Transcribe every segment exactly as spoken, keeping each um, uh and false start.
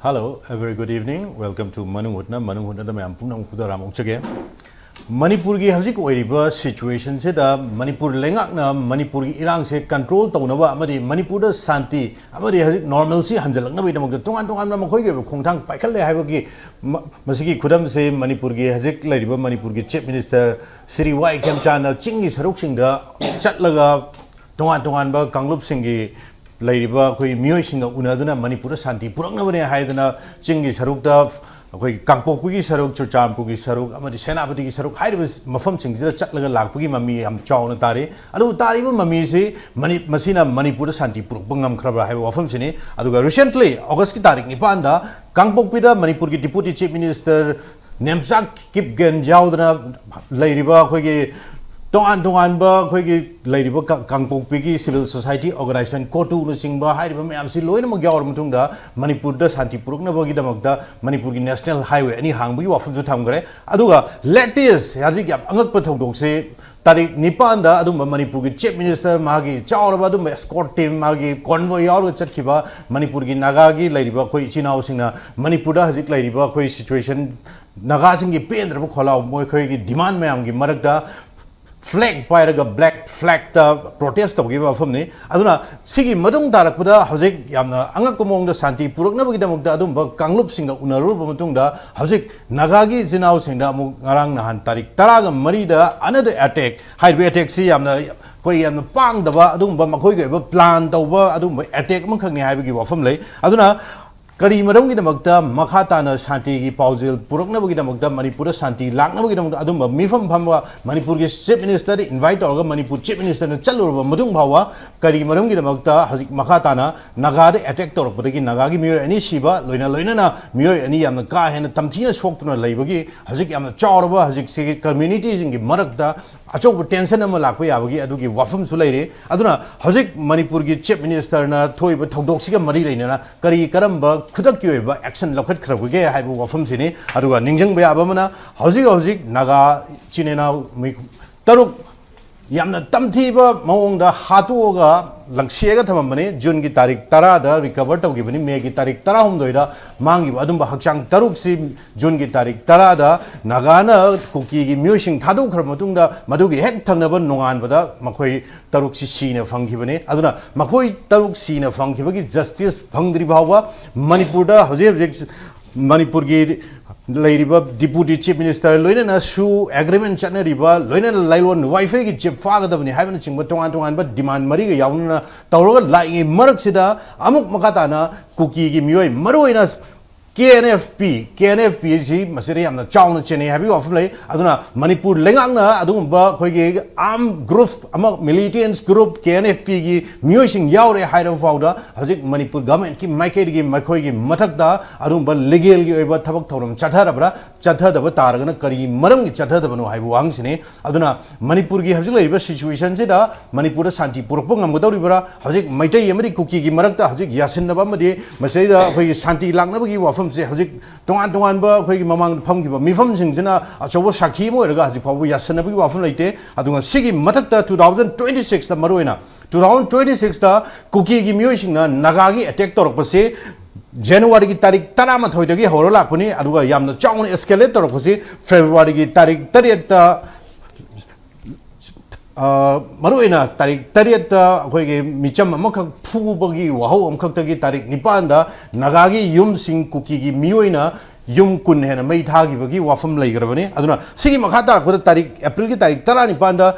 Hello, a very good evening. Welcome to ꯃꯅꯨꯡ ꯍꯨꯠꯅ, ꯃꯅꯨꯡ ꯍꯨꯠꯅꯗ ꯃꯌꯥꯝ ꯄꯨꯝꯅꯃꯛꯄꯨ ꯈꯨꯗꯔꯥꯝ ꯑꯣꯛꯆꯒꯦ꯫ ꯃꯅꯤꯄꯨꯔꯒꯤ ꯍꯧꯖꯤꯛ ꯑꯣꯏꯔꯤꯕ ꯁꯤꯆꯨꯋꯦꯁꯟꯁꯤꯗ ꯃꯅꯤꯄꯨꯔ ꯂꯩꯉꯥꯛꯅ ꯃꯅꯤꯄꯨꯔꯒꯤ ꯏꯔꯥꯡꯁꯦ ꯀꯟꯇ꯭ꯔꯣꯜ ꯇꯧꯅꯕ ꯑꯃꯗꯤ ꯃꯅꯤꯄꯨꯔꯗ ꯁꯥꯟꯇꯤ ꯑꯃꯗꯤ ꯍꯧꯖꯤꯛ ꯅꯣꯔꯃꯦꯜꯁꯤ ꯍꯟꯖꯤꯜꯂꯛꯅꯕꯒꯤꯗꯃꯛꯇ ꯇꯣꯉꯥꯟ ꯇꯣꯉꯥꯟꯕ ꯃꯈꯣꯏꯒꯤ ꯑꯣꯏꯕ ꯈꯣꯡꯊꯥꯡ ꯄꯥꯏꯈꯠꯂꯦ ꯍꯥꯏꯕꯒꯤ ꯃ-, ꯃꯁꯤꯒꯤ ꯈꯨꯗꯝꯁꯦ ꯃꯅꯤꯄꯨꯔꯒꯤ ꯍꯧꯖꯤꯛ ꯂꯩꯔꯤꯕ ꯃꯅꯤꯄꯨꯔꯒꯤ ꯆꯤꯐ ꯃꯤꯅꯤꯁꯇꯔ ꯁ꯭ꯔꯤ ꯋꯥꯏ ꯈꯦꯝꯆꯥꯟꯅ ꯆꯤꯡꯒꯤ ꯁꯔꯨꯛꯁꯤꯡꯗ ꯆꯠꯂꯒ ꯇꯣꯉꯥꯟ ꯇꯣꯉꯥꯟꯕ ꯀꯥꯡꯂꯨꯞꯁꯤꯡꯒꯤ ꯂꯩꯔꯤꯕ ꯑꯩꯈꯣꯏ ꯃꯤꯑꯣꯏꯁꯤꯡꯒ ꯎꯅꯗꯨꯅ ꯃꯅꯤꯄꯨꯔꯗ ꯁꯥꯟꯇꯤ ꯄꯨꯔꯛꯅꯕꯅꯦ ꯍꯥꯏꯗꯅ ꯆꯤꯡꯒꯤ ꯁꯔꯨꯛꯇ ꯑꯩꯈꯣꯏ ꯀꯥꯡꯄꯣꯛꯄꯤꯒꯤ ꯁꯔꯨꯛ, ꯆꯨꯔꯆꯥꯟꯄꯨꯔꯒꯤ ꯁꯔꯨꯛ ꯑꯃꯗꯤ ꯁꯦꯅꯥꯄꯇꯤꯒꯤ ꯁꯔꯨꯛ ꯍꯥꯏꯔꯤꯕ ꯃꯐꯝꯁꯤꯡꯁꯤꯗ ꯆꯠꯂꯒ ꯂꯥꯛꯄꯒꯤ ꯃꯃꯤ ꯌꯥꯝ ꯆꯥꯎꯅ ꯇꯥꯔꯤ꯫ ꯑꯗꯨꯕꯨ ꯇꯥꯔꯤꯕ ꯃꯃꯤꯁꯤ ꯃꯅꯤ-, ꯃꯁꯤꯅ ꯃꯅꯤꯄꯨꯔꯗ ꯁꯥꯟꯇꯤ ꯄꯨꯔꯛꯄ ꯉꯝꯈ꯭ꯔꯕ꯭ꯔꯥ ꯍꯥꯏꯕ ꯋꯥꯐꯝꯁꯤꯅꯤ꯫ ꯑꯗꯨꯒ recently August ꯀꯤ ꯇꯥꯔꯤꯛ ꯅꯤꯄꯥꯟꯗ ꯀꯥꯡꯄꯣꯛꯄꯤꯗ ꯃꯅꯤꯄꯨꯔꯒꯤ Deputy Chief Minister ꯅꯦꯝꯆꯥꯛ ꯀꯤꯞꯒꯦꯟ ꯌꯥꯎꯗꯅ ꯂꯩꯔꯤꯕ ꯑꯩꯈꯣꯏꯒꯤ ꯇꯣꯉꯥꯟ ꯇꯣꯉꯥꯟꯕ ꯑꯩꯈꯣꯏꯒꯤ ꯂꯩꯔꯤꯕ ꯀ-, ꯀꯥꯡꯄꯣꯛꯄꯤꯒꯤ civil society organization, ꯀꯣꯇꯨꯅꯆꯤꯡꯕ ꯍꯥꯏꯔꯤꯕ ꯃꯌꯥꯝꯁꯤ ꯂꯣꯏꯅꯃꯛ ꯌꯥꯎꯔꯕ ꯃꯇꯨꯡꯗ ꯃꯅꯤꯄꯨꯔꯗ ꯁꯥꯟꯇꯤ ꯄꯨꯔꯛꯅꯕꯒꯤꯗꯃꯛꯇ ꯃꯅꯤꯄꯨꯔꯒꯤ National Highway ꯑꯅꯤ ꯍꯥꯡꯕꯒꯤ ꯋꯥꯐꯝꯁꯨ ꯊꯝꯈ꯭ꯔꯦ꯫ ꯑꯗꯨꯒ latest ꯍꯧꯖꯤꯛ ꯌꯥꯝ ꯑꯉꯛꯄ ꯊꯧꯗꯣꯛꯁꯤ ꯇꯥꯔꯤꯛ ꯅꯤꯄꯥꯟꯗ ꯑꯗꯨꯝꯕ ꯃꯅꯤꯄꯨꯔꯒꯤ Chief Minister ꯃꯥꯒꯤ ꯆꯥꯎꯔꯕ ꯑꯗꯨꯝꯕ escort team, ꯃꯥꯒꯤ convoy ꯌꯥꯎꯔꯒ ꯆꯠꯈꯤꯕ ꯃꯅꯤꯄꯨꯔꯒꯤ ꯅꯥꯒꯥꯒꯤ ꯂꯩꯔꯤꯕ ꯑꯩꯈꯣꯏ ꯏꯆꯤꯟ ꯏꯅꯥꯎꯁꯤꯡꯅ ꯃꯅꯤꯄꯨꯔꯗ ꯍꯧꯖꯤꯛ ꯂꯩꯔꯤꯕ ꯑꯩꯈꯣꯏ situation ꯅꯥꯒꯥꯁꯤꯡꯒꯤ ꯄꯦꯟꯗ꯭ꯔꯕ ꯈꯣꯜꯂꯥꯎ, ꯃꯈꯣꯏꯒꯤ demand ꯃꯌꯥꯝꯒꯤ ꯃꯔꯛꯇ flag ꯄꯥꯏꯔꯒ black flag ꯇ protest ꯇꯧꯈꯤꯕ ꯃꯐꯝꯅꯤ꯫ ꯑꯗꯨꯅ ꯁꯤꯒꯤ ꯃꯇꯨꯡ ꯇꯥꯔꯛꯄꯗ ꯍꯧꯖꯤꯛ ꯌꯥꯝꯅ ꯑꯉꯛꯄ ꯃꯑꯣꯡꯗ ꯁꯥꯟꯇꯤ ꯄꯨꯔꯛꯅꯕꯒꯤꯗꯃꯛꯇ ꯑꯗꯨꯝꯕ ꯀꯥꯡꯂꯨꯞꯁꯤꯡꯒ ꯎꯅꯔꯨꯔꯕ ꯃꯇꯨꯡꯗ ꯍꯧꯖꯤꯛ ꯅꯥꯒꯥꯒꯤ ꯏꯆꯤꯟ ꯏꯅꯥꯎꯁꯤꯡꯗ ꯑꯃꯨꯛ ꯉꯔꯥꯡ ꯅꯍꯥꯟ ꯇꯥꯔꯤꯛ ꯇꯔꯥꯒ ꯃꯔꯤꯗ another attack, ꯍꯥꯏꯔꯤꯕ attack ꯁꯤ ꯌꯥꯝꯅ ꯑꯩꯈꯣꯏ ꯌꯥꯝꯅ ꯄꯥꯡꯗꯕ ꯑꯗꯨꯒꯨꯝꯕ ꯃꯈꯣꯏꯒꯤ ꯑꯣꯏꯕ plan ꯇꯧꯕ ꯑꯗꯨꯒꯨꯝꯕ attack ꯑꯃꯈꯛꯅꯤ ꯍꯥꯏꯕꯒꯤ ꯋꯥꯐꯝ ꯂꯩ꯫ ꯑꯗꯨꯅ ꯀꯔꯤ ꯃꯔꯝꯒꯤꯗꯃꯛꯇ ꯃꯈꯥ ꯇꯥꯅ ꯁꯥꯟꯇꯤꯒꯤ ꯄꯥꯎꯖꯦꯜ ꯄꯨꯔꯛꯅꯕꯒꯤꯗꯃꯛꯇ, ꯃꯅꯤꯄꯨꯔꯗ ꯁꯥꯟꯇꯤ ꯂꯥꯛꯅꯕꯒꯤꯗꯃꯛꯇ ꯑꯗꯨꯝꯕ ꯃꯤꯐꯝ ꯐꯝꯕ ꯃꯅꯤꯄꯨꯔꯒꯤ Chief Minister ꯗ invite ꯇꯧꯔꯒ ꯃꯅꯤꯄꯨꯔ Chief Minister ꯅ ꯆꯠꯂꯨꯔꯕ ꯃꯇꯨꯡ ꯐꯥꯎꯕ ꯀꯔꯤ ꯃꯔꯝꯒꯤꯗꯃꯛꯇ ꯍꯧꯖꯤꯛ ꯃꯈꯥ ꯇꯥꯅ ꯅꯥꯒꯥꯗ attack ꯇꯧꯔꯛꯄꯗꯒꯤ ꯅꯥꯒꯥꯒꯤ ꯃꯤꯑꯣꯏ ꯑꯅꯤ ꯁꯤꯕ, ꯂꯣꯏꯅ ꯂꯣꯏꯅꯅ ꯃꯤꯑꯣꯏ ꯑꯅꯤ ꯌꯥꯝꯅ ꯀꯥ ꯍꯦꯟꯅ ꯇꯝꯊꯤꯅ ꯁꯣꯛꯇꯨꯅ ꯂꯩꯕꯒꯤ ꯍꯧꯖꯤꯛ ꯌꯥꯝꯅ ꯆꯥꯎꯔꯕ ꯍꯧꯖꯤꯛꯁꯤ community ꯁꯤꯡꯒꯤ ꯃꯔꯛꯇ ꯑꯆꯧꯕ tension ꯑꯃ ꯂꯥꯛꯄ ꯌꯥꯕꯒꯤ ꯑꯗꯨꯒꯤ ꯋꯥꯐꯝꯁꯨ ꯂꯩꯔꯤ꯫ ꯑꯗꯨꯅ ꯍꯧꯖꯤꯛ ꯃꯅꯤꯄꯨꯔꯒꯤ Chief Minister ꯅ ꯊꯣꯛꯏꯕ ꯊꯧꯗꯣꯛꯁꯤꯒ ꯃꯔꯤ ꯂꯩꯅꯅ ꯀꯔꯤ ꯀꯔꯝꯕ ꯈꯨꯗꯛꯀꯤ ꯑꯣꯏꯕ action ꯂꯧꯈꯠꯈ꯭ꯔꯕꯒꯦ ꯍꯥꯏꯕ ꯋꯥꯐꯝꯁꯤꯅꯤ꯫ ꯑꯗꯨꯒ ꯅꯤꯡꯁꯤꯡꯕ ꯌꯥꯕ ꯑꯃꯅ, ꯍꯧꯖꯤꯛ ꯍꯧꯖꯤꯛ ꯅꯥꯒꯥ ꯏꯆꯤꯟ ꯏꯅꯥꯎ ꯃꯤ ꯇꯔꯨꯛ ꯌꯥꯝꯅ ꯇꯝꯊꯤꯕ ꯃꯑꯣꯡꯗ ꯍꯥꯠꯇꯣꯛꯑꯒ ꯂꯪꯁꯦꯒ ꯊꯝꯃꯝꯕꯅꯤ꯫ ꯖꯨꯟꯒꯤ ꯇꯥꯔꯤꯛ ꯇꯔꯥꯗ ꯔꯤꯀꯚꯔ ꯇꯧꯈꯤꯕꯅꯤ꯫ ꯃꯦꯒꯤ ꯇꯥꯔꯤꯛ ꯇꯔꯥꯍꯨꯝꯗꯣꯏꯗ ꯃꯥꯡꯈꯤꯕ ꯑꯗꯨꯝꯕ ꯍꯛꯆꯥꯡ ꯇꯔꯨꯛꯁꯤ ꯖꯨꯟꯒꯤ ꯇꯥꯔꯤꯛ ꯇꯔꯥꯗ ꯅꯥꯒꯥꯅ ꯀꯨꯀꯤꯒꯤ ꯃꯤꯑꯣꯏꯁꯤꯡ ꯊꯥꯗꯣꯛꯈ꯭ꯔꯕ ꯃꯇꯨꯡꯗ ꯃꯗꯨꯒꯤ ꯍꯦꯛ ꯊꯪꯅꯕ ꯅꯣꯡꯉꯥꯟꯕꯗ ꯃꯈꯣꯏ ꯇꯔꯨꯛꯁꯤ ꯁꯤꯅ ꯐꯪꯈꯤꯕꯅꯤ꯫ ꯑꯗꯨꯅ ꯃꯈꯣꯏ ꯇꯔꯨꯛ ꯁꯤꯅ ꯐꯪꯈꯤꯕꯒꯤ ꯖꯁꯇꯤꯁ ꯐꯪꯗ꯭ꯔꯤ ꯐꯥꯎꯕ ꯃꯅꯤꯄꯨꯔꯗ ꯍꯧꯖꯤꯛ ꯍꯧꯖꯤꯛ ꯃꯅꯤꯄꯨꯔꯒꯤ ꯂꯩꯔꯤꯕ ꯗꯤꯄꯨꯇꯤ ꯆꯤꯐ ꯃꯤꯅꯤꯁꯇꯔ, ꯂꯣꯏꯅꯅ ꯁꯨ ꯑꯦꯒ꯭ꯔꯤꯃꯦꯟ ꯆꯠꯅꯔꯤꯕ, ꯂꯣꯏꯅꯅ ꯂꯥꯏꯂꯣꯟ ꯋꯥꯏꯐꯩꯒꯤ ꯆꯤꯞ ꯐꯥꯒꯗꯕꯅꯤ ꯍꯥꯏꯕꯅꯆꯤꯡꯕ ꯇꯣꯉꯥꯟ ꯇꯣꯉꯥꯟꯕ ꯗꯤꯃꯥꯟ ꯃꯔꯤꯒ ꯌꯥꯎꯅꯅ ꯇꯧꯔꯒ ꯂꯥꯛꯏꯉꯩ ꯃꯔꯛꯁꯤꯗ ꯑꯃꯨꯛ ꯃꯈꯥ ꯇꯥꯅ ꯀꯨꯀꯤꯒꯤ ꯃꯤꯑꯣꯏ, ꯃꯔꯨꯑꯣꯏꯅ K N F P, K N F P ꯑꯁꯤ ꯃꯁꯤꯗ ꯌꯥꯝꯅ ꯆꯥꯎꯅ ꯆꯦꯟꯅꯩ ꯍꯥꯏꯕꯒꯤ ꯋꯥꯐꯝ ꯂꯩ꯫ ꯑꯗꯨꯅ ꯃꯅꯤꯄꯨꯔ ꯂꯩꯉꯥꯛꯅ ꯑꯗꯨꯒꯨꯝꯕ ꯑꯩꯈꯣꯏꯒꯤ ꯑꯥꯔꯝ ꯒ꯭ꯔꯨꯞ ꯑꯃ, ꯃꯤꯂꯤꯇꯦꯟꯁ ꯒ꯭ꯔꯨꯞ ꯀꯦ ꯑꯦꯟ ꯑꯦꯐ ꯄꯤꯒꯤ ꯃꯤꯑꯣꯏꯁꯤꯡ ꯌꯥꯎꯔꯦ ꯍꯥꯏꯔꯕ ꯐꯥꯎꯗ ꯍꯧꯖꯤꯛ ꯃꯅꯤꯄꯨꯔ ꯒꯚꯔꯟꯃꯦꯟꯠꯀꯤ ꯃꯥꯏꯀꯩꯗꯒꯤ ꯃꯈꯣꯏꯒꯤ ꯃꯊꯛꯇ ꯑꯗꯨꯒꯨꯝꯕ ꯂꯤꯒꯦꯜꯒꯤ ꯑꯣꯏꯕ ꯊꯕꯛ ꯊꯧꯔꯝ ꯆꯠꯊꯔꯕ꯭ꯔꯥ? ꯆꯠꯊꯗꯕ ꯇꯥꯔꯒꯅ ꯀꯔꯤ ꯃꯔꯝꯒꯤ ꯆꯠꯊꯗꯕꯅꯣ ꯍꯥꯏꯕ ꯋꯥꯍꯪꯁꯤꯅꯤ꯫ ꯑꯗꯨꯅ ꯃꯅꯤꯄꯨꯔꯒꯤ ꯍꯧꯖꯤꯛ ꯂꯩꯔꯤꯕ ꯁꯤꯆꯨꯋꯦꯁꯟꯁꯤꯗ ꯃꯅꯤꯄꯨꯔꯗ ꯁꯥꯟꯇꯤ ꯄꯨꯔꯛꯄ ꯉꯝꯒꯗꯧꯔꯤꯕ꯭ꯔꯥ? ꯍꯧꯖꯤꯛ ꯃꯩꯇꯩ ꯑꯃꯗꯤ ꯀꯨꯀꯤꯒꯤ ꯃꯔꯛꯇ ꯍꯧꯖꯤꯛ ꯌꯥꯁꯤꯟꯅꯕ ꯑꯃꯗꯤ ꯃꯁꯤꯗꯩꯗ ꯑꯩꯈꯣꯏꯒꯤ ꯁꯥꯟꯇꯤ ꯂꯥꯛꯅꯕꯒꯤ ꯋꯥꯐꯝꯁꯦ ꯍꯧꯖꯤꯛ ꯇꯣꯉꯥꯟ ꯇꯣꯉꯥꯟꯕ ꯑꯩꯈꯣꯏꯒꯤ ꯃꯃꯥꯡꯗ ꯐꯝꯈꯤꯕ ꯃꯤꯐꯝꯁꯤꯡꯁꯤꯅ ꯑꯆꯧꯕ ꯁꯥꯈꯤ ꯑꯃ ꯑꯣꯏꯔꯒ ꯍꯧꯖꯤꯛ ꯐꯥꯎꯕ ꯌꯥꯁꯤꯟꯅꯕꯒꯤ ꯋꯥꯐꯝ ꯂꯩꯇꯦ꯫ ꯑꯗꯨꯒ ꯁꯤꯒꯤ ꯃꯊꯛꯇ ꯇꯨ ꯊꯥꯎꯖꯟ ꯇ꯭ꯋꯦꯟꯇꯤ ꯁꯤꯛꯁꯇ ꯃꯔꯨꯑꯣꯏꯅ ꯇꯨ ꯊꯥꯎꯖꯟ ꯇ꯭ꯋꯦꯟꯇꯤ ꯁꯤꯛꯁꯇ ꯀꯨꯀꯤꯒꯤ ꯃꯤꯑꯣꯏꯁꯤꯡꯅ ꯅꯥꯒꯥꯒꯤ ꯑꯦꯇꯦꯛ ꯇꯧꯔꯛꯄꯁꯤ ꯖꯅꯋꯥꯔꯤꯒꯤ ꯇꯥꯔꯤꯛ ꯇꯔꯥꯃꯥꯊꯣꯏꯗꯒꯤ ꯍꯧꯔ ꯂꯥꯛꯄꯅꯤ꯫ ꯑꯗꯨꯒ ꯌꯥꯝꯅ ꯆꯥꯎꯅ ꯑꯦꯁꯀꯦꯂꯦꯠ ꯇꯧꯔꯛꯄꯁꯤ ꯐꯦꯕ꯭ꯔꯨꯋꯥꯔꯤꯒꯤ ꯇꯥꯔꯤꯛ ꯇꯔꯦꯠꯇ, ꯑ, ꯃꯔꯨꯑꯣꯏꯅ ꯇꯥꯔꯤꯛ ꯇꯔꯦꯠꯇ ꯑꯩꯈꯣꯏꯒꯤ ꯃꯤꯆꯝ ꯑꯃꯈꯛ ꯐꯨꯕꯒꯤ ꯋꯥꯍꯧ ꯑꯃꯈꯛꯇꯒꯤ ꯇꯥꯔꯤꯛ ꯅꯤꯄꯥꯟꯗ ꯅꯥꯒꯥꯒꯤ ꯌꯨꯝꯁꯤꯡ ꯀꯨꯀꯤꯒꯤ ꯃꯤꯑꯣꯏꯅ ꯌꯨꯝ ꯀꯨꯟ ꯍꯦꯟꯅ ꯃꯩ ꯊꯥꯈꯤꯕꯒꯤ ꯋꯥꯐꯝ ꯂꯩꯈ꯭ꯔꯕꯅꯤ꯫ ꯑꯗꯨꯅ ꯁꯤꯒꯤ ꯃꯈꯥ ꯇꯥꯔꯛꯄꯗ ꯇꯥꯔꯤꯛ, ꯑꯦꯄ꯭ꯔꯤꯜꯒꯤ ꯇꯥꯔꯤꯛ ꯇꯔꯥꯅꯤꯄꯥꯟꯗ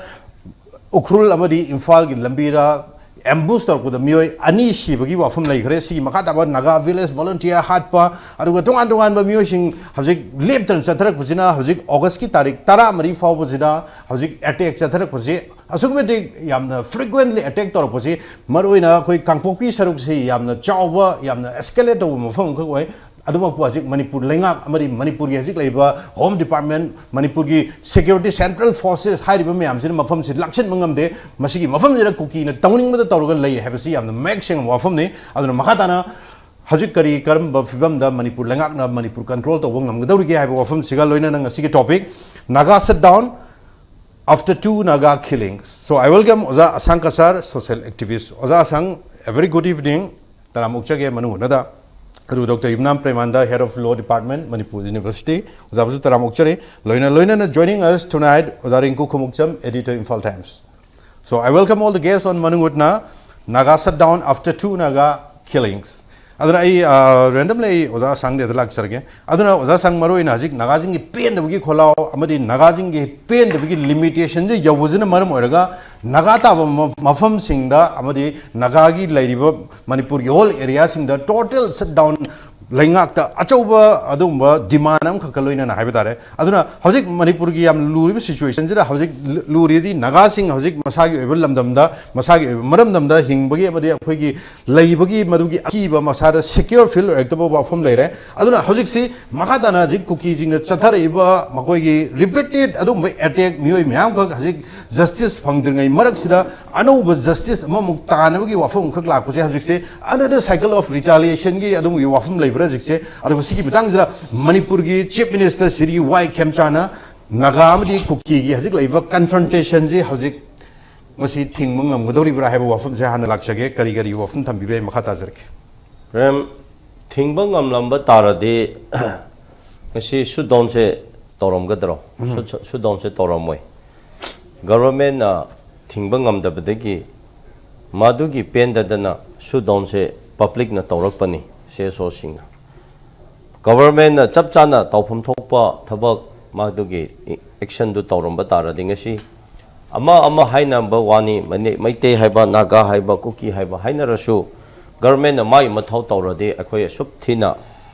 ꯎꯈ꯭ꯔꯨꯜ ꯑꯃꯗꯤ ꯏꯝꯐꯥꯜꯒꯤ ꯂꯝꯕꯤꯗ ꯑꯦꯝꯕꯨꯁ ꯇꯧꯔꯛꯄꯗ ꯃꯤꯑꯣꯏ ꯑꯅꯤ ꯁꯤꯕꯒꯤ ꯋꯥꯐꯝ ꯂꯩꯈ꯭ꯔꯦ꯫ ꯁꯤꯒꯤ ꯃꯈꯥ ꯇꯥꯕ ꯅꯥꯒꯥ ꯚꯤꯂꯦꯖ ꯚꯣꯂꯨꯟꯇꯤꯌꯔ ꯍꯥꯠꯄ, ꯑꯗꯨꯒ ꯇꯣꯉꯥꯟ ꯇꯣꯉꯥꯟꯕ ꯃꯤꯑꯣꯏꯁꯤꯡ ꯍꯧꯖꯤꯛ ꯂꯦꯞꯇꯅ ꯆꯠꯊꯔꯛꯄꯁꯤꯅ ꯍꯧꯖꯤꯛ ꯑꯣꯒꯁꯀꯤ ꯇꯥꯔꯤꯛ ꯇꯔꯥꯃꯔꯤ ꯐꯥꯎꯕꯁꯤꯗ ꯍꯧꯖꯤꯛ ꯑꯦꯇꯦꯛ ꯆꯠꯊꯔꯛꯄꯁꯤ ꯑꯁꯨꯛꯀꯤ ꯃꯇꯤꯛ ꯌꯥꯝꯅ ꯐ꯭ꯔꯤꯀ꯭ꯋꯦꯟꯂꯤ ꯑꯦꯇꯦꯛ ꯇꯧꯔꯛꯄꯁꯤ, ꯃꯔꯨꯑꯣꯏꯅ ꯑꯩꯈꯣꯏ ꯀꯥꯡꯄꯣꯛꯄꯤ ꯁꯔꯨꯛꯁꯤ ꯌꯥꯝꯅ ꯆꯥꯎꯕ, ꯌꯥꯝꯅ ꯑꯦꯁꯀꯦꯂꯦꯠ ꯇꯧꯕ ꯃꯐꯝ ꯑꯃꯈꯛ ꯑꯣꯏ꯫ ꯑꯗꯨꯃꯛꯄꯨ ꯍꯧꯖꯤꯛ ꯃꯅꯤꯄꯨꯔ ꯂꯩꯉꯥꯛ ꯑꯃꯗꯤ ꯃꯅꯤꯄꯨꯔꯒꯤ ꯍꯧꯖꯤꯛ ꯂꯩꯔꯤꯕ ꯍꯣꯝ ꯗꯤꯄꯥꯔꯠꯃꯦꯟ, ꯃꯅꯤꯄꯨꯔꯒꯤ ꯁꯦꯀ꯭ꯌꯨꯔꯤꯇꯤ ꯁꯦꯟꯇ꯭ꯔꯦꯜ ꯐꯣꯔꯁꯦꯁ ꯍꯥꯏꯔꯤꯕ ꯃꯌꯥꯝꯁꯤꯅ ꯃꯐꯝꯁꯤ ꯂꯥꯛꯁꯤꯟꯕ ꯉꯝꯗꯦ꯫ ꯃꯁꯤꯒꯤ ꯃꯐꯝꯁꯤꯗ ꯀꯨꯀꯤꯅ ꯇꯧꯅꯤꯡꯕꯗ ꯇꯧꯔꯒ ꯂꯩ ꯍꯥꯏꯕꯁꯤ ꯌꯥꯝꯅ ꯃꯌꯦꯛ ꯁꯦꯡꯕ ꯋꯥꯐꯝꯅꯤ꯫ ꯑꯗꯨꯅ ꯃꯈꯥ ꯇꯥꯅ ꯍꯧꯖꯤꯛ ꯀꯔꯤ ꯀꯔꯝꯕ ꯐꯤꯕꯝꯗ ꯃꯅꯤꯄꯨꯔ ꯂꯩꯉꯥꯛꯅ ꯃꯅꯤꯄꯨꯔ ꯀꯟꯇ꯭ꯔꯣꯜ ꯇꯧꯕ ꯉꯝꯒꯗꯧꯔꯤꯒꯦ ꯍꯥꯏꯕ ꯋꯥꯐꯝꯁꯤꯒ ꯂꯣꯏꯅꯅ ꯉꯁꯤꯒꯤ ꯇꯣꯄꯤꯛ ꯅꯥꯒꯥ ꯁꯠ down, After two Naga killings. So I welcome ꯑꯣꯖꯥ ꯑꯁꯥꯡ ꯀꯁꯥꯔ, social activist. ꯑꯣꯖꯥ ꯑꯁꯥꯡ, a very good evening. ꯇꯔꯥꯝ ꯑꯣꯛꯆꯒꯦ ꯃꯅꯨꯡ ꯍꯨꯠꯅꯗ꯫ ꯑꯗꯨ ꯗꯣꯛꯇꯔ ꯌꯨꯝꯅꯥꯝ ꯄ꯭ꯔꯦꯃꯥꯟꯗ, head of law department, Manipur University. ꯑꯣꯖꯥꯕꯨꯁꯨ ꯇꯔꯥꯝ ꯑꯣꯛꯆꯔꯤ꯫ ꯂꯣꯏꯅ ꯂꯣꯏꯅꯅ joining us tonight, ꯑꯣꯖꯥ ꯔꯤꯡꯀꯨ Khumukcham, editor, Imphal Times. So I welcome all the guests on ꯃꯅꯨꯡ ꯍꯨꯠꯅ Naga shutdown after two Naga killings. ꯑꯗꯨꯅ ꯑꯩ ꯔꯦꯟꯗꯝꯂꯤ ꯑꯩ ꯑꯣꯖꯥ ꯑꯁꯥꯡꯗꯤ ꯑꯗ ꯂꯥꯛꯆꯔꯒꯦ꯫ ꯑꯗꯨꯅ ꯑꯣꯖꯥ ꯑꯁꯥꯡ, ꯃꯔꯨ ꯑꯣꯏꯅ ꯍꯧꯖꯤꯛ ꯅꯥꯒꯥꯁꯤꯡꯒꯤ ꯄꯦꯟꯗꯕꯒꯤ ꯈꯣꯜꯂꯥꯎ ꯑꯃꯗꯤ ꯅꯥꯒꯥꯁꯤꯡꯒꯤ ꯄꯦꯟꯗꯕꯒꯤ ꯂꯤꯃꯤꯇꯦꯁꯟꯁꯦ ꯌꯧꯕꯁꯤꯅ ꯃꯔꯝ ꯑꯣꯏꯔꯒ ꯅꯥꯒꯥ ꯇꯥꯕ ꯃ- ꯃꯐꯝꯁꯤꯡꯗ ꯑꯃꯗꯤ ꯅꯥꯒꯥꯒꯤ ꯂꯩꯔꯤꯕ ꯃꯅꯤꯄꯨꯔꯒꯤ ꯍꯣꯜ ꯑꯦꯔꯤꯌꯥꯁꯤꯡꯗ ꯇꯣꯇꯦꯜ ꯁꯠ ꯗꯥꯎꯟ, ꯂꯩꯉꯥꯛꯇ ꯑꯆꯧꯕ ꯑꯗꯨꯒꯨꯝꯕ ꯗꯤꯃꯥꯟ ꯑꯃꯈꯛꯀ ꯂꯣꯏꯅꯅ ꯍꯥꯏꯕ ꯇꯥꯔꯦ꯫ ꯑꯗꯨꯅ ꯍꯧꯖꯤꯛ ꯃꯅꯤꯄꯨꯔꯒꯤ ꯌꯥꯝ ꯂꯨꯔꯤꯕ ꯁꯤꯆꯨꯋꯦꯁꯟꯁꯤꯗ ꯍꯧꯖꯤꯛ ꯂꯨꯔꯤꯗꯤ ꯅꯥꯒꯥꯁꯤꯡ ꯍꯧꯖꯤꯛ ꯃꯁꯥꯒꯤ ꯑꯣꯏꯕ ꯂꯝꯗꯝꯗ, ꯃꯁꯥꯒꯤ ꯑꯣꯏꯕ ꯃꯔꯝꯗꯝꯗ ꯍꯤꯡꯕꯒꯤ ꯑꯃꯗꯤ ꯑꯩꯈꯣꯏꯒꯤ ꯂꯩꯕꯒꯤ ꯃꯗꯨꯒꯤ ꯑꯀꯤꯕ, ꯃꯁꯥꯗ ꯁꯦꯀ꯭ꯌꯣꯔ ꯐꯤꯜ ꯑꯣꯏꯔꯛꯇꯕ ꯋꯥꯐꯝ ꯂꯩꯔꯦ꯫ ꯑꯗꯨꯅ ꯍꯧꯖꯤꯛꯁꯤ ꯃꯈꯥ ꯇꯥꯅ ꯍꯧꯖꯤꯛ ꯀꯨꯀꯤꯁꯤꯡꯅ ꯆꯠꯊꯔꯛꯏꯕ ꯃꯈꯣꯏꯒꯤ ꯔꯤꯄꯤꯇꯦꯠ ꯑꯗꯨꯒꯨꯝꯕ ꯑꯦꯇꯦꯛ, ꯃꯤꯑꯣꯏ ꯃꯌꯥꯝꯈꯛ ꯍꯧꯖꯤꯛ ꯖꯁꯇꯤꯁ ꯐꯪꯗ꯭ꯔꯤꯉꯩ ꯃꯔꯛꯁꯤꯗ ꯑꯅꯧꯕ ꯖꯁꯇꯤꯁ ꯑꯃꯃꯨꯛ ꯇꯥꯅꯕꯒꯤ ꯋꯥꯐꯝ ꯑꯃꯈꯛ ꯂꯥꯛꯄꯁꯦ ꯍꯧꯖꯤꯛꯁꯦ another cycle of retaliation ꯒꯤ ꯑꯗꯨꯒꯨꯝꯕꯒꯤ ꯋꯥꯐꯝ ꯂꯩꯕ꯭ꯔꯥ ꯍꯧꯖꯤꯛꯁꯦ? ꯑꯗꯨꯒ ꯁꯤꯒꯤ ꯃꯇꯥꯡꯁꯤꯗ ꯃꯅꯤꯄꯨꯔꯒꯤ ꯆꯤꯐ ꯃꯤꯅꯤꯁꯇꯔ ꯁ꯭ꯔꯤ ꯋꯥꯏ ꯈꯦꯝꯆꯥꯅ ꯅꯥꯒꯥ ꯑꯃꯗꯤ ꯀꯨꯀꯤꯒꯤ ꯍꯧꯖꯤꯛ ꯂꯩꯔꯤꯕ ꯀꯟꯐ꯭ꯔꯟꯇꯦꯁꯟꯁꯤ ꯍꯧꯖꯤꯛ ꯃꯁꯤ ꯊꯤꯡꯕ ꯉꯝꯒꯗꯧꯔꯤꯕ꯭ꯔꯥ ꯍꯥꯏꯕ ꯋꯥꯐꯝꯁꯦ ꯍꯥꯟꯅ ꯂꯥꯛꯆꯒꯦ꯫ ꯀꯔꯤ ꯀꯔꯤ ꯋꯥꯐꯝ ꯊꯝꯕꯤꯕ ꯌꯥꯏ, ꯃꯈꯥ ꯇꯥꯖꯔꯛꯀꯦ꯫ ꯄ꯭ꯔꯦꯝ, ꯊꯤꯡꯕ ꯉꯝꯂꯝꯕ ꯇꯥꯔꯗꯤ ꯉꯁꯤ ꯁꯨꯗꯥꯎꯟꯁꯦ ꯇꯧꯔꯝꯒꯗ꯭ꯔꯣ? ꯁꯨꯗꯥꯎꯟꯁꯦ ꯇꯧꯔꯝꯃꯣꯏ꯫ ꯒꯚꯔꯟꯃꯦꯟꯅ ꯊꯤꯡꯕ ꯉꯝꯗꯕꯗꯒꯤ ꯃꯗꯨꯒꯤ ꯄꯦꯟꯗꯗꯅ ꯁꯨꯗꯥꯎꯟꯁꯦ ꯄꯕ꯭ꯂꯤꯛꯅ ꯇꯧꯔꯛꯄꯅꯤ, ꯁꯤ ꯑꯦꯁ ꯑꯣꯁꯤꯡꯅ꯫ ꯒꯚꯔꯟꯃꯦꯟꯅ ꯆꯞ ꯆꯥꯅ ꯇꯧꯐꯝ ꯊꯣꯛꯄ ꯊꯕꯛ, ꯃꯗꯨꯒꯤ ꯑꯦꯛꯁꯟꯗꯨ ꯇꯧꯔꯝꯕ ꯇꯥꯔꯗꯤ ꯉꯁꯤ ꯑꯃ ꯑꯃ ꯍꯥꯏꯅꯕ ꯋꯥꯅꯤ, ꯃꯅꯤ- ꯃꯩꯇꯩ ꯍꯥꯏꯕ, ꯅꯥꯒꯥ ꯍꯥꯏꯕ, ꯀꯨꯀꯤ ꯍꯥꯏꯕ ꯍꯥꯏꯅꯔꯁꯨ, ꯒꯚꯔꯟꯃꯦꯟꯅ ꯃꯥꯒꯤ ꯃꯊꯧ ꯇꯧꯔꯗꯤ ꯑꯩꯈꯣꯏ ꯑꯁꯨꯛ ꯊꯤꯅ,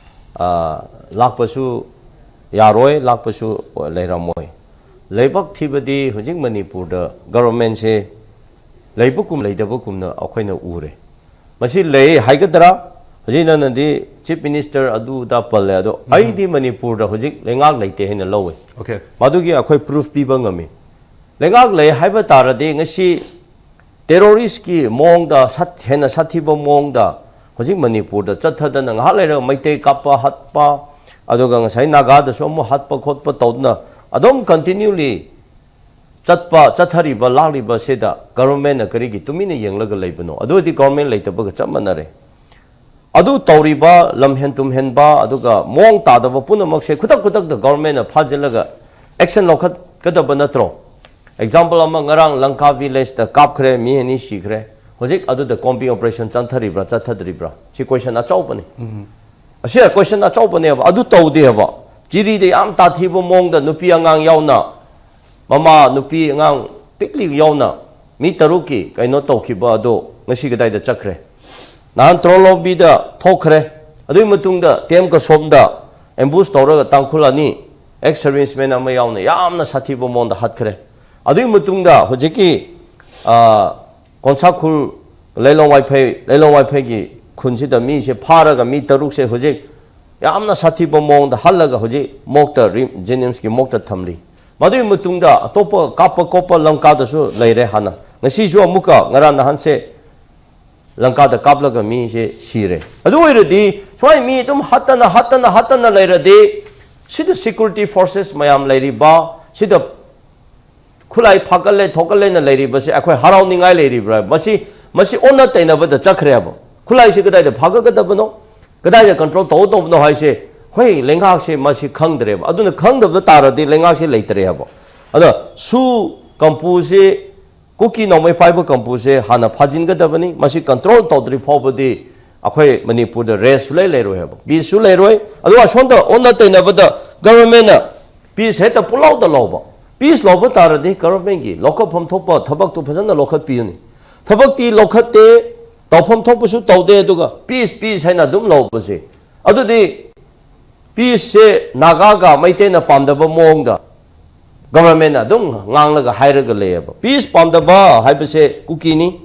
ꯑ, ꯂꯥꯛꯄꯁꯨ ꯌꯥꯔꯣꯏ, ꯂꯥꯛꯄꯁꯨ ꯂꯩꯔꯝꯃꯣꯏ꯫ ꯂꯥꯏꯕꯛ ꯊꯤꯕꯗꯤ ꯍꯧꯖꯤꯛ ꯃꯅꯤꯄꯨꯔꯗ ꯒꯚꯔꯟꯃꯦꯟꯁꯦ ꯂꯩꯕꯒꯨꯝ ꯂꯩꯇꯕꯒꯨꯝꯅ ꯑꯩꯈꯣꯏꯅ ꯎꯔꯦ꯫ ꯃꯁꯤ ꯂꯩ ꯍꯥꯏꯒꯗ꯭ꯔꯥ? ꯍꯧꯖꯤꯛ ꯅꯪꯅꯗꯤ ꯆꯤꯐ ꯃꯤꯅꯤꯁꯇꯔ ꯑꯗꯨꯗ ꯄꯜꯂꯦ, ꯑꯗꯣ ꯑꯩꯗꯤ ꯃꯅꯤꯄꯨꯔꯗ ꯍꯧꯖꯤꯛ ꯂꯩꯉꯥꯛ ꯂꯩꯇꯦ ꯍꯥꯏꯅ ꯂꯧꯋꯦ꯫ Okay. ꯃꯗꯨꯒꯤ ꯑꯩꯈꯣꯏ ꯄ꯭ꯔꯨꯐ ꯄꯤꯕ ꯉꯝꯃꯤ꯫ ꯂꯩꯉꯥꯛ ꯂꯩ ꯍꯥꯏꯕ ꯇꯥꯔꯗꯤ ꯉꯁꯤ ꯇꯦꯔꯣꯔꯤꯁꯀꯤ ꯃꯑꯣꯡꯗ ꯁꯠ- ꯍꯦꯟꯅ ꯁꯥꯊꯤꯕ ꯃꯑꯣꯡꯗ ꯍꯧꯖꯤꯛ ꯃꯅꯤꯄꯨꯔꯗ ꯆꯠꯊꯗꯅ ꯉꯥꯏꯍꯥꯛ ꯂꯩꯔꯒ ꯃꯩꯇꯩ ꯀꯥꯞꯄ ꯍꯥꯠꯄ, ꯑꯗꯨꯒ ꯉꯁꯥꯏ ꯅꯥꯒꯥꯗꯁꯨ ꯑꯃꯨꯛ ꯍꯥꯠꯄ ꯈꯣꯠꯄ ꯇꯧꯗꯅ ꯑꯗꯨꯝ ꯀꯟꯇꯤꯅ꯭ꯌꯨꯂꯤ ꯆꯠꯄ ꯆꯠꯊꯔꯤꯕ ꯂꯥꯛꯂꯤꯕꯁꯤꯗ ꯒꯚꯔꯟꯃꯦꯟꯅ ꯀꯔꯤꯒꯤ ꯇꯨꯃꯤꯟꯅ ꯌꯦꯡꯂꯒ ꯂꯩꯕꯅꯣ? ꯑꯗꯨꯗꯤ ꯒꯚꯔꯟꯃꯦꯟ ꯂꯩꯇꯕꯒ ꯆꯞ ꯃꯥꯟꯅꯔꯦ꯫ ꯑꯗꯨ ꯇꯧꯔꯤꯕ ꯂꯝꯍꯦꯟ ꯇꯨꯝꯍꯦꯟꯕ ꯑꯗꯨꯒ ꯃꯑꯣꯡ ꯇꯥꯗꯕ ꯄꯨꯝꯅꯃꯛꯁꯦ ꯈꯨꯗꯛ ꯈꯨꯗꯛꯇ ꯒꯚꯔꯟꯃꯦꯟꯅ ꯐꯥꯖꯤꯜꯂꯒ ꯑꯦꯛꯁꯟ ꯂꯧꯈꯠꯀꯗꯕ ꯅꯠꯇ꯭ꯔꯣ? ꯑꯦꯛꯖꯥꯝꯄꯜ ꯑꯃ, ꯉꯔꯥꯡ ꯂꯪꯀꯥ ꯚꯤꯂꯦꯖꯇ ꯀꯥꯞꯈ꯭ꯔꯦ, ꯃꯤ ꯑꯅꯤ ꯁꯤꯈ꯭ꯔꯦ꯫ ꯍꯧꯖꯤꯛ ꯑꯗꯨꯗ ꯀꯣꯝꯕꯤꯡ ꯑꯣꯄꯔꯦꯁꯟ ꯆꯠꯊꯔꯤꯕ꯭ꯔꯥ ꯆꯠꯊꯗ꯭ꯔꯤꯕ꯭ꯔꯥ? ꯁꯤ ꯀꯣꯏꯁꯟ ꯑꯆꯧꯕꯅꯤ꯫ ꯑꯁꯤ ꯀꯣꯏꯁꯟ ꯑꯆꯧꯕꯅꯦꯕ꯫ ꯑꯗꯨ ꯇꯧꯗꯦꯕ꯫ ꯆꯤꯔꯤꯗ ꯌꯥꯝ ꯇꯥꯊꯤꯕ ꯃꯑꯣꯡꯗ ꯅꯨꯄꯤ ꯑꯉꯥꯡ ꯌꯥꯎꯅ, ꯃꯃꯥ ꯅꯨꯄꯤ ꯑꯉꯥꯡ ꯄꯤꯛꯂꯤ ꯌꯥꯎꯅ ꯃꯤ ꯇꯔꯨꯛꯀꯤ ꯀꯩꯅꯣ ꯇꯧꯈꯤꯕ ꯑꯗꯣ ꯉꯁꯤ ꯀꯗꯥꯏꯗ ꯆꯠꯈ꯭ꯔꯦ? ꯅꯍꯥꯟ ꯇ꯭ꯔꯣꯂꯣꯝꯕꯤꯗ ꯊꯣꯛꯈ꯭ꯔꯦ꯫ ꯑꯗꯨꯒꯤ ꯃꯇꯨꯡꯗ ꯇꯦꯝ ꯀꯁꯣꯝꯗ ꯑꯦꯝꯕꯨꯁ ꯇꯧꯔꯒ ꯇꯥꯡꯈꯨꯜ ꯑꯅꯤ, ꯑꯦꯛꯁ ꯁꯔꯚꯤꯁꯃꯦꯟ ꯑꯃ ꯌꯥꯎꯅ, ꯌꯥꯝꯅ ꯁꯥꯊꯤꯕ ꯃꯑꯣꯡꯗ ꯍꯥꯠꯈ꯭ꯔꯦ꯫ ꯑꯗꯨꯒꯤ ꯃꯇꯨꯡꯗ ꯍꯧꯖꯤꯛꯀꯤ, ꯑ, ꯀꯣꯟꯁꯥꯈꯨꯜ, ꯂꯩꯂꯣꯡ ꯋꯥꯏꯐꯩ, ꯂꯩꯂꯣꯡ ꯋꯥꯏꯐꯩꯒꯤ ꯈꯨꯟꯁꯤꯗ ꯃꯤꯁꯦ ꯐꯥꯔꯒ ꯃꯤ ꯇꯔꯨꯛꯁꯦ ꯍꯧꯖꯤꯛ ꯌꯥꯝꯅ ꯁꯥꯊꯤꯕ ꯃꯑꯣꯡꯗ ꯍꯜꯂꯒ ꯍꯧꯖꯤꯛ ꯃꯣꯛꯇ ꯔꯤ-, ꯖꯦꯅꯤꯝꯁꯀꯤ ꯃꯣꯛꯇ ꯊꯝꯂꯤ꯫ ꯃꯗꯨꯒꯤ ꯃꯇꯨꯡꯗ ꯑꯇꯣꯞꯄ ꯀꯥꯞꯄ ꯈꯣꯠꯄ ꯂꯪꯀꯥꯗꯁꯨ ꯂꯩꯔꯦ ꯍꯥꯟꯅ꯫ ꯉꯁꯤꯁꯨ ꯑꯃꯨꯛꯀ ꯉꯔꯥꯡ ꯅꯍꯥꯟꯁꯦ ꯂꯪꯀꯥꯗ ꯀꯥꯞꯂꯒ ꯃꯤꯁꯦ ꯁꯤꯔꯦ꯫ ꯑꯗꯨ ꯑꯣꯏꯔꯗꯤ ꯁꯨꯃꯥꯏꯅ ꯃꯤ ꯑꯗꯨꯝ ꯍꯥꯠꯇꯅ, ꯍꯥꯠꯇꯅ, ꯍꯥꯠꯇꯅ ꯂꯩꯔꯗꯤ ꯁꯤꯗ ꯁꯦꯀ꯭ꯌꯨꯔꯤꯇꯤ ꯐꯣꯔꯁꯦꯁ ꯃꯌꯥꯝ ꯂꯩꯔꯤꯕ, ꯁꯤꯗ ꯈꯨꯠꯂꯥꯏ ꯐꯥꯒꯠꯂꯦ, ꯊꯣꯛꯒꯠꯂꯦꯅ ꯂꯩꯔꯤꯕꯁꯦ ꯑꯩꯈꯣꯏ ꯍꯔꯥꯎꯅꯤꯡꯉꯥꯏ ꯂꯩꯔꯤꯕ꯭ꯔꯥ? ꯃꯁꯤ, ꯃꯁꯤ ꯑꯣꯟꯅ ꯇꯩꯅꯕꯗ ꯆꯠꯈ꯭ꯔꯦꯕ꯫ ꯈꯨꯠꯂꯥꯏꯁꯤ ꯀꯗꯥꯏꯗ ꯐꯥꯒꯠꯀꯗꯕꯅꯣ, ꯀꯗꯥꯏꯗ ꯀꯟꯇ꯭ꯔꯣꯜ ꯇꯧꯒꯗꯧꯕꯅꯣ ꯍꯥꯏꯁꯦ ꯑꯩꯈꯣꯏ ꯂꯩꯉꯥꯛꯁꯦ ꯃꯁꯤ ꯈꯪꯗ꯭ꯔꯦꯕ꯫ ꯑꯗꯨꯅ ꯈꯪꯗꯕ ꯇꯥꯔꯗꯤ ꯂꯩꯉꯥꯛꯁꯦ ꯂꯩꯇ꯭ꯔꯦꯕ꯫ ꯑꯗ ꯁꯨ ꯀꯝꯄꯨꯁꯤ, ꯀꯨꯀꯤ ꯅꯣꯡꯃꯩ ꯄꯥꯏꯕ ꯀꯝꯄꯨꯁꯦ ꯍꯥꯟꯅ ꯐꯥꯖꯤꯟꯒꯗꯕꯅꯤ꯫ ꯃꯁꯤ ꯀꯟꯇ꯭ꯔꯣꯜ ꯇꯧꯗ꯭ꯔꯤ ꯐꯥꯎꯕꯗꯤ ꯑꯩꯈꯣꯏ ꯃꯅꯤꯄꯨꯔꯗ ꯔꯦꯁꯁꯨ ꯂꯩ ꯂꯩꯔꯣꯏ ꯍꯥꯏꯕ, ꯄꯤꯁꯁꯨ ꯂꯩꯔꯣꯏ꯫ ꯑꯗꯨꯒ ꯑꯁꯣꯝꯗ ꯑꯣꯟꯅ ꯇꯩꯅꯕꯗ ꯒꯚꯔꯟꯃꯦꯟꯅ ꯄꯤꯁ ꯍꯦꯛꯇ ꯄꯨꯂꯧꯗ ꯂꯧꯕ꯫ ꯄꯤꯁ ꯂꯧꯕ ꯇꯥꯔꯗꯤ ꯒꯚꯔꯟꯃꯦꯟꯒꯤ ꯂꯧꯈꯠꯐꯝ ꯊꯣꯛꯄ ꯊꯕꯛꯇꯨ ꯐꯖꯅ ꯂꯧꯈꯠꯄꯤꯌꯨꯅꯤ꯫ ꯊꯕꯛꯇꯤ ꯂꯧꯈꯠꯇꯦ, ꯇꯧꯐꯝ ꯊꯣꯛꯄꯁꯨ ꯇꯧꯗꯦ, ꯑꯗꯨꯒ ꯄꯤꯁ, ꯄꯤꯁ ꯍꯥꯏꯅ ꯑꯗꯨꯝ ꯂꯧꯕꯁꯦ꯫ ꯑꯗꯨꯗꯤ ꯄꯤꯁꯁꯦ ꯅꯥꯒꯥꯒ ꯃꯩꯇꯩꯅ ꯄꯥꯝꯗꯕ ꯃꯑꯣꯡꯗ ꯒꯚꯔꯟꯃꯦꯟꯅ ꯑꯗꯨꯝ ꯉꯥꯡꯂꯒ ꯍꯥꯏꯔꯒ ꯂꯩꯌꯦꯕ꯫ ꯄꯤꯁ ꯄꯥꯝꯗꯕ ꯍꯥꯏꯕꯁꯦ ꯀꯨꯀꯤꯅꯤ,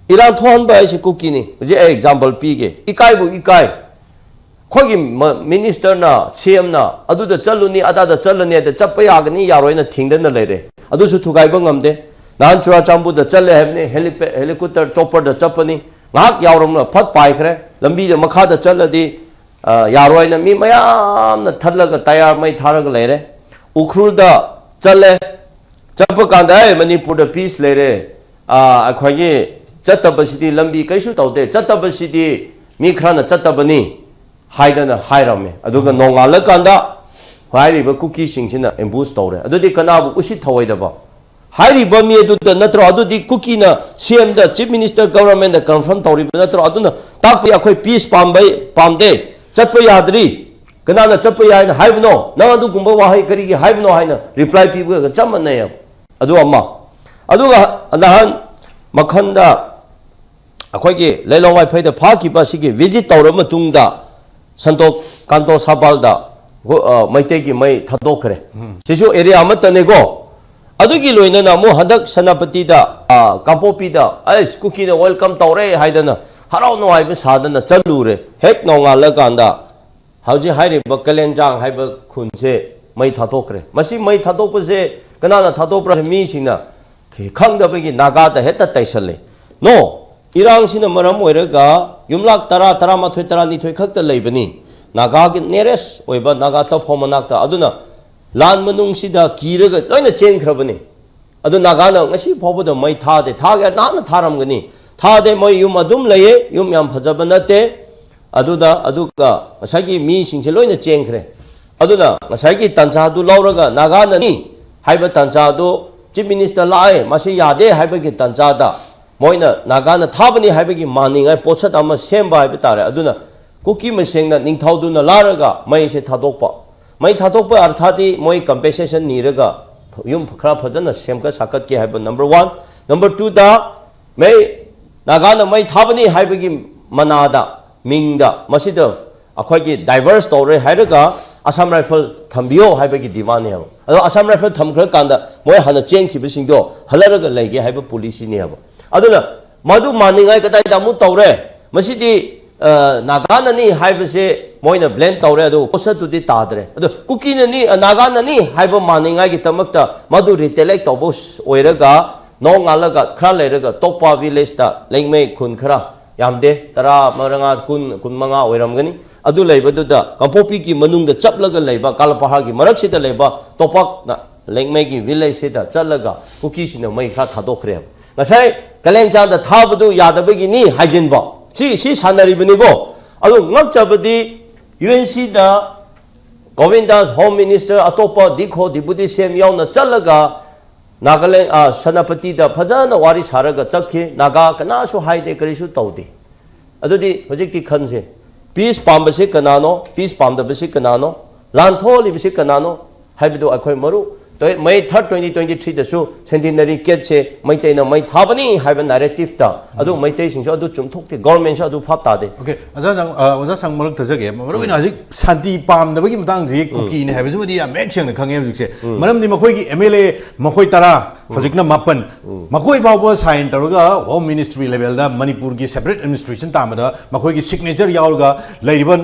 ꯏꯔꯥꯡ ꯊꯣꯛꯍꯟꯕ ꯍꯥꯏꯁꯦ ꯀꯨꯀꯤꯅꯤ꯫ ꯍꯧꯖꯤꯛ ꯑꯩ ꯑꯦꯛꯖꯥꯝꯄꯜ ꯄꯤꯒꯦ, ꯏꯀꯥꯏꯕꯨ ꯏꯀꯥꯏ꯫ ꯑꯩꯈꯣꯏꯒꯤ ꯃ-, ꯃꯤꯅꯤꯁꯇꯔꯅ, ꯁꯤ ꯑꯦꯝꯅ ꯑꯗꯨꯗ ꯆꯠꯂꯨꯅꯤ, ꯑꯗꯥꯗ ꯆꯠꯂꯅꯤ, ꯑꯗ ꯆꯠꯄ ꯌꯥꯒꯅꯤ, ꯌꯥꯔꯣꯏꯅ ꯊꯤꯡꯗꯅ ꯂꯩꯔꯦ꯫ ꯑꯗꯨꯁꯨ ꯊꯨꯒꯥꯏꯕ ꯉꯝꯗꯦ꯫ ꯅꯍꯥꯟ ꯆꯨꯔꯥꯆꯥꯟꯄꯨꯔꯗ ꯆꯠꯂꯦ ꯍꯥꯏꯕꯅꯤ, ꯍꯦꯂꯤꯄꯦ-, ꯍꯦꯂꯤꯀꯣꯞꯇꯔ ꯆꯣꯄꯔꯗ ꯆꯠꯄꯅꯤ꯫ ꯉꯥꯏꯍꯥꯛ ꯌꯥꯎꯔꯝꯂ ꯐꯠ ꯄꯥꯏꯈ꯭ꯔꯦ꯫ ꯂꯝꯕꯤꯗ ꯃꯈꯥꯗ ꯆꯠꯂꯗꯤ, ꯑ, ꯌꯥꯔꯣꯏꯅ ꯃꯤ ꯃꯌꯥꯝꯅ ꯊꯠꯂꯒ ꯇꯌꯥꯔ ꯃꯩ ꯊꯥꯔꯒ ꯂꯩꯔꯦ꯫ ꯎꯈ꯭ꯔꯨꯜꯗ ꯆꯠꯂꯦ, ꯆꯠꯄ ꯀꯥꯟꯗ, "ꯑꯩ ꯃꯅꯤꯄꯨꯔꯗ ꯄꯤꯁ ꯂꯩꯔꯦ, ꯑꯥ, ꯑꯩꯈꯣꯏꯒꯤ ꯆꯠꯇꯕꯁꯤꯗꯤ ꯂꯝꯕꯤ ꯀꯩꯁꯨ ꯇꯧꯗꯦ, ꯆꯠꯇꯕꯁꯤꯗꯤ ꯃꯤ ꯈꯔꯅ ꯆꯠꯇꯕꯅꯤ" ꯍꯥꯏꯗꯅ ꯍꯥꯏꯔꯝꯃꯦ꯫ ꯑꯗꯨꯒ ꯅꯣꯡꯉꯥꯜꯂꯀꯥꯟꯗ ꯍꯥꯏꯔꯤꯕ ꯀꯨꯀꯤꯁꯤꯡꯁꯤꯅ ꯑꯦꯝꯕꯨꯁ ꯇꯧꯔꯦ꯫ ꯑꯗꯨꯗꯤ ꯀꯅꯥꯕꯨ ꯎꯁꯤꯠ ꯊꯧꯑꯣꯏꯗꯕ? ꯍꯥꯏꯔꯤꯕ ꯃꯤ ꯑꯗꯨꯗ ꯅꯠꯇ꯭ꯔꯣ? ꯑꯗꯨꯗꯤ ꯀꯨꯀꯤꯅ ꯁꯤ ꯑꯦꯝꯗ, ꯆꯤꯐ ꯃꯤꯅꯤꯁꯇꯔ ꯒꯕꯔꯃꯦꯟꯗ ꯀꯟꯐꯔꯝ ꯇꯧꯔꯤꯕ ꯅꯠꯇ꯭ꯔꯣ? ꯑꯗꯨꯅ ꯇꯥꯛꯄꯗꯤ ꯑꯩꯈꯣꯏ ꯄꯤꯁ ꯄꯥꯝꯕꯩ ꯄꯥꯝꯗꯦ, ꯆꯠꯄ ꯌꯥꯗ꯭ꯔꯤ, ꯀꯅꯥꯅ ꯆꯠꯄ ꯌꯥꯏꯅ ꯍꯥꯏꯕꯅꯣ? ꯅꯪ ꯑꯗꯨꯒꯨꯝꯕ ꯋꯥꯍꯩ ꯀꯔꯤꯒꯤ ꯍꯥꯏꯕꯅꯣ ꯍꯥꯏꯅ ꯔꯤꯄ꯭ꯂꯥꯏ ꯄꯤꯕꯒ ꯆꯞ ꯃꯥꯟꯅꯩ꯫ ꯑꯗꯨ ꯑꯃ꯫ ꯑꯗꯨꯒ ꯅꯍꯥꯟ ꯃꯈꯟꯗ ꯑꯩꯈꯣꯏꯒꯤ ꯂꯩꯂꯣꯡ ꯋꯥꯏꯐꯩꯗ ꯐꯥꯈꯤꯕ ꯑꯁꯤꯒꯤ ꯚꯤꯖꯤꯠ ꯇꯧꯔꯕ ꯃꯇꯨꯡꯗ ꯁꯟꯇꯣ ꯀꯥꯟꯇꯣ ꯁꯥꯕꯥꯜꯗ ꯒꯣ-, ꯑ, ꯃꯩꯇꯩꯒꯤ ꯃꯩ ꯊꯥꯗꯣꯛꯈ꯭ꯔꯦ꯫ ꯁꯤꯁꯨ ꯑꯦꯔꯤꯌꯥ ꯑꯃꯠꯇꯅꯦꯀꯣ꯫ ꯑꯗꯨꯒꯤ ꯂꯣꯏꯅꯅ ꯑꯃꯨꯛ ꯍꯟꯗꯛ ꯁꯦꯅꯥꯄꯇꯤꯗ, ꯑ, ꯀꯥꯡꯄꯣꯛꯄꯤꯗ, "ꯑꯩꯁ, ꯀꯨꯀꯤꯅ ꯋꯦꯜꯀꯝ ꯇꯧꯔꯦ" ꯍꯥꯏꯗꯅ ꯍꯔꯥꯎ ꯅꯨꯡꯉꯥꯏꯕ ꯁꯥꯗꯅ ꯆꯠꯂꯨꯔꯦ꯫ ꯍꯦꯛ ꯅꯣꯡꯉꯥꯜꯂꯀꯥꯟꯗ ꯍꯧꯖꯤꯛ ꯍꯥꯏꯔꯤꯕ ꯀꯂꯦꯟꯖꯥꯡ ꯍꯥꯏꯕ ꯈꯨꯟꯁꯦ ꯃꯩ ꯊꯥꯗꯣꯛꯈ꯭ꯔꯦ꯫ ꯃꯁꯤ ꯃꯩ ꯊꯥꯗꯣꯛꯄꯁꯦ ꯀꯅꯥꯅ ꯊꯥꯗꯣꯛꯄ꯭ꯔꯥ? ꯃꯤꯁꯤꯡꯅ ꯈꯪꯗꯕꯒꯤ ꯅꯥꯒꯥꯗ ꯍꯦꯛꯇ ꯇꯩꯁꯜꯂꯦ꯫ ꯅꯣ, ꯏꯔꯥꯡꯁꯤꯅ ꯃꯔꯝ ꯑꯣꯏꯔꯒ ꯌꯨꯝꯂꯛ ꯇꯔꯥ, ꯇꯔꯥꯃꯥꯊꯣꯏ, ꯇꯔꯥꯅꯤꯊꯣꯏ ꯈꯛꯇ ꯂꯩꯕꯅꯤ꯫ ꯅꯥꯒꯥꯒꯤ ꯅꯦꯔꯦꯁ ꯑꯣꯏꯕ ꯅꯥꯒꯥ ꯇꯧꯐꯝ ꯃꯅꯥꯛꯇ꯫ ꯑꯗꯨꯅ ꯂꯥꯟ ꯃꯅꯨꯡꯁꯤꯗ ꯀꯤꯔꯒ ꯂꯣꯏꯅ ꯆꯦꯟꯈ꯭ꯔꯕꯅꯤ꯫ ꯑꯗꯨ ꯅꯥꯒꯥꯅ ꯉꯁꯤ ꯐꯥꯎꯕꯗ ꯃꯩ ꯊꯥꯗꯦ꯫ ꯊꯥꯒꯦ ꯅꯍꯥꯟꯅ ꯊꯥꯔꯝꯒꯅꯤ꯫ ꯊꯥꯗꯦ, ꯃꯣꯏ ꯌꯨꯝ ꯑꯗꯨꯝ ꯂꯩꯌꯦ꯫ ꯌꯨꯝ ꯌꯥꯝ ꯐꯖꯕ ꯅꯠꯇꯦ꯫ ꯑꯗꯨꯗ, ꯑꯗꯨꯒ ꯉꯁꯥꯏꯒꯤ ꯃꯤꯁꯤꯡꯁꯦ ꯂꯣꯏꯅ ꯆꯦꯟꯈ꯭ꯔꯦ꯫ ꯑꯗꯨꯅ ꯉꯁꯥꯏꯒꯤ ꯇꯥꯟꯖꯥꯗꯨ ꯂꯧꯔꯒ ꯅꯥꯒꯥꯅꯅꯤ ꯍꯥꯏꯕ ꯇꯥꯟꯖꯥꯗꯨ ꯆꯤꯐ ꯃꯤꯅꯤꯁꯇꯔ ꯂꯥꯛꯑꯦ, ꯃꯁꯤ ꯌꯥꯗꯦ ꯍꯥꯏꯕꯒꯤ ꯇꯥꯟꯖꯥꯗ ꯃꯣꯏꯅ ꯅꯥꯒꯥꯅ ꯊꯥꯕꯅꯤ ꯍꯥꯏꯕꯒꯤ ꯃꯥꯟꯅꯤꯡꯉꯥꯏ ꯄꯣꯠꯁꯛ ꯑꯃ ꯁꯦꯝꯕ ꯍꯥꯏꯕ ꯇꯥꯔꯦ꯫ ꯑꯗꯨꯅ ꯀꯨꯀꯤ ꯃꯁꯦꯡꯅ ꯅꯤꯡꯊꯧꯗꯨꯅ ꯂꯥꯔꯒ ꯃꯩꯁꯦ ꯊꯥꯗꯣꯛꯄ꯫ ꯃꯩ ꯊꯥꯗꯣꯛꯄ ꯑꯔꯊꯥꯗꯤ ꯃꯣꯏ ꯀꯝꯄꯦꯟꯁꯦꯁꯟ ꯅꯤꯔꯒ ꯌꯨꯝ ꯈꯔ ꯐꯖꯅ ꯁꯦꯝꯒꯠ ꯁꯥꯒꯠꯀꯦ ꯍꯥꯏꯕ, ꯅꯝꯕꯔ ꯋꯥꯟ꯫ ꯅꯝꯕꯔ ꯇꯨꯗ, ꯃꯩ, ꯅꯥꯒꯥꯅ ꯃꯩ ꯊꯥꯕꯅꯤ ꯍꯥꯏꯕꯒꯤ ꯃꯅꯥꯗ, ꯃꯤꯡꯗ, ꯃꯁꯤꯗ ꯑꯩꯈꯣꯏꯒꯤ ꯗꯥꯏꯚꯔꯁ ꯇꯧꯔꯦ ꯍꯥꯏꯔꯒ ꯑꯁꯥꯝ ꯔꯥꯏꯐꯜ ꯊꯝꯕꯤꯌꯣ ꯍꯥꯏꯕꯒꯤ ꯗꯤꯃꯥꯟꯅꯦꯕ꯫ ꯑꯗꯣ ꯑꯁꯥꯝ ꯔꯥꯏꯐꯜ ꯊꯝꯈ꯭ꯔꯀꯥꯟꯗ ꯃꯣꯏ ꯍꯥꯟꯅ ꯆꯦꯟꯈꯤꯕꯁꯤꯡꯗꯣ ꯍꯜꯂꯔꯒ ꯂꯩꯒꯦ ꯍꯥꯏꯕ ꯄꯣꯂꯤꯁꯤꯅꯦꯕ꯫ ꯑꯗꯨꯅ ꯃꯗꯨ ꯃꯥꯟꯅꯤꯡꯉꯥꯏ ꯀꯗꯥꯏꯗ ꯑꯃꯨꯛ ꯇꯧꯔꯦ? ꯃꯁꯤꯗꯤ, ꯑ, ꯅꯥꯒꯥꯅꯅꯤ ꯍꯥꯏꯕꯁꯦ ꯃꯣꯏꯅ ꯕ꯭ꯂꯦꯝ ꯇꯧꯔꯦ, ꯑꯗꯨꯒ ꯄꯣꯠꯁꯛꯇꯨꯗꯤ ꯇꯥꯗ꯭ꯔꯦ꯫ ꯑꯗꯣ ꯀꯨꯀꯤꯅꯅꯤ, ꯑ, ꯅꯥꯒꯥꯅꯅꯤ ꯍꯥꯏꯕ ꯃꯥꯟꯅꯤꯡꯉꯥꯏꯒꯤꯗꯃꯛꯇ ꯃꯗꯨ ꯔꯤꯇꯦꯂꯦꯛ ꯇꯧꯕ ꯑꯣꯏꯔꯒ ꯅꯣꯡꯉꯥꯜꯂꯒ ꯈꯔ ꯂꯩꯔꯒ ꯇꯣꯛꯄ ꯚꯤꯂꯦꯖꯇ ꯂꯦꯡꯃꯩ ꯈꯨꯟ ꯈꯔ, ꯌꯥꯝꯗꯦ, ꯇꯔꯥ ꯃꯉꯥ, ꯀꯨꯟ, ꯀꯨꯟꯃꯉꯥ ꯑꯣꯏꯔꯝꯒꯅꯤ꯫ ꯑꯗꯨ ꯂꯩꯕꯗꯨꯗ ꯀꯥꯡꯄꯣꯛꯄꯤꯒꯤ ꯃꯅꯨꯡꯗ ꯆꯞꯂꯒ ꯂꯩꯕ, ꯀꯥꯂꯄꯍꯥꯔꯒꯤ ꯃꯔꯛꯁꯤꯗ ꯂꯩꯕ ꯇꯣꯄꯥꯛꯅ ꯂꯦꯡꯃꯩꯒꯤ ꯚꯤꯂꯦꯖꯁꯤꯗ ꯆꯠꯂꯒ ꯀꯨꯀꯤꯁꯤꯡꯅ ꯃꯩ ꯈꯔ ꯊꯥꯗꯣꯛꯈ꯭ꯔꯦꯕ꯫ ꯉꯁꯥꯏ ꯀꯂꯦꯟꯆꯥꯟꯗ ꯊꯥꯕꯗꯨ ꯌꯥꯗꯕꯒꯤꯅꯤ ꯍꯥꯏꯖꯤꯟꯕ꯫ ꯁꯤ, ꯁꯤ ꯁꯥꯟꯅꯔꯤꯕꯅꯤꯀꯣ꯫ ꯑꯗꯨ ꯉꯛꯆꯕꯗꯤ ꯌꯨ ꯑꯦꯟ ꯁꯤꯗ ꯒꯣꯕꯤꯟꯗꯥꯁ ꯍꯣꯝ ꯃꯤꯅꯤꯁꯇꯔ, ꯑꯇꯣꯞꯄ ꯗꯤꯈꯣ ꯗꯤꯄꯨꯇꯤ ꯁꯤ ꯑꯦꯝ ꯌꯥꯎꯅ ꯆꯠꯂꯒ ꯅꯥꯒꯥꯂꯦꯟ, ꯑ, ꯁꯦꯅꯥꯄꯇꯤꯗ ꯐꯖꯅ ꯋꯥꯔꯤ ꯁꯥꯔꯒ ꯆꯠꯈꯤ꯫ ꯅꯥꯒꯥ ꯀꯅꯥꯁꯨ ꯍꯥꯏꯗꯦ, ꯀꯔꯤꯁꯨ ꯇꯧꯗꯦ꯫ ꯑꯗꯨꯗꯤ ꯍꯧꯖꯤꯛꯇꯤ ꯈꯟꯁꯦ, ꯄꯤꯁ ꯄꯥꯝꯕꯁꯤ ꯀꯅꯥꯅꯣ, ꯄꯤꯁ ꯄꯥꯝꯗꯕꯁꯤ ꯀꯅꯥꯅꯣ, ꯂꯥꯟ ꯊꯣꯛꯍꯜꯂꯤꯕꯁꯤ ꯀꯅꯥꯅꯣ ꯍꯥꯏꯕꯗꯨ ꯑꯩꯈꯣꯏ ꯃꯔꯨ ꯇꯧꯏ꯫ ꯃꯦ ꯊꯥꯔꯠ, ꯇ꯭ꯋꯦꯟꯇꯤ ꯇ꯭ꯋꯦꯟꯇꯤ ꯊ꯭ꯔꯤꯗꯁꯨ ꯁꯦꯟꯇꯤꯅꯔꯤ ꯀꯦꯠꯁꯦ ꯃꯩꯇꯩꯅ ꯃꯩ ꯊꯥꯕꯅꯤ ꯍꯥꯏꯕ ꯅꯦꯔꯦꯇꯤꯞꯇ ꯑꯗꯨ ꯃꯩꯇꯩꯁꯤꯡꯁꯨ ꯑꯗꯨ ꯆꯨꯝꯊꯣꯛꯇꯦ, ꯒꯣꯔꯃꯦꯟꯁꯨ ꯑꯗꯨ ꯚꯥꯞ ꯇꯥꯗꯦ꯫ ꯑꯣꯀꯦ, ꯑꯣꯖꯥ ꯁꯪ-, ꯑ, ꯑꯣꯖꯥ ꯁꯪ ꯃꯔꯛ ꯊꯠꯆꯒꯦ꯫ ꯃꯔꯨ ꯑꯣꯏꯅ ꯍꯧꯖꯤꯛ ꯁꯥꯟꯇꯤ ꯄꯥꯝꯗꯕꯒꯤ ꯃꯇꯥꯡꯁꯤ ꯀꯨꯀꯤꯅꯤ ꯍꯥꯏꯕꯁꯤꯃꯗꯤ ꯌꯥꯝ ꯃꯌꯦꯛ ꯁꯦꯡꯅ ꯈꯪꯉꯦ ꯍꯧꯖꯤꯛꯁꯦ꯫ ꯃꯔꯝꯗꯤ ꯃꯈꯣꯏꯒꯤ ꯑꯦꯝ ꯑꯦꯜ ꯑꯦ ꯃꯈꯣꯏ ꯇꯔꯥ, ꯍꯧꯖꯤꯛꯅ ꯃꯥꯄꯟ, ꯃꯈꯣꯏ ꯐꯥꯎꯕ ꯁꯥꯏꯟ ꯇꯧꯔꯒ ꯍꯣꯝ ꯃꯤꯅꯤꯁꯇ꯭ꯔꯤ ꯂꯦꯚꯦꯜꯗ ꯃꯅꯤꯄꯨꯔꯒꯤ ꯁꯦꯄꯔꯦꯠ ꯑꯦꯗꯃꯤꯅꯤꯁꯇ꯭ꯔꯦꯁꯟ ꯇꯥꯟꯕꯗ ꯃꯈꯣꯏꯒꯤ ꯁꯤꯒꯅꯦꯆꯔ ꯌꯥꯎꯔꯒ ꯂꯩꯔꯤꯕ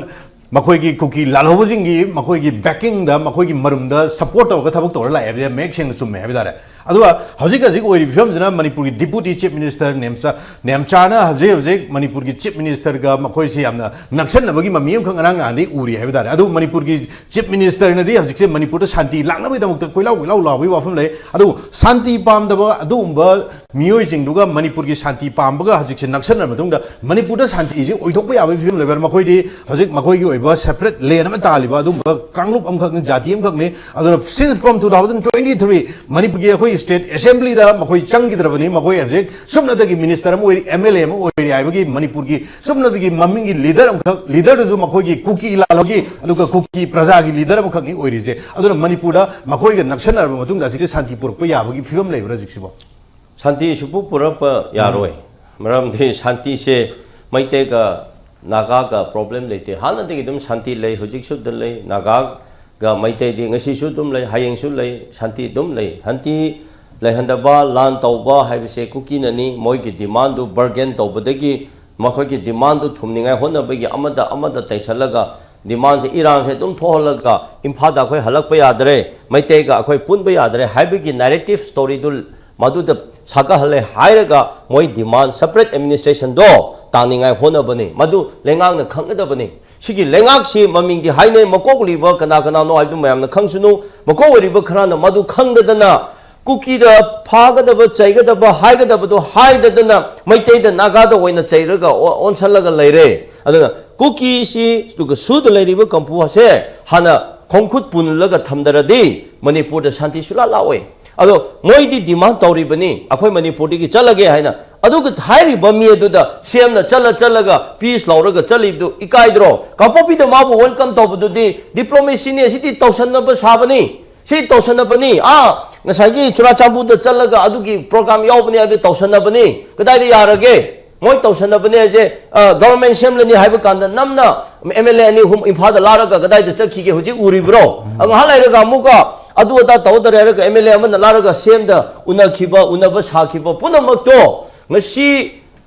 ꯃꯈꯣꯏꯒꯤ ꯀꯨꯀꯤ ꯂꯥꯜꯍꯧꯕꯁꯤꯡꯒꯤ ꯃꯈꯣꯏꯒꯤ ꯕꯦꯀꯤꯡꯗ, ꯃꯈꯣꯏꯒꯤ ꯃꯔꯨꯝꯗ ꯁꯄꯣꯔꯠ ꯇꯧꯔꯒ ꯊꯕꯛ ꯇꯧꯔ ꯂꯥꯛꯑꯦ ꯍꯥꯏꯕꯁꯦ ꯃꯌꯦꯛ ꯁꯦꯡꯅ ꯆꯨꯝꯃꯦ ꯍꯥꯏꯕ ꯇꯥꯔꯦ꯫ ꯑꯗꯨꯒ ꯍꯧꯖꯤꯛ ꯍꯧꯖꯤꯛ ꯑꯣꯏꯔꯤꯕ ꯐꯤꯕꯝꯁꯤꯅ ꯃꯅꯤꯄꯨꯔꯒꯤ ꯗꯤꯄꯨꯇꯤ ꯆꯤꯐ ꯃꯤꯅꯤꯁꯇꯔ ꯅꯦꯝꯆꯥ, ꯅꯦꯝꯆꯥꯅ ꯍꯧꯖꯤꯛ ꯍꯧꯖꯤꯛ ꯃꯅꯤꯄꯨꯔꯒꯤ ꯆꯤꯐ ꯃꯤꯅꯤꯁꯇꯔꯒ ꯃꯈꯣꯏꯁꯤ ꯌꯥꯝꯅ ꯅꯛꯁꯟꯅꯕꯒꯤ ꯃꯃꯤ ꯑꯃꯈꯛ ꯉꯔꯥꯡ ꯅꯍꯥꯟꯗꯒꯤ ꯎꯔꯤ ꯍꯥꯏꯕ ꯇꯥꯔꯦ꯫ ꯑꯗꯨꯕꯨ ꯃꯅꯤꯄꯨꯔꯒꯤ ꯆꯤꯐ ꯃꯤꯅꯤꯁꯇꯔꯅꯗꯤ ꯍꯧꯖꯤꯛꯁꯦ ꯃꯅꯤꯄꯨꯔꯗ ꯁꯥꯟꯇꯤ ꯂꯥꯛꯅꯕꯒꯤꯗꯃꯛꯇ ꯀꯣꯏꯂꯥꯎ ꯀꯣꯏꯂꯥꯎ ꯂꯥꯎꯕꯒꯤ ꯋꯥꯐꯝ ꯂꯩ꯫ ꯑꯗꯨꯕꯨ ꯁꯥꯟꯇꯤ ꯄꯥꯝꯗꯕ ꯑꯗꯨꯒꯨꯝꯕ ꯃꯤꯑꯣꯏꯁꯤꯡꯗꯨꯒ ꯃꯅꯤꯄꯨꯔꯒꯤ ꯁꯥꯟꯇꯤ ꯄꯥꯝꯕꯒ ꯍꯧꯖꯤꯛꯁꯦ ꯅꯛꯁꯟꯅꯔꯕ ꯃꯇꯨꯡꯗ ꯃꯅꯤꯄꯨꯔꯗ ꯁꯥꯟꯇꯤꯁꯤ ꯑꯣꯏꯊꯣꯛꯄ ꯌꯥꯕꯒꯤ ꯐꯤꯕꯝ ꯂꯩꯕ꯭ꯔꯥ? ꯃꯈꯣꯏꯗꯤ ꯍꯧꯖꯤꯛ ꯃꯈꯣꯏꯒꯤ ꯑꯣꯏꯕ ꯁꯦꯄꯔꯦꯠ ꯂꯦꯟ ꯑꯃ ꯇꯥꯜꯂꯤꯕ ꯑꯗꯨꯒꯨꯝꯕ ꯀꯥꯡꯂꯨꯞ ꯑꯃꯈꯛꯅꯤ, ꯖꯥꯇꯤ ꯑꯃꯈꯛꯅꯤ꯫ ꯑꯗꯨꯅ since from two thousand twenty three ꯃꯅꯤꯄꯨꯔꯒꯤ ꯑꯩꯈꯣꯏ ꯁ꯭ꯇꯦꯠ ꯑꯦꯁꯦꯝꯕ꯭ꯂꯤꯗ ꯃꯈꯣꯏ ꯆꯪꯈꯤꯗ꯭ꯔꯕꯅꯤ꯫ ꯃꯈꯣꯏ ꯍꯧꯖꯤꯛ ꯁꯨꯞꯅꯇꯒꯤ ꯃꯤꯅꯤꯁꯇꯔ ꯑꯃ ꯑꯣꯏꯔꯤ, ꯑꯦꯝ ꯑꯦꯜ ꯑꯦ ꯑꯃ ꯑꯣꯏꯔꯤ ꯍꯥꯏꯕꯒꯤ ꯃꯅꯤꯄꯨꯔꯒꯤ ꯁꯨꯞꯅꯇꯒꯤ ꯃꯃꯤꯡꯒꯤ ꯂꯤꯗꯔ ꯑꯃꯈꯛ, ꯂꯤꯗꯔꯗꯨꯁꯨ ꯃꯈꯣꯏꯒꯤ ꯀꯨꯀꯤ ꯂꯥꯜꯍꯧꯒꯤ, ꯑꯗꯨꯒ ꯀꯨꯀꯤ ꯄ꯭ꯔꯖꯥꯒꯤ ꯂꯤꯗꯔ ꯑꯃꯈꯛꯅꯤ ꯑꯣꯏꯔꯤꯁꯦ꯫ ꯑꯗꯨꯅ ꯃꯅꯤꯄꯨꯔꯗ ꯃꯈꯣꯏꯒ ꯅꯛꯁꯟꯅꯔꯕ ꯃꯇꯨꯡꯗ ꯍꯧꯖꯤꯛꯁꯦ ꯁꯥꯟꯇꯤ ꯄꯨꯔꯛꯄ ꯌꯥꯕꯒꯤ ꯐꯤꯕꯝ ꯂꯩꯕ꯭ꯔꯥ ꯍꯧꯖꯤꯛꯁꯤꯕꯣ? ꯁꯥꯟꯇꯤ ꯁꯨꯄꯨ ꯄꯨꯔꯛꯄ ꯌꯥꯔꯣꯏ꯫ ꯃꯔꯝꯗꯤ ꯁꯥꯟꯇꯤꯁꯦ ꯃꯩꯇꯩꯒ ꯅꯥꯒꯥꯒ ꯄ꯭ꯔꯣꯕ꯭ꯂꯦꯝ ꯂꯩꯇꯦ꯫ ꯍꯥꯟꯅꯗꯒꯤ ꯑꯗꯨꯝ ꯁꯥꯟꯇꯤ ꯂꯩ, ꯍꯧꯖꯤꯛꯁꯨ ꯑꯗꯨꯝ ꯂꯩ꯫ ꯅꯥꯒꯥꯒ ꯃꯩꯇꯩꯗꯤ ꯉꯁꯤꯁꯨ ꯑꯗꯨꯝ ꯂꯩ, ꯍꯌꯦꯡꯁꯨ ꯂꯩ, ꯁꯥꯟꯇꯤ ꯑꯗꯨꯝ ꯂꯩ꯫ ꯁꯥꯟꯇꯤ ꯂꯩꯍꯟꯗꯕ, ꯂꯥꯟ ꯇꯧꯕ ꯍꯥꯏꯕꯁꯦ ꯀꯨꯀꯤꯅꯅꯤ꯫ ꯃꯣꯏꯒꯤ ꯗꯤꯃꯥꯟꯗꯨ ꯕꯔꯒꯦꯟ ꯇꯧꯕꯗꯒꯤ, ꯃꯈꯣꯏꯒꯤ ꯗꯤꯃꯥꯟꯗꯨ ꯊꯨꯝꯅꯤꯡꯉꯥꯏ ꯍꯣꯠꯅꯕꯒꯤ ꯑꯃꯗ ꯑꯃꯗ ꯇꯩꯁꯜꯂꯒ ꯗꯤꯃꯥꯟꯁꯦ, ꯏꯔꯥꯡꯁꯦ ꯑꯗꯨꯝ ꯊꯣꯛꯍꯜꯂꯒ ꯏꯝꯐꯥꯜꯗ ꯑꯩꯈꯣꯏ ꯍꯜꯂꯛꯄ ꯌꯥꯗ꯭ꯔꯦ, ꯃꯩꯇꯩꯒ ꯑꯩꯈꯣꯏ ꯄꯨꯟꯕ ꯌꯥꯗ꯭ꯔꯦ ꯍꯥꯏꯕꯒꯤ ꯅꯦꯔꯦꯇꯤꯞ ꯁ꯭ꯇꯣꯔꯤꯗꯨ ꯃꯗꯨꯗ ꯁꯥꯒꯠꯍꯜꯂꯦ ꯍꯥꯏꯔꯒ ꯃꯣꯏ ꯗꯤꯃꯥꯟ ꯁꯦꯄꯔꯦꯠ ꯑꯦꯗꯃꯤꯅꯤꯁꯇ꯭ꯔꯦꯁꯟꯗꯣ ꯇꯥꯅꯤꯡꯉꯥꯏ ꯍꯣꯠꯅꯕꯅꯤ꯫ ꯃꯗꯨ ꯂꯩꯉꯥꯛꯅ ꯈꯪꯒꯗꯕꯅꯤ꯫ ꯁꯤꯒꯤ ꯂꯩꯉꯥꯛꯁꯤ ꯃꯃꯤꯡꯗꯤ ꯍꯥꯏꯅꯩ, ꯃꯀꯣꯛ ꯂꯩꯕ ꯀꯅꯥ ꯀꯅꯥꯅꯣ ꯍꯥꯏꯕꯗꯨ ꯃꯌꯥꯝꯅ ꯈꯪꯁꯅꯨ꯫ ꯃꯀꯣꯛ ꯑꯣꯏꯔꯤꯕ ꯈꯔꯅ ꯃꯗꯨ ꯈꯪꯗꯗꯅ ꯀꯨꯀꯤꯗ ꯐꯥꯒꯗꯕ, ꯆꯩꯒꯗꯕ, ꯍꯥꯏꯒꯗꯕꯗꯣ ꯍꯥꯏꯗꯗꯅ ꯃꯩꯇꯩꯗ, ꯅꯥꯒꯥꯗ ꯑꯣꯏꯅ ꯆꯩꯔꯒ ꯑꯣ-, ꯑꯣꯟꯁꯜꯂꯒ ꯂꯩꯔꯦ꯫ ꯑꯗꯨꯅ ꯀꯨꯀꯤꯁꯤ, ꯑꯗꯨꯒ ꯁꯨꯗ ꯂꯩꯔꯤꯕ ꯀꯝꯄꯨ ꯑꯁꯦ ꯍꯥꯟꯅ ꯈꯣꯡꯈꯨꯠ ꯄꯨꯜꯂꯒ ꯊꯝꯗꯔꯗꯤ ꯃꯅꯤꯄꯨꯔꯗ ꯁꯥꯟꯇꯤ ꯁꯨꯡꯂꯥ ꯂꯥꯛꯑꯣꯏ꯫ ꯑꯗꯣ ꯃꯣꯏꯗꯤ ꯗꯤꯃꯥꯟ ꯇꯧꯔꯤꯕꯅꯤ, "ꯑꯩꯈꯣꯏ ꯃꯅꯤꯄꯨꯔꯗꯒꯤ ꯆꯠꯂꯒꯦ" ꯍꯥꯏꯅ꯫ ꯑꯗꯨꯒ ꯍꯥꯏꯔꯤꯕ ꯃꯤ ꯑꯗꯨꯗ ꯁꯤ ꯑꯦꯝꯅ ꯆꯠꯂ ꯆꯠꯂꯒ ꯄꯤꯁ ꯂꯧꯔꯒ ꯆꯠꯂꯤꯕꯗꯨ ꯏꯀꯥꯏꯗ꯭ꯔꯣ? ꯀꯥꯡꯄꯣꯛꯄꯤꯗ ꯃꯥꯕꯨ ꯋꯦꯜꯀꯝ ꯇꯧꯕꯗꯨꯗꯤ ꯗꯤꯄ꯭ꯂꯣꯃꯦꯁꯤꯅꯤ, ꯑꯁꯤꯗꯤ ꯇꯧꯁꯟꯅꯕ ꯁꯥꯕꯅꯤ꯫ ꯁꯤ ꯇꯧꯁꯟꯅꯕꯅꯤ꯫ ꯑꯥ, ꯉꯁꯥꯏꯒꯤ ꯆꯨꯔꯥꯆꯥꯟꯄꯨꯔꯗ ꯆꯠꯂꯒ ꯑꯗꯨꯒꯤ ꯄ꯭ꯔꯣꯒ꯭ꯔꯥꯝ ꯌꯥꯎꯕꯅꯤ ꯍꯥꯏꯕꯗꯨ ꯇꯧꯁꯟꯅꯕꯅꯤ꯫ ꯀꯗꯥꯏꯗ ꯌꯥꯔꯒꯦ? ꯃꯣꯏ ꯇꯧꯁꯟꯅꯕꯅꯦ ꯍꯥꯏꯁꯦ, ꯑ, ꯒꯚꯔꯟꯃꯦꯟ ꯁꯦꯝꯂꯅꯤ ꯍꯥꯏꯕ ꯀꯥꯟꯗ ꯅꯝꯅ ꯑꯦꯝ ꯑꯦꯜ ꯑꯦ ꯑꯅꯤ ꯑꯍꯨꯝ ꯏꯝꯐꯥꯜꯗ ꯂꯥꯛꯂꯒ ꯀꯗꯥꯏꯗ ꯆꯠꯈꯤꯒꯦ ꯍꯧꯖꯤꯛ ꯎꯔꯤꯕ꯭ꯔꯣ? ꯑ, ꯉꯥꯏꯍꯥꯛ ꯂꯩꯔꯒ ꯑꯃꯨꯛꯀ ꯑꯗꯨ ꯑꯗꯥ ꯇꯧꯗꯔꯦ ꯍꯥꯏꯔꯒ ꯑꯦꯝ ꯑꯦꯜ ꯑꯦ ꯑꯃꯅ ꯂꯥꯛꯂꯒ ꯁꯤ ꯑꯦꯝꯗ ꯎꯅꯈꯤꯕ, ꯎꯅꯕ ꯁꯥꯈꯤꯕ ꯄꯨꯝꯅꯃꯛꯇꯣ ꯉꯁꯤ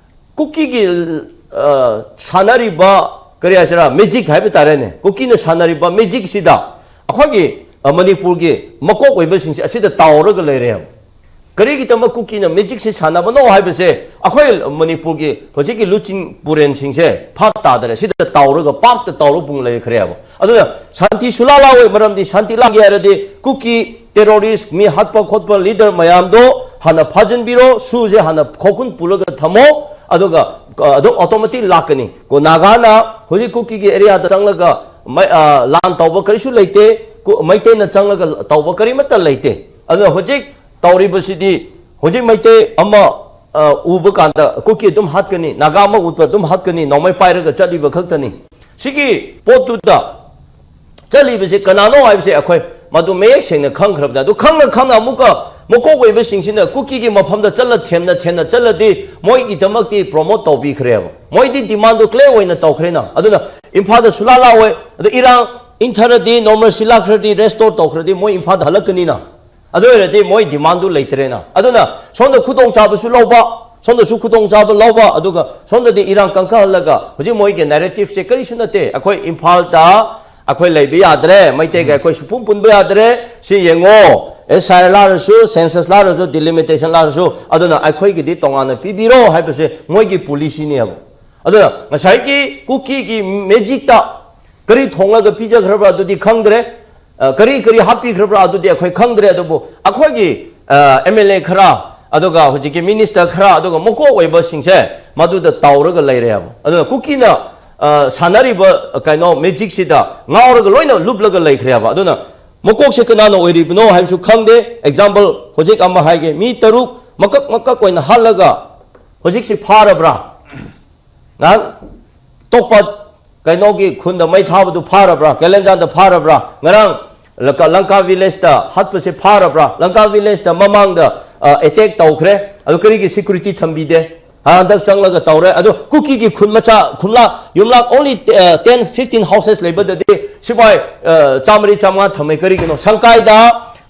ꯀꯨꯀꯤꯒꯤ, ꯑ, ꯁꯥꯟꯅꯔꯤꯕ, ꯀꯔꯤ ꯍꯥꯏꯁꯤꯔꯥ, ꯃꯦꯖꯤꯛ ꯍꯥꯏꯕ ꯇꯥꯔꯦꯅꯦ, ꯀꯨꯀꯤꯅ ꯁꯥꯟꯅꯔꯤꯕ ꯃꯦꯖꯤꯛꯁꯤꯗ ꯑꯩꯈꯣꯏꯒꯤ, ꯑ, ꯃꯅꯤꯄꯨꯔꯒꯤ ꯃꯀꯣꯛ ꯑꯣꯏꯕꯁꯤꯡꯁꯦ ꯑꯁꯤꯗ ꯇꯥꯎꯔꯒ ꯂꯩꯔꯦꯕ꯫ ꯀꯔꯤꯒꯤꯗꯃꯛ ꯀꯨꯀꯤꯅ ꯃꯦꯖꯤꯛꯁꯦ ꯁꯥꯟꯅꯕꯅꯣ ꯍꯥꯏꯕꯁꯦ ꯑꯩꯈꯣꯏ ꯃꯅꯤꯄꯨꯔꯒꯤ ꯍꯧꯖꯤꯛꯀꯤ ꯂꯨꯆꯤꯡ ꯄꯨꯔꯦꯟꯁꯤꯡꯁꯦ ꯚꯥꯞ ꯇꯥꯗꯔꯦ꯫ ꯁꯤꯗ ꯇꯥꯎꯔꯒ, ꯄꯥꯞꯇ ꯇꯥꯎꯔꯒ ꯄꯨꯡ ꯂꯩꯈ꯭ꯔꯦꯕ꯫ ꯑꯗꯨꯅ ꯁꯥꯟꯇꯤ ꯁꯨꯂꯥ ꯂꯥꯛꯑꯣꯏ, ꯃꯔꯝꯗꯤ ꯁꯥꯟꯇꯤ ꯂꯥꯛꯒꯦ ꯍꯥꯏꯔꯗꯤ ꯀꯨꯀꯤ ꯇꯦꯔꯣꯔꯤꯁ, ꯃꯤ ꯍꯥꯠꯄ ꯈꯣꯠꯄ ꯂꯤꯗꯔ ꯃꯌꯥꯝꯗꯣ ꯍꯥꯟꯅ ꯐꯥꯖꯤꯟꯕꯤꯔꯣ, ꯁꯨꯁꯦ ꯍꯥꯟꯅ ꯈꯣꯛꯈꯨꯟ ꯄꯨꯜꯂꯒ ꯊꯝꯃꯣ, ꯑꯗꯨꯒ, ꯑ, ꯑꯗꯨꯝ ꯑꯣꯇꯣꯃꯦꯇꯤꯛ ꯂꯥꯛꯀꯅꯤ꯫ ꯀꯣ ꯅꯥꯒꯥꯅ ꯍꯧꯖꯤꯛ ꯀꯨꯀꯤꯒꯤ ꯑꯦꯔꯤꯌꯥꯗ ꯆꯪꯂꯒ ꯃꯩ-, ꯑ, ꯂꯥꯟ ꯇꯧꯕ ꯀꯔꯤꯁꯨ ꯂꯩꯇꯦ, ꯀꯨ-, ꯃꯩꯇꯩꯅ ꯆꯪꯂꯒ ꯇꯧꯕ ꯀꯔꯤꯃꯠꯇ ꯂꯩꯇꯦ꯫ ꯑꯗꯨꯅ ꯍꯧꯖꯤꯛ ꯇꯧꯔꯤꯕꯁꯤꯗꯤ, ꯍꯧꯖꯤꯛ ꯃꯩꯇꯩ ꯑꯃ, ꯑ, ꯎꯕ ꯀꯥꯟꯗ ꯀꯨꯀꯤ ꯑꯗꯨꯝ ꯍꯥꯠꯀꯅꯤ, ꯅꯥꯒꯥ ꯑꯃ ꯎꯕ ꯑꯗꯨꯝ ꯍꯥꯠꯀꯅꯤ, ꯅꯣꯡꯃꯩ ꯄꯥꯏꯔꯒ ꯆꯠꯂꯤꯕ ꯈꯛꯇꯅꯤ꯫ ꯁꯤꯒꯤ ꯄꯣꯠꯇꯨꯗ ꯆꯠꯂꯤꯕꯁꯦ ꯀꯅꯥꯅꯣ ꯍꯥꯏꯕꯁꯦ ꯑꯩꯈꯣꯏ ꯃꯗꯨ ꯃꯌꯦꯛ ꯁꯦꯡꯅ ꯈꯪꯈ꯭ꯔꯕꯅꯦ꯫ ꯑꯗꯨ ꯈꯪꯅ ꯈꯪꯅ ꯑꯃꯨꯛꯀ ꯃꯀꯣꯛ ꯑꯣꯏꯕꯁꯤꯡꯁꯤꯅ ꯀꯨꯀꯤꯒꯤ ꯃꯐꯝꯗ ꯆꯠꯂ ꯊꯦꯝꯅ ꯊꯦꯝꯅ ꯆꯠꯂꯗꯤ ꯃꯣꯏꯒꯤꯗꯃꯛꯇꯤ ꯄ꯭ꯔꯣꯃꯣꯠ ꯇꯧꯕꯤꯈ꯭ꯔꯦꯕ꯫ ꯃꯣꯏꯗꯤ ꯗꯤꯃꯥꯟꯗꯣ ꯀ꯭ꯂꯤꯌꯔ ꯑꯣꯏꯅ ꯇꯧꯈ꯭ꯔꯦꯅ꯫ ꯑꯗꯨꯅ ꯏꯝꯐꯥꯜꯗ ꯁꯨꯂꯥ ꯂꯥꯛꯑꯣꯏ꯫ ꯑꯗ ꯏꯔꯥꯡ ꯏꯪꯊꯔꯗꯤ, ꯅꯣꯔꯃꯦꯜꯁꯤ ꯂꯥꯛꯈ꯭ꯔꯗꯤ, ꯔꯦꯁꯇꯣꯔ ꯇꯧꯈ꯭ꯔꯗꯤ ꯃꯣꯏ ꯏꯝꯐꯥꯜꯗ ꯍꯜꯂꯛꯀꯅꯤꯅ꯫ ꯑꯗꯨ ꯑꯣꯏꯔꯗꯤ ꯃꯣꯏ ꯗꯤꯃꯥꯟꯗꯨ ꯂꯩꯇ꯭ꯔꯦꯅ꯫ ꯑꯗꯨꯅ ꯁꯣꯝꯗ ꯈꯨꯗꯣꯡꯆꯥꯕꯁꯨ ꯂꯧꯕ, ꯁꯣꯝꯗꯁꯨ ꯈꯨꯗꯣꯡꯆꯥꯕ ꯂꯧꯕ, ꯑꯗꯨꯒ ꯁꯣꯝꯗꯗꯤ ꯏꯔꯥꯡ ꯀꯟꯈꯠꯍꯜꯂꯒ ꯍꯧꯖꯤꯛ ꯃꯣꯏꯒꯤ ꯅꯦꯔꯦꯇꯤꯞꯁꯦ ꯀꯔꯤꯁꯨ ꯅꯠꯇꯦ꯫ ꯑꯩꯈꯣꯏ ꯏꯝꯐꯥꯜꯗ ꯑꯩꯈꯣꯏ ꯂꯩꯕ ꯌꯥꯗ꯭ꯔꯦ, ꯃꯩꯇꯩꯒ ꯑꯩꯈꯣꯏ ꯁꯨꯄꯨꯝ ꯄꯨꯟꯕ ꯌꯥꯗ꯭ꯔꯦ, ꯁꯤ ꯌꯦꯡꯉꯣ, ꯑꯦꯁ ꯑꯥꯏ ꯑꯥꯔ ꯂꯥꯛꯂꯁꯨ, ꯁꯦꯟꯁꯁ ꯂꯥꯛꯂꯁꯨ, ꯗꯤꯂꯤꯃꯤꯇꯦꯁꯟ ꯂꯥꯛꯂꯁꯨ, ꯑꯗꯨꯅ ꯑꯩꯈꯣꯏꯒꯤꯗꯤ ꯇꯣꯉꯥꯟꯅ ꯄꯤꯕꯤꯔꯣ ꯍꯥꯏꯕꯁꯦ ꯃꯣꯏꯒꯤ ꯄꯣꯂꯤꯁꯤꯅꯦꯕ꯫ ꯑꯗꯨꯅ ꯉꯁꯥꯏꯒꯤ ꯀꯨꯀꯤꯒꯤ ꯃꯦꯖꯤꯛꯇ ꯀꯔꯤ ꯊꯣꯡꯂꯒ ꯄꯤꯖꯈ꯭ꯔꯕ꯭ꯔꯥ ꯑꯗꯨꯗꯤ ꯈꯪꯗ꯭ꯔꯦ꯫ ꯑ, ꯀꯔꯤ ꯀꯔꯤ ꯍꯥꯞꯄꯤꯈ꯭ꯔꯕ꯭ꯔꯥ ꯑꯗꯨꯗꯤ ꯑꯩꯈꯣꯏ ꯈꯪꯗ꯭ꯔꯦ꯫ ꯑꯗꯨꯕꯨ ꯑꯩꯈꯣꯏꯒꯤ ꯑꯦꯝ ꯑꯦꯜ ꯑꯦ ꯈꯔ, ꯑꯗꯨꯒ ꯍꯧꯖꯤꯛꯀꯤ ꯃꯤꯅꯤꯁꯇꯔ ꯈꯔ, ꯑꯗꯨꯒ ꯃꯀꯣꯛ ꯑꯣꯏꯕꯁꯤꯡꯁꯦ ꯃꯗꯨꯗ ꯇꯥꯎꯔꯒ ꯂꯩꯔꯦꯕ꯫ ꯑꯗꯨꯅ ꯀꯨꯀꯤꯅ ꯑ, ꯁꯥꯟꯅꯔꯤꯕ ꯀꯩꯅꯣ ꯃꯦꯖꯤꯛꯁꯤꯗ ꯉꯥꯎꯔꯒ ꯂꯣꯏꯅ ꯂꯨꯞꯂꯒ ꯂꯩꯈ꯭ꯔꯦꯕ꯫ ꯑꯗꯨꯅ ꯃꯀꯣꯛꯁꯦ ꯀꯅꯥꯅ ꯑꯣꯏꯔꯤꯕꯅꯣ ꯍꯥꯏꯕꯁꯨ ꯈꯪꯗꯦ꯫ ꯑꯦꯛꯖꯥꯝꯄꯜ ꯍꯧꯖꯤꯛ ꯑꯃ ꯍꯥꯏꯒꯦ, ꯃꯤ ꯇꯔꯨꯛ ꯃꯀꯛ ꯃꯀꯛ ꯑꯣꯏꯅ ꯍꯥꯠꯂꯒ ꯍꯧꯖꯤꯛꯁꯤ ꯐꯥꯔꯕ꯭ꯔꯥ? ꯉꯥꯏꯍꯥꯛ ꯇꯣꯛꯄ ꯀꯩꯅꯣꯒꯤ ꯈꯨꯟꯗ ꯃꯩ ꯊꯥꯕꯗꯨ ꯐꯥꯔꯕ꯭ꯔꯥ? ꯀꯦꯂꯦꯟꯖꯥꯟꯗ ꯐꯥꯔꯕ꯭ꯔꯥ? ꯉꯔꯥꯡ ꯂꯪꯀꯥ, ꯂꯪꯀꯥ ꯚꯤꯂꯦꯖꯇ ꯍꯥꯠꯄꯁꯦ ꯐꯥꯔꯕ꯭ꯔꯥ? ꯂꯪꯀꯥ ꯚꯤꯂꯦꯖꯇ ꯃꯃꯥꯡꯗ ꯑꯦꯇꯦꯛ ꯇꯧꯈ꯭ꯔꯦ꯫ ꯑꯗꯨ ꯀꯔꯤꯒꯤ ꯁꯦꯀ꯭ꯌꯨꯔꯤꯇꯤ ꯊꯝꯕꯤꯗꯦ? ꯍꯟꯗꯛ ꯆꯪꯂꯒ ꯇꯧꯔꯦ꯫ ꯑꯗꯨ ꯀꯨꯀꯤꯒꯤ ꯈꯨꯟ ꯃꯆꯥ, ꯈꯨꯟꯂꯥꯛ, ꯌꯨꯝꯂꯥꯛ only, ꯑ, ten fifteen houses ꯂꯩꯕꯗꯗꯤ ꯁꯤꯐꯥꯏ, ꯑ, ꯆꯥꯃꯔꯤ ꯆꯥꯃꯉꯥ ꯊꯝꯃꯦ꯫ ꯀꯔꯤꯒꯤꯅꯣ? ꯁꯪꯀꯥꯏꯗ,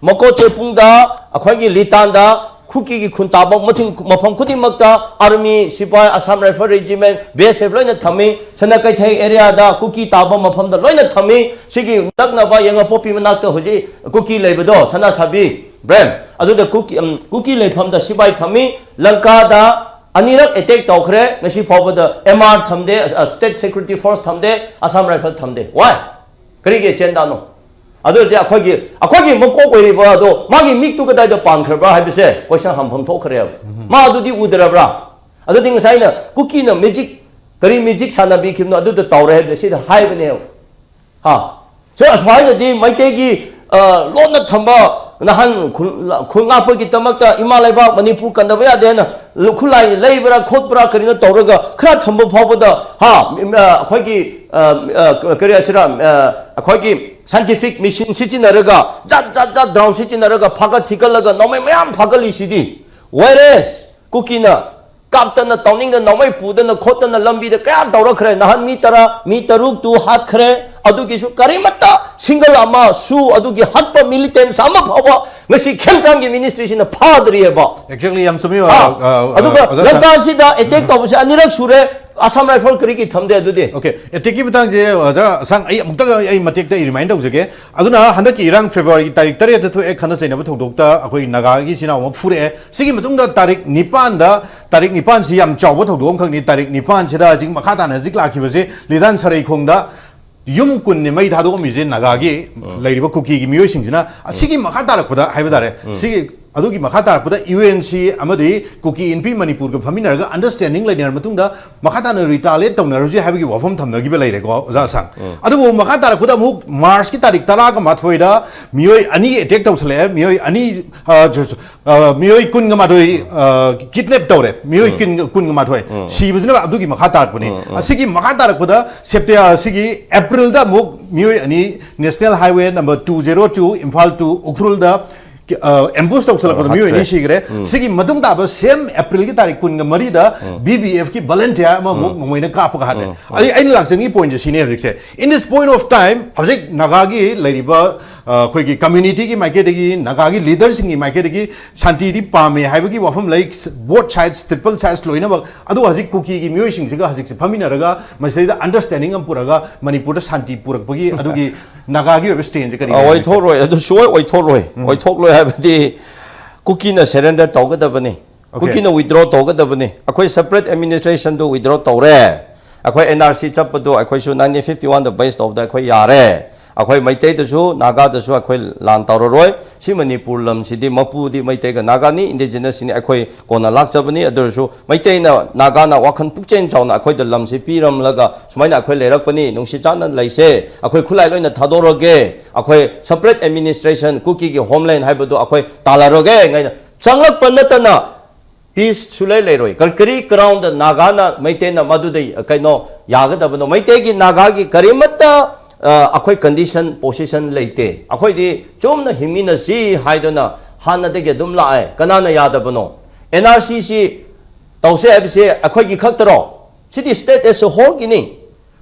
ꯃꯀꯣꯆꯦꯄꯨꯡꯗ, ꯑꯩꯈꯣꯏꯒꯤ ꯂꯤꯇꯥꯟꯗ, ꯀꯨꯀꯤꯒꯤ ꯈꯨꯟ ꯇꯥꯕ ꯃꯊꯤꯡ-, ꯃꯐꯝ ꯈꯨꯗꯤꯡꯃꯛꯇ ꯑꯥꯔꯃꯤ, ꯁꯤꯐꯥꯏ, Assam rifle regiment, B S F ꯂꯣꯏꯅ ꯊꯝꯃꯤ꯫ ꯁꯅꯥ ꯀꯩꯊꯦꯜ ꯑꯦꯔꯤꯌꯥꯗ ꯀꯨꯀꯤ ꯇꯥꯕ ꯃꯐꯝꯗ ꯂꯣꯏꯅ ꯊꯝꯃꯤ꯫ ꯁꯤꯒꯤ ꯅꯛꯅꯕ ꯌꯦꯡꯉꯄꯣꯛꯄꯤ ꯃꯅꯥꯛꯇ ꯍꯧꯖꯤꯛ ꯀꯨꯀꯤ ꯂꯩꯕꯗꯣ, ꯁꯅꯥꯁꯥꯕꯤ ꯕ꯭ꯔꯦꯝ, ꯑꯗꯨꯗ ꯀꯨꯀꯤ, ꯎꯝ, ꯀꯨꯀꯤ ꯂꯩꯐꯝꯗ ꯁꯤꯐꯥꯏ ꯊꯝꯃꯤ꯫ ꯂꯪꯀꯥꯗ ꯑꯅꯤꯔꯛ ꯑꯦꯇꯦꯛ ꯇꯧꯈ꯭ꯔꯦ꯫ ꯉꯁꯤ ꯐꯥꯎꯕꯗ ꯑꯦꯝ ꯑꯥꯔ ꯊꯝꯗꯦ, ꯑ, ꯁ꯭ꯇꯦꯠ ꯁꯦꯀ꯭ꯌꯨꯔꯤꯇꯤ ꯐꯣꯔꯁ ꯊꯝꯗꯦ, ꯑꯁꯥꯝ ꯔꯥꯏꯐꯜ ꯊꯝꯗꯦ꯫ Why? ꯀꯔꯤꯒꯤ ꯑꯦꯖꯦꯟꯗꯥꯅꯣ? ꯑꯗꯨ ꯑꯣꯏꯔꯗꯤ ꯑꯩꯈꯣꯏꯒꯤ, ꯑꯩꯈꯣꯏꯒꯤ ꯃꯀꯣꯛ ꯑꯣꯏꯔꯤꯕ ꯑꯗꯣ ꯃꯥꯒꯤ ꯃꯤꯠꯇꯨ ꯀꯗꯥꯏꯗ ꯄꯥꯟꯈ꯭ꯔꯕ꯭ꯔꯥ ꯍꯥꯏꯕꯁꯦ ꯀꯣꯏꯁꯟ ꯍꯪꯐꯝ ꯊꯣꯛꯈ꯭ꯔꯦꯕ꯫ ꯃꯥ ꯑꯗꯨꯗꯤ ꯎꯗ꯭ꯔꯕ꯭ꯔꯥ? ꯑꯗꯨꯗꯤ ꯉꯁꯥꯏꯅ ꯀꯨꯀꯤꯅ ꯃꯦꯖꯤꯛ, ꯀꯔꯤ ꯃꯦꯖꯤꯛ ꯁꯥꯟꯅꯕꯤꯈꯤꯕꯅꯣ ꯑꯗꯨꯗ ꯇꯧꯔꯦ ꯍꯥꯏꯕꯁꯦ ꯁꯤꯗ ꯍꯥꯏꯕꯅꯦꯕ꯫ ꯍꯥ? ꯁꯤ ꯑꯁ꯭ꯋꯥꯏꯗꯗꯤ ꯃꯩꯇꯩꯒꯤ, ꯑ, ꯂꯣꯟꯅ ꯊꯝꯕ ꯅꯍꯥꯟ ꯈꯨꯜ-, ꯈꯨꯜ ꯉꯥꯛꯄꯒꯤꯗꯃꯛꯇ ꯏꯃꯥ ꯂꯩꯕꯥꯛ ꯃꯅꯤꯄꯨꯔ ꯀꯟꯗꯕ ꯌꯥꯗꯦ ꯍꯥꯏꯅ ꯈꯨꯠꯂꯥꯏ ꯂꯩꯕ꯭ꯔꯥ ꯈꯣꯠꯄ꯭ꯔꯥ ꯀꯔꯤꯅꯣ ꯇꯧꯔꯒ ꯈꯔ ꯊꯝꯕ ꯐꯥꯎꯕꯗ, ꯍꯥ, ꯃꯤ-, ꯑ, ꯑꯩꯈꯣꯏꯒꯤ, ꯑ, ꯑ, ꯀꯔꯤ ꯍꯥꯏꯁꯤꯔꯥ, ꯑ, ꯑꯩꯈꯣꯏꯒꯤ ꯁꯥꯏꯟꯇꯤꯐꯤꯛ ꯃꯦꯁꯤꯟ ꯁꯤꯖꯤꯟꯅꯔꯒ, ꯖꯥꯠ ꯖꯥꯠ ꯖꯥꯠ ꯗ꯭ꯔꯣꯟ ꯁꯤꯖꯤꯟꯅꯔꯒ ꯐꯥꯒꯠ ꯊꯤꯒꯠꯂꯒ ꯅꯣꯡꯃꯩ ꯃꯌꯥꯝ ꯐꯥꯒꯠꯂꯤꯁꯤꯗꯤ꯫ Whereas ꯀꯨꯀꯤꯅ ꯀꯥꯞꯇꯅ ꯇꯧꯅꯤꯡꯗꯅ ꯅꯣꯡꯃꯩ ꯄꯨꯗꯅ ꯈꯣꯠꯇꯅ ꯂꯝꯕꯤꯗ ꯀꯌꯥ ꯇꯧꯔꯛꯈ꯭ꯔꯦ꯫ ꯅꯍꯥꯟ ꯃꯤ ꯇꯔꯥ, ꯃꯤ ꯇꯔꯨꯛꯇꯨ ꯍꯥꯠꯈ꯭ꯔꯦ꯫ ꯑꯗꯨꯒꯤꯁꯨ ꯀꯔꯤꯃꯠꯇ ꯁꯤꯡꯒꯜ ꯑꯃꯁꯨ ꯑꯗꯨꯒꯤ ꯍꯥꯠꯄ ꯃꯤꯂꯤꯇꯦꯟꯁ ꯑꯃ ꯐꯥꯎꯕ ꯉꯁꯤ ꯈꯦꯝꯆꯥꯡꯒꯤ ꯃꯤꯅꯤꯁꯇ꯭ꯔꯤꯁꯤꯅ ꯐꯥꯗ꯭ꯔꯤꯑꯕ꯫ ꯑꯦꯛꯖꯦꯛꯂꯤ, ꯌꯥꯝ ꯆꯨꯝꯃꯤ꯫ ꯑ, ꯑ, ꯑ, ꯑꯗꯨꯒ ꯑꯣꯖꯥ ꯁꯥ- ꯂꯪꯀꯥꯁꯤꯗ ꯑꯦꯇꯦꯛ ꯇꯧꯕꯁꯦ ꯑꯅꯤꯔꯛ ꯁꯨꯔꯦ꯫ ꯑꯁꯥꯝ ꯔꯥꯏꯐꯜ ꯀꯔꯤꯒꯤ ꯊꯝꯗꯦ ꯑꯗꯨꯗꯤ? ꯑꯣꯀꯦ, ꯑꯦꯇꯦꯛꯀꯤ ꯃꯇꯥꯡꯁꯦ ꯑꯣꯖꯥ ꯑꯁꯥꯡ, ꯑꯩ ꯑꯃꯨꯛꯇ ꯑꯩ ꯃꯇꯦꯛꯇ ꯑꯩ ꯔꯤꯃꯥꯏꯟ ꯇꯧꯖꯒꯦ꯫ ꯑꯗꯨꯅ ꯍꯟꯗꯛꯀꯤ ꯏꯔꯥꯡ ꯐꯦꯕ꯭ꯔꯨꯋꯥꯔꯤꯒꯤ ꯇꯥꯔꯤꯛ ꯇꯔꯦꯠꯇ ꯊꯣꯛꯑꯦ, ꯈꯠꯅ ꯆꯩꯅꯕ ꯊꯧꯗꯣꯛꯇ ꯑꯩꯈꯣꯏ ꯅꯥꯒꯥꯒꯤ ꯏꯆꯤꯟ ꯏꯅꯥꯎ ꯑꯃ ꯐꯨꯔꯛꯑꯦ꯫ ꯁꯤꯒꯤ ꯃꯇꯨꯡꯗ ꯇꯥꯔꯤꯛ ꯅꯤꯄꯥꯟꯗ ꯇꯥꯔꯤꯛ ꯅꯤꯄꯥꯟꯁꯤ ꯌꯥꯝ ꯆꯥꯎꯕ ꯊꯧꯗꯣꯛ ꯑꯃꯈꯛꯅꯤ꯫ ꯇꯥꯔꯤꯛ ꯅꯤꯄꯥꯟꯁꯤꯗ ꯍꯧꯖꯤꯛ ꯃꯈꯥ ꯇꯥꯅ ꯍꯧꯖꯤꯛ ꯂꯥꯛꯈꯤꯕꯁꯦ ꯂꯤꯗꯥꯟ ꯁꯔꯩꯈꯣꯡꯗ ꯌꯨꯝ ꯀꯨꯟꯅꯤ ꯃꯩ ꯊꯥꯗꯣꯛꯑꯝꯃꯤꯁꯦ ꯅꯥꯒꯥꯒꯤ ꯂꯩꯔꯤꯕ ꯀꯨꯀꯤꯒꯤ ꯃꯤꯑꯣꯏꯁꯤꯡꯁꯤꯅ꯫ ꯑꯁꯤꯒꯤ ꯃꯈꯥ ꯇꯥꯔꯛꯄꯗ ꯍꯥꯏꯕ ꯇꯥꯔꯦ, ꯁꯤꯒꯤ ꯑꯗꯨꯒꯤ ꯃꯈꯥ ꯇꯥꯔꯛꯄꯗ ꯌꯨ ꯑꯦꯟ ꯁꯤ ꯑꯃꯗꯤ ꯀꯨꯀꯤ ꯏꯟꯄꯤ ꯃꯅꯤꯄꯨꯔꯒ ꯐꯝꯃꯤꯟꯅꯔꯒ ꯑꯟꯗꯔꯁ꯭ꯇꯦꯟꯗꯤꯡ ꯂꯩꯅꯔ ꯃꯇꯨꯡꯗ ꯃꯈꯥ ꯇꯥꯅ ꯔꯤꯇꯥꯂꯤꯌꯦꯠ ꯇꯧꯅꯔꯁꯤ ꯍꯥꯏꯕꯒꯤ ꯋꯥꯐꯝ ꯊꯝꯅꯈꯤꯕ ꯂꯩꯔꯦꯀꯣ, ꯑꯣꯖꯥ ꯑꯁꯥꯡ꯫ ꯑꯗꯨꯕꯨ ꯃꯈꯥ ꯇꯥꯔꯛꯄꯗ ꯑꯃꯨꯛ ꯃꯥꯔꯆꯀꯤ ꯇꯥꯔꯤꯛ ꯇꯔꯥꯒ ꯃꯥꯊꯣꯏꯗ ꯃꯤꯑꯣꯏ ꯑꯅꯤ ꯑꯦꯇꯦꯛ ꯇꯧꯁꯜꯂꯛꯑꯦ꯫ ꯃꯤꯑꯣꯏ ꯑꯅꯤ, ꯑ, ꯖ-, ꯑ, ꯃꯤꯑꯣꯏ ꯀꯨꯟꯒ ꯃꯥꯊꯣꯏ ꯀꯤꯗꯅꯦꯞ ꯇꯧꯔꯦ꯫ ꯃꯤꯑꯣꯏ ꯀꯨꯟꯒ, ꯀꯨꯟꯒ ꯃꯥꯊꯣꯏ ꯁꯤꯕꯁꯤꯅ ꯑꯗꯨꯒꯤ ꯃꯈꯥ ꯇꯥꯔꯛꯄꯅꯤ꯫ ꯑꯁꯤꯒꯤ ꯃꯈꯥ ꯇꯥꯔꯛꯄꯗ ꯁꯦꯞꯇꯦ-, ꯑꯁꯤꯒꯤ ꯑꯦꯄ꯭ꯔꯤꯜꯗ ꯑꯃꯨꯛ ꯃꯤꯑꯣꯏ ꯑꯅꯤ national highway number two zero two, Imphal to ꯎꯈ꯭ꯔꯨꯜꯗ ꯑꯦꯝꯕꯨꯁ ꯇꯧꯁꯜꯂꯛꯄꯗ ꯃꯤꯑꯣꯏ ꯑꯅꯤ ꯍꯥꯠꯈ꯭ꯔꯦ꯫ ꯁꯤꯈ꯭ꯔꯦ꯫ ꯁꯤꯒꯤ ꯃꯇꯨꯡ ꯇꯥꯕ ꯁꯦꯝ ꯑꯦꯄ꯭ꯔꯤꯜꯒꯤ ꯇꯥꯔꯤꯛ ꯀꯨꯟꯒ ꯃꯔꯤꯗ ꯕꯤ ꯕꯤ ꯑꯦꯐꯀꯤ ꯚꯣꯂꯟꯇꯤꯌꯔ ꯑꯃ ꯑꯃꯨꯛ ꯅꯣꯡꯃꯩꯅ ꯀꯥꯞꯄꯒ ꯍꯥꯠꯂꯦ꯫ ꯑꯩ, ꯑꯩꯅ ꯂꯥꯛꯆꯅꯤꯡꯉꯤ ꯄꯣꯏꯟꯁꯦ ꯁꯤꯅꯦ ꯍꯧꯖꯤꯛꯁꯦ꯫ In this point of time, ꯍꯧꯖꯤꯛ ꯅꯥꯒꯥꯒꯤ ꯂꯩꯔꯤꯕ, ꯑ, ꯑꯩꯈꯣꯏꯒꯤ ꯀꯝꯃ꯭ꯌꯨꯅꯤꯇꯤꯒꯤ ꯃꯥꯏꯀꯩꯗꯒꯤ, ꯅꯥꯒꯥꯒꯤ ꯂꯤꯗꯔꯁꯤꯡꯒꯤ ꯃꯥꯏꯀꯩꯗꯒꯤ ꯁꯥꯟꯇꯤꯗꯤ ꯄꯥꯝꯃꯦ ꯍꯥꯏꯕꯒꯤ ꯋꯥꯐꯝ ꯂꯩ꯫ Both sides, triple sides ꯂꯣꯏꯅꯃꯛ꯫ ꯑꯗꯨꯒ ꯍꯧꯖꯤꯛ ꯀꯨꯀꯤꯒꯤ ꯃꯤꯑꯣꯏꯁꯤꯡꯁꯤꯒ ꯍꯧꯖꯤꯛꯁꯦ ꯐꯝꯃꯤꯟꯅꯔꯒ ꯃꯁꯤꯗꯩꯗ ꯑꯟꯗꯔꯁ꯭ꯇꯦꯟꯗꯤꯡ ꯑꯃ ꯄꯨꯔꯒ ꯃꯅꯤꯄꯨꯔꯗ ꯁꯥꯟꯇꯤ ꯄꯨꯔꯛꯄꯒꯤ ꯑꯗꯨꯒꯤ ꯅꯥꯒꯥꯒꯤ ꯑꯣꯏꯕ ꯁ꯭ꯇꯦꯟꯁꯦ ꯀꯔꯤ ꯑ, ꯂꯩꯔꯤ? ꯑꯣꯏꯊꯣꯛꯂꯣꯏ꯫ ꯑꯗꯨ ꯁꯨꯡꯑꯣꯏ ꯑꯣꯏꯊꯣꯛꯂꯣꯏ꯫ ꯑꯣꯏꯊꯣꯛꯂꯣꯏ ꯍꯥꯏꯕꯗꯤ ꯀꯨꯀꯤꯅ ꯁꯔꯦꯟꯗꯔ ꯇꯧꯒꯗꯕꯅꯤ꯫ ꯑꯣꯀꯦ꯫ ꯀꯨꯀꯤꯅ ꯋꯤꯗ꯭ꯔꯣ ꯇꯧꯒꯗꯕꯅꯤ꯫ ꯑꯩꯈꯣꯏ ꯁꯦꯄꯔꯦꯠ ꯑꯦꯗꯃꯤꯅꯤꯁꯇ꯭ꯔꯦꯁꯟꯗꯨ ꯋꯤꯗ꯭ꯔꯣ ꯇꯧꯔꯦ꯫ ꯑꯩꯈꯣꯏ ꯑꯦꯟ ꯑꯥꯔ ꯁꯤ ꯆꯠꯄꯗꯨ ꯑꯩꯈꯣꯏꯁꯨ nineteen fifty one ꯗ ꯕꯦꯁ ꯇꯧꯕꯗ ꯑꯩꯈꯣꯏ ꯌꯥꯔꯦ꯫ ꯑꯩꯈꯣꯏ ꯃꯩꯇꯩꯗꯁꯨ ꯅꯥꯒꯥꯗꯁꯨ ꯑꯩꯈꯣꯏ ꯂꯥꯟ ꯇꯧꯔꯔꯣꯏ꯫ ꯁꯤ ꯃꯅꯤꯄꯨꯔ ꯂꯝꯁꯤꯗꯤ ꯃꯄꯨꯗꯤ ꯃꯩꯇꯩꯒ ꯅꯥꯒꯥꯅꯤ, ꯏꯟꯗꯤꯖꯤꯅꯁꯁꯤꯅꯤ, ꯑꯩꯈꯣꯏ ꯀꯣꯟꯅ ꯂꯥꯛꯆꯕꯅꯤ꯫ ꯑꯗꯨ ꯑꯣꯏꯔꯁꯨ ꯃꯩꯇꯩꯅ, ꯅꯥꯒꯥꯅ ꯋꯥꯈꯜ ꯄꯨꯛꯆꯦꯜ ꯆꯥꯎꯅ ꯑꯩꯈꯣꯏꯗ ꯂꯝꯁꯤ ꯄꯤꯔꯝꯂꯒ ꯁꯨꯃꯥꯏꯅ ꯑꯩꯈꯣꯏ ꯂꯩꯔꯛꯄꯅꯤ, ꯅꯨꯡꯁꯤ ꯆꯥꯟꯅ ꯂꯩꯁꯦ, ꯑꯩꯈꯣꯏ ꯈꯨꯠꯂꯥꯏ ꯂꯣꯏꯅ ꯊꯥꯗꯣꯔꯒꯦ, ꯑꯩꯈꯣꯏ ꯁꯦꯄꯔꯦꯠ ꯑꯦꯗꯃꯤꯅꯤꯁꯇ꯭ꯔꯦꯁꯟ, ꯀꯨꯀꯤꯒꯤ ꯍꯣꯝꯂꯦꯟ ꯍꯥꯏꯕꯗꯨ ꯑꯩꯈꯣꯏ ꯇꯥꯜꯂꯔꯒꯦ ꯉꯥꯏꯅ ꯆꯪꯂꯛꯄ ꯅꯠꯇꯅ ꯄꯤꯁ ꯁꯨꯂꯩ ꯂꯩꯔꯣꯏ꯫ ꯀꯔꯤ, ꯀꯔꯤ ꯒ꯭ꯔꯥꯎꯟꯗ ꯅꯥꯒꯥꯅ, ꯃꯩꯇꯩꯅ ꯃꯗꯨꯗ ꯀꯩꯅꯣ ꯌꯥꯒꯗꯕꯅꯣ? ꯃꯩꯇꯩꯒꯤ, ꯅꯥꯒꯥꯒꯤ ꯀꯔꯤꯃꯠꯇ, ꯑ, ꯑꯩꯈꯣꯏ ꯀꯟꯗꯤꯁꯟ, ꯄꯣꯁꯤꯁꯟ ꯂꯩꯇꯦ꯫ ꯑꯩꯈꯣꯏꯗꯤ ꯆꯨꯝꯅ ꯍꯤꯡꯃꯤꯟꯅꯁꯤ ꯍꯥꯏꯗꯨꯅ ꯍꯥꯟꯅꯗꯒꯤ ꯑꯗꯨꯝ ꯂꯥꯛꯑꯦ꯫ ꯀꯅꯥꯅ ꯌꯥꯗꯕꯅꯣ? ꯑꯦꯟ ꯑꯥꯔ ꯁꯤ ꯁꯤ ꯇꯧꯁꯦ ꯍꯥꯏꯕꯁꯦ ꯑꯩꯈꯣꯏꯒꯤ ꯈꯛꯇꯔꯣ? ꯁꯤꯗꯤ ꯁ꯭ꯇꯦꯠ ꯑꯦꯁ ꯑꯦ ꯍꯣꯜꯒꯤꯅꯤ꯫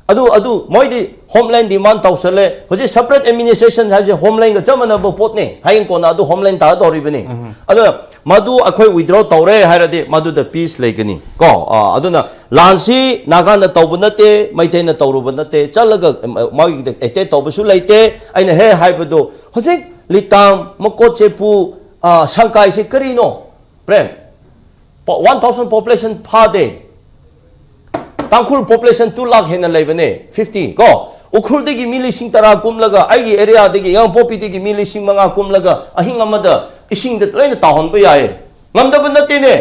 ꯑꯗꯨ, ꯑꯗꯨ ꯃꯣꯏꯗꯤ ꯍꯣꯝꯂꯦꯟ ꯗꯤꯃꯥꯟ ꯇꯧꯁꯜꯂꯦ꯫ ꯍꯧꯖꯤꯛ ꯁꯦꯄꯔꯦꯠ ꯑꯦꯗꯃꯤꯅꯤꯁꯇ꯭ꯔꯦꯁꯟ ꯍꯥꯏꯕꯁꯦ ꯍꯣꯝꯂꯦꯟꯒ ꯆꯞ ꯃꯥꯟꯅꯕ ꯄꯣꯠꯅꯤ꯫ ꯍꯌꯦꯡ ꯀꯣꯟꯅ ꯑꯗꯨ ꯍꯣꯝꯂꯦꯟ ꯇꯥꯒꯗꯧꯔꯤꯕꯅꯤ꯫ ꯑꯗꯨꯅ ꯃꯗꯨ ꯑꯩꯈꯣꯏ ꯋꯤꯗ꯭ꯔꯣ ꯇꯧꯔꯦ ꯍꯥꯏꯔꯗꯤ ꯃꯗꯨꯗ ꯄꯤꯁ ꯂꯩꯒꯅꯤ ꯀꯣ꯫ ꯑꯥ, ꯑꯗꯨꯅ ꯂꯥꯟꯁꯤ ꯅꯥꯒꯥꯅ ꯇꯧꯕ ꯅꯠꯇꯦ, ꯃꯩꯇꯩꯅ ꯇꯧꯔꯨꯕ ꯅꯠꯇꯦ, ꯆꯠꯂꯒ, ꯑ, ꯃꯣꯏꯒꯤꯗ ꯑꯦꯇꯦꯛ ꯇꯧꯕꯁꯨ ꯂꯩꯇꯦ꯫ ꯑꯩꯅ ꯍꯦꯛ ꯍꯥꯏꯕꯗꯨ ꯍꯧꯖꯤꯛ ꯂꯤꯇꯥꯝ, ꯃꯀꯣꯠ ꯆꯦꯄꯨ, ꯑ, ꯁꯪꯀꯥꯏꯁꯤ ꯀꯔꯤꯅꯣ? ꯄ꯭ꯔꯦꯝ, ꯋꯥꯟ ꯊꯥꯎꯖꯟ ꯄꯣꯄꯨꯂꯦꯁꯟ ꯐꯥꯗꯦ꯫ ꯇꯥꯡꯈꯨꯜ ꯄꯣꯄꯨꯂꯦꯁꯟ ꯇꯨ ꯂꯥꯛ ꯍꯦꯟꯅ ꯂꯩꯕꯅꯦ, ꯐꯤꯐꯇꯤ ꯀꯣ꯫ ꯎꯈ꯭ꯔꯨꯜꯗꯒꯤ ꯃꯤ ꯂꯤꯁꯤꯡ ꯇꯔꯥ ꯀꯨꯝꯂꯒ, ꯑꯩꯒꯤ ꯑꯦꯔꯤꯌꯥꯗꯒꯤ, ꯌꯥꯡꯄꯣꯛꯄꯤꯗꯒꯤ ꯃꯤ ꯂꯤꯁꯤꯡ ꯃꯉꯥ ꯀꯨꯝꯂꯒ ꯑꯍꯤꯡ ꯑꯃꯗ ꯏꯁꯤꯡꯗ ꯂꯣꯏꯅ ꯇꯥꯎꯍꯟꯕ ꯌꯥꯏꯌꯦ꯫ ꯉꯝꯗꯕ ꯅꯠꯇꯦꯅꯦ꯫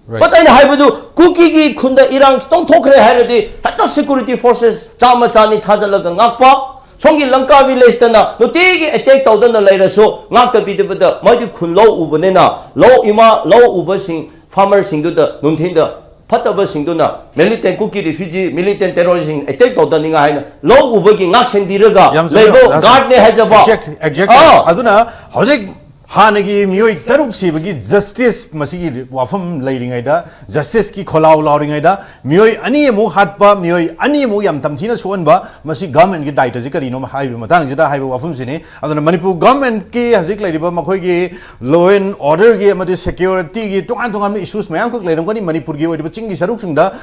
But ꯑꯩꯅ ꯍꯥꯏꯕꯗꯨ, ꯀꯨꯀꯤꯒꯤ ꯈꯨꯟꯗ ꯏꯔꯥꯡ ꯈꯤꯇꯪ ꯊꯣꯛꯈ꯭ꯔꯦ ꯍꯥꯏꯔꯗꯤ, ꯍꯦꯛꯇ ꯁꯦꯀ꯭ꯌꯨꯔꯤꯇꯤ ꯐꯣꯔꯁꯦꯁ ꯆꯥꯝꯃ ꯆꯥꯅꯤ ꯊꯥꯖꯤꯜꯂꯒ ꯉꯥꯛꯄ, ꯁꯣꯝꯒꯤ ꯂꯪꯀꯥ ꯚꯤꯂꯦꯖꯇꯅ ꯅꯨꯡꯇꯤꯒꯤ ꯑꯦꯇꯦꯛ ꯇꯧꯗꯅ ꯂꯩꯔꯁꯨ, ꯉꯥꯛꯇꯕꯤꯗꯕꯗ, ꯃꯣꯏꯗꯤ ꯈꯨꯟ ꯂꯧ ꯎꯕꯅꯤꯅ, ꯂꯧ ꯏꯃꯥ, ꯂꯧ ꯎꯕꯁꯤꯡ, ꯐꯥꯔꯃꯔꯁꯤꯡꯗꯨꯗ ꯅꯨꯡꯊꯤꯟꯗ ꯐꯠꯇꯕꯁꯤꯡꯗꯨꯅ ꯃꯤꯂꯤꯇꯦꯟ, ꯀꯨꯀꯤ ꯔꯤꯐ꯭ꯌꯨꯖꯤ, ꯃꯤꯂꯤꯇꯦꯟ ꯇꯦꯔꯣꯔꯤꯁꯁꯤꯡ ꯑꯦꯇꯦꯛ ꯇꯧꯗꯅꯤꯡꯉꯥꯏ ꯍꯥꯏꯅ ꯂꯧ ꯎꯕꯒꯤ ꯉꯥꯛ ꯁꯦꯟꯕꯤꯔꯒ ꯌꯥꯝ ꯆꯨꯝꯃꯦ, ꯂꯩꯕ ꯌꯥꯝ ꯆꯨꯝꯃꯦ꯫ ꯒꯥꯔꯗꯅꯦ ꯍꯥꯏꯖꯕ꯫ Exactly, exactly. ꯑꯥ꯫ ꯑꯗꯨꯅ ꯍꯧꯖꯤꯛ ꯍꯥꯟꯅꯒꯤ ꯃꯤꯑꯣꯏ ꯇꯔꯨꯛ ꯁꯤꯕꯒꯤ ꯖꯁꯇꯤꯁ, ꯃꯁꯤꯒꯤ ꯋꯥꯐꯝ ꯂꯩꯔꯤꯉꯩꯗ, ꯖꯁꯇꯤꯁꯀꯤ ꯈꯣꯜꯂꯥꯎ ꯂꯥꯎꯔꯤꯉꯩꯗ, ꯃꯤꯑꯣꯏ ꯑꯅꯤ ꯑꯃꯨꯛ ꯍꯥꯠꯄ, ꯃꯤꯑꯣꯏ ꯑꯅꯤ ꯑꯃꯨꯛ ꯌꯥꯝ ꯇꯝꯊꯤꯅ ꯁꯣꯛꯍꯟꯕ, ꯃꯁꯤ ꯒꯚꯔꯟꯃꯦꯟꯒꯤ ꯗꯥꯏꯇꯁꯤ ꯀꯔꯤꯅꯣ ꯍꯥꯏꯕ ꯃꯇꯥꯡꯁꯤꯗ ꯍꯥꯏꯕ ꯋꯥꯐꯝꯁꯤꯅꯤ꯫ ꯑꯗꯨꯅ ꯃꯅꯤꯄꯨꯔ ꯒꯚꯔꯟꯃꯦꯟꯠꯀꯤ ꯍꯧꯖꯤꯛ ꯂꯩꯔꯤꯕ ꯃꯈꯣꯏꯒꯤ ꯂꯣ ꯑꯦꯟ ꯑꯣꯔꯗꯔꯒꯤ ꯑꯃꯗꯤ ꯁꯦꯀ꯭ꯌꯨꯔꯤꯇꯤꯒꯤ ꯇꯣꯉꯥꯟ ꯇꯣꯉꯥꯟꯕ ꯏꯁꯨꯁ ꯃꯌꯥꯝ ꯈꯛ ꯂꯩꯔꯝꯒꯅꯤ꯫ ꯃꯅꯤꯄꯨꯔꯒꯤ ꯑꯣꯏꯔꯤꯕ ꯆꯤꯡꯒꯤ ꯁꯔꯨꯛꯁꯤꯡꯗ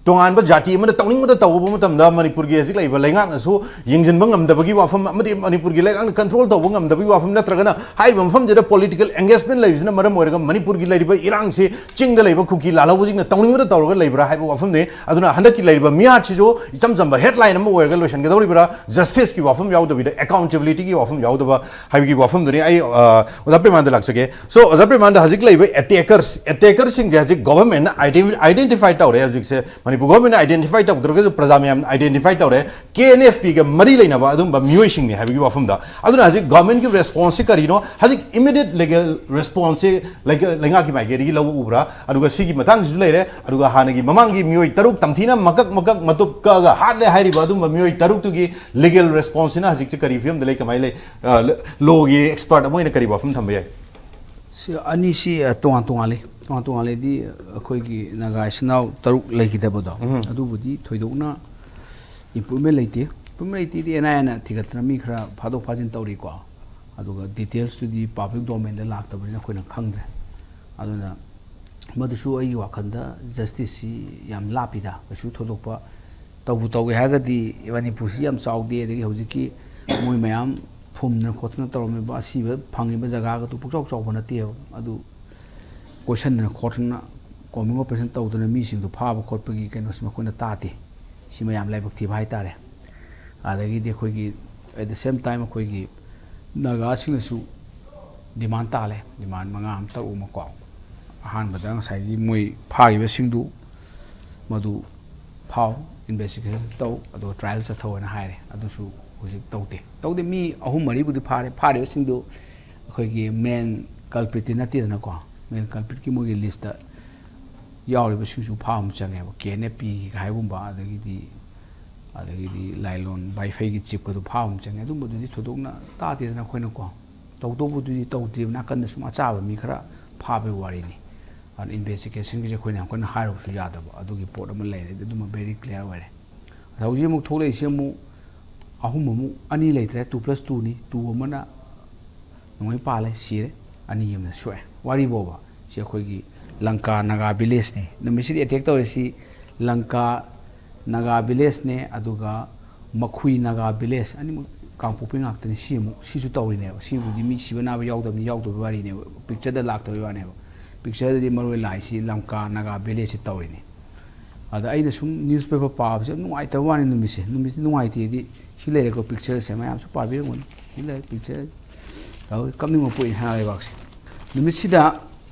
ꯇꯣꯉꯥꯟꯕ ꯖꯥꯇꯤ ꯑꯃꯅ ꯇꯧꯅꯤꯡꯕꯗ ꯇꯧꯕ ꯃꯇꯝꯗ ꯃꯅꯤꯄꯨꯔꯒꯤ ꯍꯧꯖꯤꯛ ꯂꯩꯔꯤꯕ ꯂꯩꯉꯥꯛꯅꯁꯨ ꯌꯦꯡꯁꯤꯟꯕ ꯉꯝꯗꯕꯒꯤ ꯋꯥꯐꯝ ꯑꯃꯗꯤ ꯃꯅꯤꯄꯨꯔꯒꯤ ꯂꯩꯉꯥꯛꯅ ꯀꯟꯇ꯭ꯔꯣꯜ ꯇꯧꯕ ꯉꯝꯗꯕꯒꯤ ꯋꯥꯐꯝ, ꯅꯠꯇ꯭ꯔꯒꯅ ꯍꯥꯏꯔꯤꯕ ꯃꯐꯝꯁꯤꯗ ꯄꯣꯂꯤꯇꯤꯀꯦꯜ ꯑꯦꯡꯒꯦꯖꯃꯦꯟ ꯂꯩꯕꯁꯤꯅ ꯃꯔꯝ ꯑꯣꯏꯔꯒ ꯃꯅꯤꯄꯨꯔꯒꯤ ꯂꯩꯔꯤꯕ ꯏꯔꯥꯡꯁꯤ ꯆꯤꯡꯗ ꯂꯩꯕ ꯀꯨꯀꯤ ꯂꯥꯜꯍꯧꯕꯁꯤꯡꯅ ꯇꯧꯅꯤꯡꯕꯗ ꯇꯧꯔꯒ ꯂꯩꯕ꯭ꯔꯥ ꯍꯥꯏꯕ ꯋꯥꯐꯝꯅꯤ꯫ ꯑꯗꯨꯅ ꯍꯟꯗꯛꯀꯤ ꯂꯩꯔꯤꯕ ꯃꯤꯍꯥꯠꯁꯤꯁꯨ ꯏꯆꯝ ꯆꯝꯕ ꯍꯦꯗꯂꯥꯏꯟ ꯑꯃ ꯑꯣꯏꯔꯒ ꯂꯣꯏꯁꯤꯟꯒꯗꯧꯔꯤꯕ꯭ꯔꯥ, ꯖꯁꯇꯤꯁꯀꯤ ꯋꯥꯐꯝ ꯌꯥꯎꯗꯕꯤꯗ ꯑꯦꯀꯥꯎꯟꯇꯦꯕꯤꯂꯤꯇꯤꯒꯤ ꯋꯥꯐꯝ ꯌꯥꯎꯗꯕ ꯍꯥꯏꯕꯒꯤ ꯋꯥꯐꯝꯗꯨꯅꯤ꯫ ꯑꯩ, ꯑ, ꯑꯣꯖꯥ ꯄ꯭ꯔꯦꯃꯥꯟꯗ ꯂꯥꯛꯆꯒꯦ꯫ So, ꯑꯣꯖꯥ ꯄ꯭ꯔꯦꯃꯥꯟꯗ, ꯍꯧꯖꯤꯛ ꯂꯩꯔꯤꯕ ꯑꯦꯇꯦꯀꯔꯁ, ꯑꯦꯇꯦꯀꯔꯁꯤꯡꯁꯦ ꯍꯧꯖꯤꯛ ꯒꯣꯚꯔꯟꯃꯦꯟꯠꯅ ꯑꯥꯏꯗꯦꯟ-, ꯑꯥꯏꯗꯦꯟꯇꯤꯐꯥꯏ ꯇꯧꯔꯦ꯫ ꯍꯧꯖꯤꯛꯁꯦ ꯃꯅꯤꯄꯨꯔ ꯒꯣꯚꯔꯟꯃꯦꯟꯠꯅ ꯑꯥꯏꯗꯦꯟꯇꯤꯐꯥꯏ ꯇꯧꯗ꯭ꯔꯒꯁꯨ ꯄ꯭ꯔꯖꯥ ꯃꯌꯥꯝꯅ ꯑꯥꯏꯗꯦꯟꯇꯤꯐꯥꯏ ꯇꯧꯔꯦ꯫ ꯀꯦ ꯑꯦꯟ ꯑꯦꯐ ꯄꯤꯒ ꯃꯔꯤ ꯂꯩꯅꯕ ꯑꯗꯨꯝꯕ ꯃꯤꯑꯣꯏꯁꯤꯡꯅꯤ ꯍꯥꯏꯕꯒꯤ ꯋꯥꯐꯝꯗ꯫ ꯑꯗꯨꯅ ꯍꯧꯖꯤꯛ ꯒꯣꯚꯔꯟꯃꯦꯟꯠꯀꯤ ꯔꯦꯁꯄꯣꯟꯁꯁꯤ ꯀꯔꯤꯅꯣ? ꯍꯧꯖꯤꯛ ꯏꯃꯤꯗꯤꯌꯦꯠ ꯂꯤꯒꯦꯜ ꯔꯦꯁꯄꯣꯟꯁꯁꯤ ꯂꯩꯉꯥꯛꯀꯤ ꯃꯥꯏꯀꯩꯗꯒꯤ ꯂꯧꯕ ꯎꯕ꯭ꯔꯥ? ꯑꯗꯨꯒ ꯁꯤꯒꯤ ꯃꯇꯥꯡꯁꯤꯁꯨ ꯂꯩꯔꯦ꯫ ꯑꯗꯨꯒ ꯍꯥꯟꯅꯒꯤ ꯃꯃꯥꯡꯒꯤ ꯃꯤꯑꯣꯏ ꯇꯔꯨꯛ ꯇꯝꯊꯤꯅ ꯃꯀꯛ ꯃꯀꯛ ꯃꯇꯨꯞ ꯀꯛꯑꯒ ꯍꯥꯠꯂꯦ ꯍꯥꯏꯔꯤꯕ ꯑꯗꯨꯝꯕ ꯃꯤꯑꯣꯏ ꯇꯔꯨꯛꯇꯨꯒꯤ ꯂꯤꯒꯦꯜ ꯔꯦꯁꯄꯣꯟꯁꯁꯤꯅ ꯍꯧꯖꯤꯛꯁꯦ ꯀꯔꯤ ꯐꯤꯕꯝꯗ ꯂꯩ, ꯀꯃꯥꯏꯅ ꯂꯩ? ꯑ, ꯂꯣꯒꯤ ꯑꯦꯛꯁꯄꯔꯠ ꯑꯃ ꯑꯣꯏꯅ ꯀꯔꯤ ꯋꯥꯐꯝ ꯊꯝꯕ ꯌꯥꯏ? ꯁꯤ ꯑꯅꯤꯁꯤ, ꯑ, ꯇꯣꯉꯥꯟ ꯇꯣꯉꯥꯜꯂꯤ꯫ ꯇꯣꯉꯥꯟ ꯇꯣꯉꯥꯜꯂꯤꯗꯤ ꯑꯩꯈꯣꯏꯒꯤ ꯅꯥꯒꯥ ꯏꯆꯤꯟ ꯏꯅꯥꯎ ꯇꯔꯨꯛ ꯂꯩꯈꯤꯗꯕꯗꯣ, ꯎꯝ꯫ ꯑꯗꯨꯕꯨꯗꯤ ꯊꯣꯏꯗꯣꯛꯅ ꯏꯝꯄ꯭ꯔꯨꯚꯃꯦꯟ ꯂꯩꯇꯦ꯫ ꯏꯝꯄ꯭ꯔꯨꯚꯃꯦꯟ ꯂꯩꯇꯦꯗꯤ ꯑꯦꯟ ꯑꯥꯏ ꯑꯦꯅ ꯊꯤꯒꯠꯇꯅ ꯃꯤ ꯈꯔ ꯐꯥꯗꯣꯛ ꯐꯥꯖꯤꯟ ꯇꯧꯔꯤꯀꯣ꯫ ꯑꯗꯨꯒ ꯗꯤꯇꯦꯜꯁꯇꯨꯗꯤ ꯄꯕ꯭ꯂꯤꯛ ꯗꯣꯃꯦꯟꯗ ꯂꯥꯛꯇꯕꯅꯤꯅ ꯑꯩꯈꯣꯏꯅ ꯈꯪꯗ꯭ꯔꯦ꯫ ꯑꯗꯨꯅ ꯃꯗꯨꯁꯨ ꯑꯩꯒꯤ ꯋꯥꯈꯜꯗ ꯖꯁꯇꯤꯁꯁꯤ ꯌꯥꯝ ꯂꯥꯞꯄꯤꯗ, ꯀꯩꯁꯨ ꯊꯣꯏꯗꯣꯛꯄ ꯇꯧꯕꯨ ꯇꯧꯒꯦ ꯍꯥꯏꯔꯒꯗꯤ ꯃꯅꯤꯄꯨꯔꯁꯤ ꯌꯥꯝ ꯆꯥꯎꯗꯦ, ꯑꯗꯒꯤ ꯍꯧꯖꯤꯛꯀꯤ ꯃꯣꯏ ꯃꯌꯥꯝ ꯐꯨꯝꯗꯅ ꯈꯣꯠꯇꯅ ꯇꯧꯔꯝꯃꯤꯕ ꯑꯁꯤꯕ ꯐꯪꯉꯤꯕ ꯖꯒꯥꯒꯗꯨ ꯄꯨꯡꯆꯥꯎ ꯆꯥꯎꯕ ꯅꯠꯇꯦꯕ꯫ ꯑꯗꯨ ꯀꯣꯏꯁꯟꯗꯅ ꯈꯣꯠꯇꯅ, ꯀꯣꯝꯕꯤꯡ ꯑꯣꯄꯔꯦꯁꯟ ꯇꯧꯗꯅ ꯃꯤꯁꯤꯡꯗꯨ ꯐꯥꯕ ꯈꯣꯠꯄꯒꯤ ꯀꯩꯅꯣꯁꯤ ꯃꯈꯣꯏꯅ ꯇꯥꯗꯦ꯫ ꯁꯤ ꯃꯌꯥꯝ ꯂꯥꯏꯕꯛ ꯊꯤꯕ ꯍꯥꯏꯇꯥꯔꯦ꯫ ꯑꯗꯒꯤꯗꯤ ꯑꯩꯈꯣꯏꯒꯤ, at the same time, ꯑꯩꯈꯣꯏꯒꯤ ꯅꯥꯒꯥꯁꯤꯡꯅꯁꯨ ꯗꯤꯃꯥꯟ ꯇꯥꯜꯂꯦ, ꯗꯤꯃꯥꯟ ꯃꯉꯥ ꯑꯃ, ꯇꯔꯨꯛ ꯑꯃ ꯀꯣ꯫ ꯑꯍꯥꯟꯕꯗ ꯉꯁꯥꯏꯒꯤ ꯃꯣꯏ ꯐꯥꯈꯤꯕꯁꯤꯡꯗꯨ ꯃꯗꯨ ꯐꯥꯎ, ꯏꯟꯚꯦꯁꯇꯤꯒꯦꯁꯟ ꯇꯧ, ꯑꯗꯨꯒ ꯇ꯭ꯔꯥꯏꯌꯦꯜ ꯆꯠꯊꯧ ꯍꯥꯏꯅ ꯍꯥꯏꯔꯦ꯫ ꯑꯗꯨꯁꯨ ꯍꯧꯖꯤꯛ ꯇꯧꯗꯦ꯫ ꯇꯧꯗꯦ, ꯃꯤ ꯑꯍꯨꯝ ꯃꯔꯤꯕꯨꯗꯤ ꯐꯥꯔꯦ꯫ ꯐꯥꯔꯤꯕꯁꯤꯡꯗꯨ ꯑꯩꯈꯣꯏꯒꯤ ꯃꯦꯟ ꯀꯜꯄ꯭ꯔꯤꯠꯇꯤ ꯅꯠꯇꯦꯗꯅꯀꯣ꯫ ꯃꯦꯟ ꯀꯜꯄ꯭ꯔꯤꯠꯀꯤ ꯃꯣꯏꯒꯤ ꯂꯤꯁꯇ ꯌꯥꯎꯔꯤꯕꯁꯤꯡꯁꯨ ꯐꯥꯕ ꯑꯃ ꯆꯪꯉꯦꯕ꯫ ꯀꯦ ꯑꯦꯟ ꯑꯦꯐ ꯄꯤꯒꯤ ꯍꯥꯏꯒꯨꯝꯕ, ꯑꯗꯒꯤꯗꯤ, ꯑꯗꯒꯤꯗꯤ ꯂꯥꯏꯂꯣꯟ ꯕꯥꯏꯐꯩꯒꯤ ꯆꯤꯞꯀꯗꯨ ꯐꯥꯕ ꯑꯃ ꯆꯪꯉꯦ꯫ ꯑꯗꯨꯝꯕꯗꯨꯗꯤ ꯊꯣꯏꯗꯣꯛꯅ ꯇꯥꯗꯦꯗꯅ ꯑꯩꯈꯣꯏꯅꯀꯣ꯫ ꯇꯧꯗꯧꯕꯗꯨꯗꯤ ꯇꯧꯗ꯭ꯔꯤꯕ ꯅꯥꯀꯟꯗ ꯁꯨꯝ ꯑꯆꯥꯕ ꯃꯤ ꯈꯔ ꯐꯥꯕꯒꯤ ꯋꯥꯔꯤꯅꯤ꯫ ꯑꯗꯨꯅ ꯏꯟꯚꯦꯁꯇꯤꯒꯦꯁꯟꯒꯤꯁꯦ ꯑꯩꯈꯣꯏꯅ ꯌꯥꯝ ꯀꯟꯅ ꯍꯥꯏꯔꯨꯕꯁꯨ ꯌꯥꯗꯕ, ꯑꯗꯨꯒꯤ ꯄꯣꯠ ꯑꯃ ꯂꯩꯔꯦ꯫ ꯑꯗꯨꯃ ꯚꯦꯔꯤ ꯀ꯭ꯂꯤꯌꯥꯔ ꯑꯣꯏꯔꯦ꯫ ꯑꯗ ꯍꯧꯖꯤꯛ ꯑꯃꯨꯛ ꯊꯣꯛꯂꯛꯏꯁꯦ ꯑꯃꯨꯛ ꯑꯍꯨꯝ ꯑꯃꯨꯛ, ꯑꯅꯤ ꯂꯩꯇ꯭ꯔꯦ, two plus two ꯅꯤ꯫ Two ꯑꯃꯅ ꯅꯣꯡꯃꯩ ꯄꯥꯜꯂꯦ, ꯁꯤꯔꯦ꯫ ꯑꯅꯤ ꯑꯃꯅ ꯁꯣꯛꯑꯦ꯫ ꯋꯥꯔꯤꯕꯣꯕ, ꯁꯤ ꯑꯩꯈꯣꯏꯒꯤ ꯂꯪꯀꯥ ꯅꯥꯒꯥ ꯚꯤꯂꯦꯖꯅꯤ꯫ ꯅꯨꯃꯤꯠꯁꯤꯗ ꯑꯦꯇꯦꯛ ꯇꯧꯔꯤꯁꯤ ꯂꯪꯀꯥ ꯅꯥꯒꯥ ꯚꯤꯂꯦꯖꯅꯦ, ꯑꯗꯨꯒ ꯃꯈꯨꯏ ꯅꯥꯒꯥ ꯚꯤꯂꯦꯖ, ꯑꯅꯤꯃꯛ ꯀꯥꯡꯄꯣꯛꯄꯤ ꯉꯥꯛꯇꯅꯤ꯫ ꯁꯤ ꯑꯃꯨꯛ, ꯁꯤꯁꯨ ꯇꯧꯔꯤꯅꯦꯕ꯫ ꯁꯤꯕꯨꯗꯤ ꯃꯤ ꯁꯤꯕ ꯅꯥꯕ ꯌꯥꯎꯗꯕꯅꯤ, ꯌꯥꯎꯗꯕꯒꯤ ꯋꯥꯔꯤꯅꯦꯕ, ꯄꯤꯛꯆꯔꯗ ꯂꯥꯛꯇꯕꯒꯤ ꯋꯥꯅꯦꯕ꯫ ꯄꯤꯛꯆꯔꯗꯗꯤ ꯃꯔꯨ ꯑꯣꯏꯅ ꯂꯥꯛꯏꯁꯤ ꯂꯪꯀꯥ ꯅꯥꯒꯥ ꯚꯤꯂꯦꯖꯁꯤ ꯇꯧꯔꯤꯅꯤ꯫ ꯑꯗ ꯑꯩꯅ ꯁꯨꯝ ꯅ꯭ꯌꯨꯁꯄꯦꯄꯔ ꯄꯥꯕꯁꯦ ꯌꯥꯝ ꯅꯨꯡꯉꯥꯏꯇꯕ ꯋꯥꯅꯤ꯫ ꯅꯨꯃꯤꯠꯁꯦ, ꯅꯨꯃꯤꯠꯁꯦ ꯅꯨꯡꯉꯥꯏꯇꯦꯗꯤ, ꯁꯤ ꯂꯩꯔꯦꯀꯣ, ꯄꯤꯛꯆꯔꯁꯦ ꯃꯌꯥꯝꯁꯨ ꯄꯥꯕꯤꯔꯝꯒꯅꯤ꯫ ꯁꯤ ꯂꯩꯔꯦ ꯄꯤꯛꯆꯔ꯫ ꯇꯧꯔꯤ, ꯀꯞꯅꯤꯡꯕ ꯄꯣꯛꯏ ꯍꯥꯏ ꯂꯩꯕꯥꯛꯁꯦ꯫ ꯅꯨꯃꯤꯠꯁꯤꯗ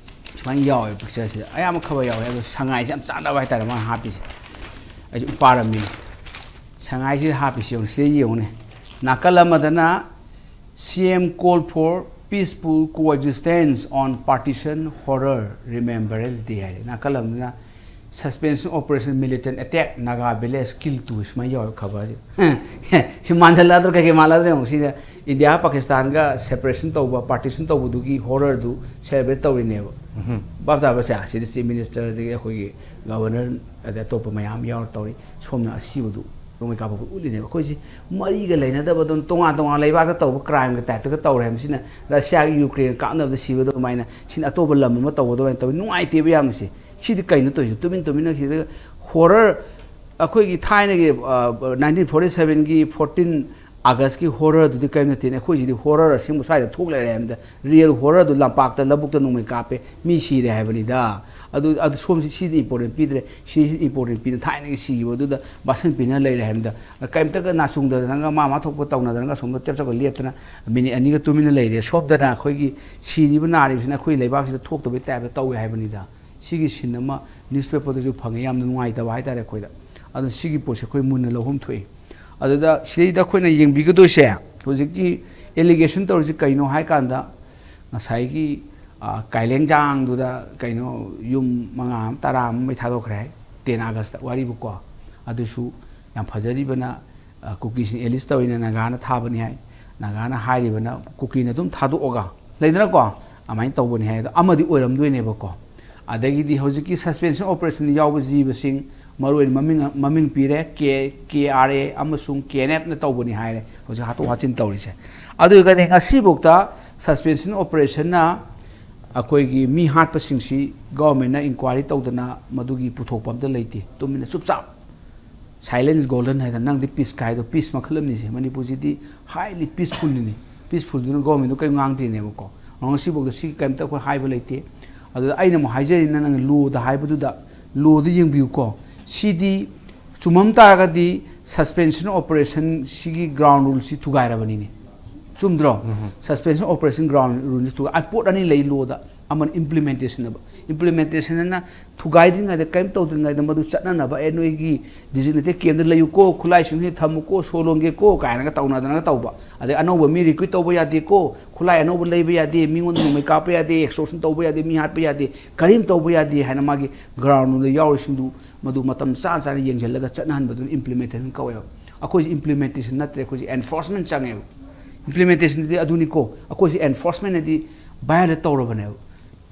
ꯁꯨꯃꯥꯏꯅ ꯌꯥꯎꯋꯦ ꯄꯤꯛꯆꯔꯁꯦ꯫ ꯑꯌꯥꯝꯕ ꯈꯕꯔ ꯌꯥꯎꯋꯦ, ꯑꯗꯣ ꯁꯉꯥꯏꯁꯦ ꯌꯥꯝ ꯆꯥꯟꯅꯕ ꯍꯥꯏꯇꯥꯔꯦ ꯃꯥꯅ ꯍꯥꯞꯄꯤꯁꯦ꯫ ꯑꯩꯁꯨ ꯎꯄꯥꯔꯝꯃꯤꯅꯤ꯫ ꯁꯉꯥꯏꯁꯤꯗ ꯍꯥꯞꯄꯤꯁꯤ ꯌꯦꯡꯉꯨ, ꯁꯤꯗ ꯌꯦꯡꯉꯨꯅꯦ꯫ ꯅꯥꯀꯜ ꯑꯃꯗꯅ C M call for peaceful coexistence on partition horror remembrance day ꯍꯥꯏꯔꯦ꯫ ꯅꯥꯀꯜ ꯑꯃꯗꯅ suspension operation militant attack Naga village kill two ꯁꯨꯃꯥꯏꯅ ꯌꯥꯎꯋꯦ ꯈꯕꯔꯁꯦ꯫ ꯁꯤ ꯃꯥꯟꯁꯤꯜꯂꯛꯗ꯭ꯔꯣ? ꯀꯩꯀꯩ ꯃꯥꯟꯅꯗ꯭ꯔꯣ ꯌꯦꯡꯉꯨ꯫ ꯁꯤꯗ ꯏꯟꯗꯤꯌꯥ ꯄꯥꯀꯤꯁꯇꯥꯟꯒ separation ꯇꯧꯕ, partition ꯇꯧꯕꯗꯨꯒꯤ horrorꯗꯨ celebrate ꯇꯧꯔꯤꯅꯦꯕ꯫ ꯚꯥꯞ ꯇꯥꯕ꯭ꯔꯥ? ꯁꯦ, ꯁꯤꯗ chief minister, ꯑꯗꯒꯤ ꯑꯩꯈꯣꯏꯒꯤ governor, ꯑꯗꯩ ꯑꯇꯣꯞꯄ ꯃꯌꯥꯝ ꯌꯥꯎꯔ ꯇꯧꯔꯤ꯫ ꯁꯣꯝꯅ ꯑꯁꯤꯕꯗꯨ ꯅꯣꯡꯃꯩ ꯀꯥꯞꯄꯛꯄ ꯎꯠꯂꯤꯅꯦꯕ꯫ ꯑꯩꯈꯣꯏꯁꯤ ꯃꯔꯤꯒ ꯂꯩꯅꯗꯕ ꯑꯗꯨꯝ ꯇꯣꯉꯥꯟ ꯇꯣꯉꯥꯟ ꯂꯩꯕꯥꯛꯇ ꯇꯧꯕ crimeꯒ typeꯇꯒ ꯇꯧꯔꯦ ꯍꯥꯏꯕꯁꯤꯅ, ꯔꯁꯤꯌꯥꯒꯤ ꯌꯨꯀ꯭ꯔꯦꯟ ꯀꯥꯞꯅꯕꯗ ꯁꯤꯕ ꯑꯗꯨꯃꯥꯏꯅ, ꯁꯤꯅ ꯑꯇꯣꯞꯄ ꯂꯝ ꯑꯃ ꯇꯧꯕ ꯑꯗꯨꯃꯥꯏꯅ ꯇꯧꯋꯤ꯫ ꯅꯨꯡꯉꯥꯏꯇꯦꯕ ꯌꯥꯝꯅ ꯁꯤ꯫ ꯁꯤꯗꯤ ꯀꯩꯅꯣ ꯇꯧꯔꯤꯁꯤ? ꯇꯨꯃꯤꯟ ꯇꯨꯃꯤꯟꯅ ꯁꯤꯗ horror, ꯑꯩꯈꯣꯏꯒꯤ ꯊꯥꯏꯅꯒꯤ, ꯑ, nineteen forty sevenꯒꯤ fourteen ꯑꯥꯒꯁꯀꯤ ꯍꯣꯔꯔꯗꯨꯗꯤ ꯀꯔꯤꯝ ꯅꯠꯇꯦꯅꯦ꯫ ꯑꯩꯈꯣꯏꯁꯤꯗꯤ ꯍꯣꯔꯔ ꯑꯁꯦꯡꯕ ꯁ꯭ꯋꯥꯏꯗ ꯊꯣꯛ ꯂꯩꯔꯦ ꯍꯥꯏꯕꯗ, ꯔꯤꯌꯦꯜ ꯍꯣꯔꯔꯗꯨ ꯂꯝꯄꯥꯛꯇ, ꯂꯧꯕꯨꯛꯇ ꯅꯣꯡꯃꯩ ꯀꯥꯞꯄꯦ, ꯃꯤ ꯁꯤꯔꯦ ꯍꯥꯏꯕꯅꯤꯗ꯫ ꯑꯗꯨ, ꯑꯗꯨ ꯁꯣꯝꯁꯤ ꯁꯤꯗꯤ ꯏꯝꯄꯣꯔꯇꯦꯟ ꯄꯤꯗ꯭ꯔꯦ, ꯁꯤꯁꯤ ꯏꯝꯄꯣꯔꯇꯦꯟ ꯄꯤꯗꯅ ꯊꯥꯏꯅꯒꯤ ꯁꯤꯈꯤꯕ ꯑꯗꯨꯗ ꯕꯥꯁꯟ ꯄꯤꯅ ꯂꯩꯔꯦ ꯍꯥꯏꯕꯗ, ꯀꯔꯤꯝꯇꯒ ꯅꯥꯆꯨꯡꯗꯗꯅꯒ ꯃꯥ ꯃꯥ ꯊꯣꯛꯄ ꯇꯧꯅꯗꯅꯒ ꯑꯁꯣꯝꯗ ꯆꯞ ꯆꯞꯀ ꯂꯦꯞꯇꯅ ꯃꯤꯅꯤꯠ ꯑꯅꯤꯒ ꯇꯨꯃꯤꯟꯅ ꯂꯩꯔꯦ꯫ ꯁꯣꯝꯗꯅ ꯑꯩꯈꯣꯏꯒꯤ ꯁꯤꯔꯤꯕ ꯅꯥꯔꯤꯕꯁꯤꯅ ꯑꯩꯈꯣꯏ ꯂꯩꯕꯥꯛꯁꯤꯗ ꯊꯣꯛꯇꯕꯩ ꯇꯥꯏꯞꯇ ꯇꯧꯋꯦ ꯍꯥꯏꯕꯅꯤꯗ꯫ ꯁꯤꯒꯤ ꯁꯤꯟ ꯑꯃ ꯅ꯭ꯌꯨꯁꯄꯦꯄꯔꯗꯁꯨ ꯐꯪꯉꯦ, ꯌꯥꯝꯅ ꯅꯨꯡꯉꯥꯏꯇꯕ ꯍꯥꯏꯇꯥꯔꯦ ꯑꯩꯈꯣꯏꯗ꯫ ꯑꯗꯨꯅ ꯁꯤꯒꯤ ꯄꯣꯠꯁꯦ ꯑꯩꯈꯣꯏ ꯃꯨꯟꯅ ꯂꯧꯐꯝ ꯊꯣꯛꯏ꯫ ꯑꯗꯨꯗ ꯁꯤꯗꯩꯗ ꯑꯩꯈꯣꯏꯅ ꯌꯦꯡꯕꯤꯒꯗꯣꯏꯁꯦ, ꯍꯧꯖꯤꯛꯀꯤ ꯑꯦꯂꯤꯒꯦꯁꯟ ꯇꯧꯔꯤꯁꯤ ꯀꯩꯅꯣ ꯍꯥꯏ ꯀꯥꯟꯗ, ꯉꯁꯥꯏꯒꯤ, ꯑ, ꯀꯥꯏꯂꯦꯡꯖꯥꯡꯗꯨꯗ ꯀꯩꯅꯣ ꯌꯨꯝ ꯃꯉꯥ ꯑꯃ, ꯇꯔꯥ ꯑꯃ ꯃꯩ ꯊꯥꯗꯣꯛꯈ꯭ꯔꯦ ꯍꯥꯏ, ꯇꯦꯟ ꯑꯥꯒꯁꯇ ꯋꯥꯔꯤꯕꯨꯀꯣ꯫ ꯑꯗꯨꯁꯨ ꯌꯥꯝ ꯐꯖꯔꯤꯕꯅ, ꯑ, ꯀꯨꯀꯤꯁꯤꯡ ꯑꯦꯂꯤꯁ ꯇꯧꯔꯤꯅ ꯅꯥꯒꯥꯅ ꯊꯥꯕꯅꯤ ꯍꯥꯏ꯫ ꯅꯥꯒꯥꯅ ꯍꯥꯏꯔꯤꯕꯅ ꯀꯨꯀꯤꯅ ꯑꯗꯨꯝ ꯊꯥꯗꯣꯛꯑꯒ ꯂꯩꯗꯅꯀꯣ, ꯑꯗꯨꯃꯥꯏꯅ ꯇꯧꯕꯅꯤ ꯍꯥꯏ꯫ ꯑꯗꯣ ꯑꯃꯗꯤ ꯑꯣꯏꯔꯝꯗꯣꯏꯅꯦꯕꯀꯣ꯫ ꯑꯗꯒꯤꯗꯤ ꯍꯧꯖꯤꯛꯀꯤ ꯁꯁꯄꯦꯟꯁꯟ ꯑꯣꯄꯔꯦꯁꯟꯗ ꯌꯥꯎꯕ ꯖꯤꯕꯁꯤꯡ, ꯃꯔꯨꯑꯣꯏꯅ ꯃꯃꯤꯡ, ꯃꯃꯤꯡ ꯄꯤꯔꯦ, ꯀꯦ, ꯀꯦ ꯑꯥꯔ ꯑꯦ ꯑꯃꯁꯨꯡ ꯀꯦ ꯑꯦꯟ ꯑꯦꯐꯅ ꯇꯧꯕꯅꯤ ꯍꯥꯏꯔꯦ ꯍꯧꯖꯤꯛ ꯍꯥꯠꯇꯣꯛ ꯍꯥꯠꯆꯤꯟ ꯇꯧꯔꯤꯁꯦ꯫ ꯑꯗꯨ ꯑꯣꯏꯔꯒꯗꯤ ꯉꯁꯤꯐꯥꯎꯗ ꯁꯁꯄꯦꯟꯁꯟ ꯑꯣꯄꯔꯦꯁꯟꯅ ꯑꯩꯈꯣꯏꯒꯤ ꯃꯤ ꯍꯥꯠꯄꯁꯤꯡꯁꯤ ꯒꯣꯔꯃꯦꯟꯅ ꯏꯟꯀ꯭ꯋꯥꯏꯔꯤ ꯇꯧꯗꯅ ꯃꯗꯨꯒꯤ ꯄꯨꯊꯣꯛꯄ ꯑꯝꯇ ꯂꯩꯇꯦ꯫ ꯇꯨꯃꯤꯟꯅ ꯆꯨꯞꯆꯥꯞ, "Silence is golden" ꯍꯥꯏꯗꯅ, ꯅꯪꯗꯤ ꯄꯤꯁ ꯀꯥꯏꯗꯣ, ꯄꯤꯁ ꯃꯈꯜ ꯑꯃꯅꯤꯁꯦ꯫ ꯃꯅꯤꯄꯨꯔꯁꯤꯗꯤ ꯍꯥꯏꯂꯤ ꯄꯤꯁꯐꯨꯜꯅꯤꯅꯦ꯫ ꯄꯤꯁꯐꯨꯜꯗꯨꯅ ꯒꯣꯔꯃꯦꯟꯗꯣ ꯀꯔꯤꯝ ꯉꯥꯡꯗ꯭ꯔꯤꯅꯦꯕꯀꯣ꯫ ꯑꯗꯣ ꯉꯁꯤꯐꯥꯎꯗ ꯁꯤ ꯀꯔꯤꯝꯇ ꯑꯩꯈꯣꯏ ꯍꯥꯏꯕ ꯂꯩꯇꯦ꯫ ꯑꯗꯨꯗ ꯑꯩꯅ ꯑꯃꯨꯛ ꯍꯥꯏꯖꯔꯤꯅ, ꯅꯪ ꯂꯣꯗ ꯍꯥꯏꯕꯗꯨꯗ, ꯂꯣꯗ ꯌꯦꯡꯕꯤꯌꯨꯀꯣ꯫ ꯁꯤꯗꯤ ꯆꯨꯝꯃꯝ ꯇꯥꯔꯒꯗꯤ ꯁꯁꯄꯦꯟꯁꯟ ꯑꯣꯄꯔꯦꯁꯟ ꯁꯤꯒꯤ ꯒ꯭ꯔꯥꯎꯟ ꯔꯨꯜꯁꯤ ꯊꯨꯒꯥꯏꯔꯕꯅꯤꯅꯦ꯫ ꯆꯨꯝꯗ꯭ꯔꯣ? ꯁꯁꯄꯦꯟꯁꯟ ꯑꯣꯄꯔꯦꯁꯟ ꯒ꯭ꯔꯥꯎꯟ ꯔꯨꯜꯁꯤ ꯊꯨꯒꯥꯏ꯫ ꯑ, ꯄꯣꯠ ꯑꯅꯤ ꯂꯩ ꯂꯣꯗ꯫ ꯑꯃꯅ ꯏꯝꯄ꯭ꯂꯤꯃꯦꯟꯇꯦꯁꯟ ꯍꯥꯏꯕ꯫ ꯏꯝꯄ꯭ꯂꯤꯃꯦꯟꯇꯦꯁꯟ ꯑꯅ ꯊꯨꯒꯥꯏꯗ꯭ꯔꯤꯉꯩꯗ, ꯀꯔꯤꯝ ꯇꯧꯗ꯭ꯔꯤꯉꯩꯗ ꯃꯗꯨ ꯆꯠꯅꯅꯕ, "ꯑꯦ, ꯅꯣꯏꯒꯤ ꯗꯤꯖꯤꯒꯅꯦꯇꯦꯗ ꯀꯦꯝꯗ ꯂꯩꯌꯨꯀꯣ, ꯈꯨꯠꯂꯥꯏꯁꯤꯡꯁꯤ ꯊꯝꯃꯨꯀꯣ, ꯁꯣ ꯂꯣꯟꯒꯦꯀꯣ" ꯀꯥꯏꯅꯒ ꯇꯧꯅꯗꯅꯒ ꯇꯧꯕ꯫ ꯑꯗꯩ ꯑꯅꯧꯕ ꯃꯤ ꯔꯤꯀ꯭ꯔꯨꯠ ꯇꯧꯕ ꯌꯥꯗꯦꯀꯣ, ꯈꯨꯠꯂꯥꯏ ꯑꯅꯧꯕ ꯂꯩꯕ ꯌꯥꯗꯦ, ꯃꯤꯉꯣꯟꯗ ꯅꯣꯡꯃꯩ ꯀꯥꯞꯄ ꯌꯥꯗꯦ, ꯑꯦꯛꯁꯇꯣꯔꯁꯟ ꯇꯧꯕ ꯌꯥꯗꯦ, ꯃꯤ ꯍꯥꯠꯄ ꯌꯥꯗꯦ, ꯀꯔꯤꯝ ꯇꯧꯕ ꯌꯥꯗꯦ ꯍꯥꯏꯅ ꯃꯥꯒꯤ ꯒ꯭ꯔꯥꯎꯟꯗ ꯌꯥꯎꯔꯤꯁꯤꯡꯗꯨ ꯃꯗꯨ ꯃꯇꯝ ꯆꯥ ꯆꯥꯅ ꯌꯦꯡꯁꯤꯜꯂꯒ ꯆꯠꯅꯍꯟꯕꯗꯨꯅ ꯏꯝꯄ꯭ꯂꯤꯃꯦꯟꯇꯦꯁꯟ ꯀꯧꯋꯦꯕ꯫ ꯑꯩꯈꯣꯏꯁꯤ ꯏꯝꯄ꯭ꯂꯤꯃꯦꯟꯇꯦꯁꯟ ꯅꯠꯇ꯭ꯔꯦ, ꯑꯩꯈꯣꯏꯁꯤ ꯑꯦꯟꯐꯣꯔꯁꯃꯦꯟ ꯆꯪꯉꯦꯕ꯫ ꯏꯝꯄ꯭ꯂꯤꯃꯦꯟꯇꯦꯁꯟꯗꯗꯤ ꯑꯗꯨꯅꯤꯀꯣ, ꯑꯩꯈꯣꯏꯁꯤ ꯑꯦꯟꯐꯣꯔꯁꯃꯦꯟꯗꯗꯤ ꯚꯥꯏꯑꯣꯂꯦꯠ ꯇꯧꯔꯕꯅꯦꯕ꯫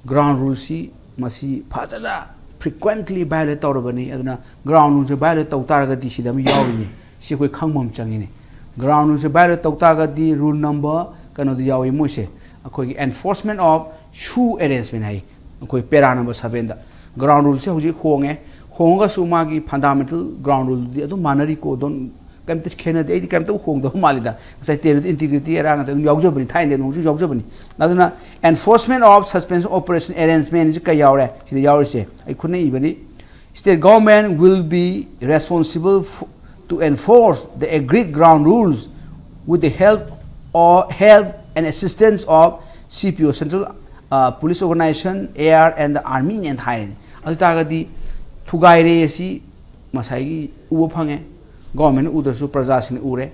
ꯒ꯭ꯔꯥꯎꯟ ꯔꯨꯜꯁꯤ ꯃꯁꯤ ꯐꯖꯅ ꯐ꯭ꯔꯤꯀ꯭ꯋꯦꯟꯠꯂꯤ ꯚꯥꯏꯑꯣꯂꯦꯠ ꯇꯧꯔꯕꯅꯤ꯫ ꯑꯗꯨꯅ ꯒ꯭ꯔꯥꯎꯟ ꯔꯨꯜꯁꯦ ꯚꯥꯏꯑꯣꯂꯦꯠ ꯇꯧ ꯇꯥꯔꯒꯗꯤ ꯁꯤꯗ ꯑꯃ ꯌꯥꯎꯔꯤꯅꯤ꯫ ꯁꯤ ꯑꯩꯈꯣꯏ ꯈꯪꯕ ꯑꯃ ꯆꯪꯉꯤꯅꯦ꯫ ꯒ꯭ꯔꯥꯎꯟ ꯔꯨꯜꯁꯦ ꯚꯥꯏꯑꯣꯂꯦꯠ ꯇꯧ ꯇꯥꯔꯒꯗꯤ ꯔꯨꯜ ꯅꯝꯕꯔ ꯀꯩꯅꯣꯗ ꯌꯥꯎꯏ ꯃꯣꯏꯁꯦ, ꯑꯩꯈꯣꯏꯒꯤ enforcement of shoe arrangement ꯍꯥꯏ, ꯑꯩꯈꯣꯏ ꯄꯦꯔꯥ ꯅꯝꯕꯔ ꯁꯕꯦꯟꯗ꯫ ꯒ꯭ꯔꯥꯎꯟ ꯔꯨꯜꯁꯦ ꯍꯧꯖꯤꯛ ꯍꯣꯡꯉꯦ꯫ ꯍꯣꯡꯉꯒꯁꯨ ꯃꯥꯒꯤ ꯐꯟꯗꯥꯃꯦꯟꯇꯦꯜ ꯒ꯭ꯔꯥꯎꯟ ꯔꯨꯜꯗꯨꯗꯤ ꯑꯗꯨꯝ ꯃꯥꯟꯅꯔꯤꯀꯣ, don't ꯀꯩꯝꯇ ꯈꯦꯠꯅꯗꯦ꯫ ꯑꯩꯗꯤ ꯀꯩꯝꯇ ꯍꯣꯡꯗꯕ ꯃꯥꯜꯂꯤꯗ꯫ ꯉꯁꯥꯏ territorial integrity ꯑꯔꯥꯡ ꯑꯗꯨꯝ ꯌꯥꯎꯖꯕꯅꯤ, ꯊꯥꯏꯅꯗꯤ ꯑꯗꯨꯝ ꯍꯧꯖꯤꯛ ꯌꯥꯎꯖꯕꯅꯤ꯫ ꯑꯗꯨꯅ enforcement of suspension operation arrangement ꯁꯤ ꯀꯩ ꯌꯥꯎꯔꯦ ꯁꯤꯗ ꯌꯥꯎꯔꯤꯁꯦ? ꯑꯩ ꯈꯨꯠꯅ ꯏꯕꯅꯤ: State government will be responsible f- to enforce the agreed ground rules with the help or help and assistance of C P O, Central uh, Police Organization, A R and the Army ꯅꯦꯅ ꯍꯥꯏꯔꯤꯅꯤ꯫ ꯑꯗꯨ ꯇꯥꯔꯒꯗꯤ ꯊꯨꯒꯥꯏꯔꯦ ꯑꯁꯤ ꯉꯁꯥꯏꯒꯤ ꯎꯕ ꯐꯪꯉꯦ꯫ Government ꯎꯗ꯭ꯔꯁꯨ ꯄ꯭ꯔꯖꯥꯁꯤꯡꯅ ꯎꯔꯦ꯫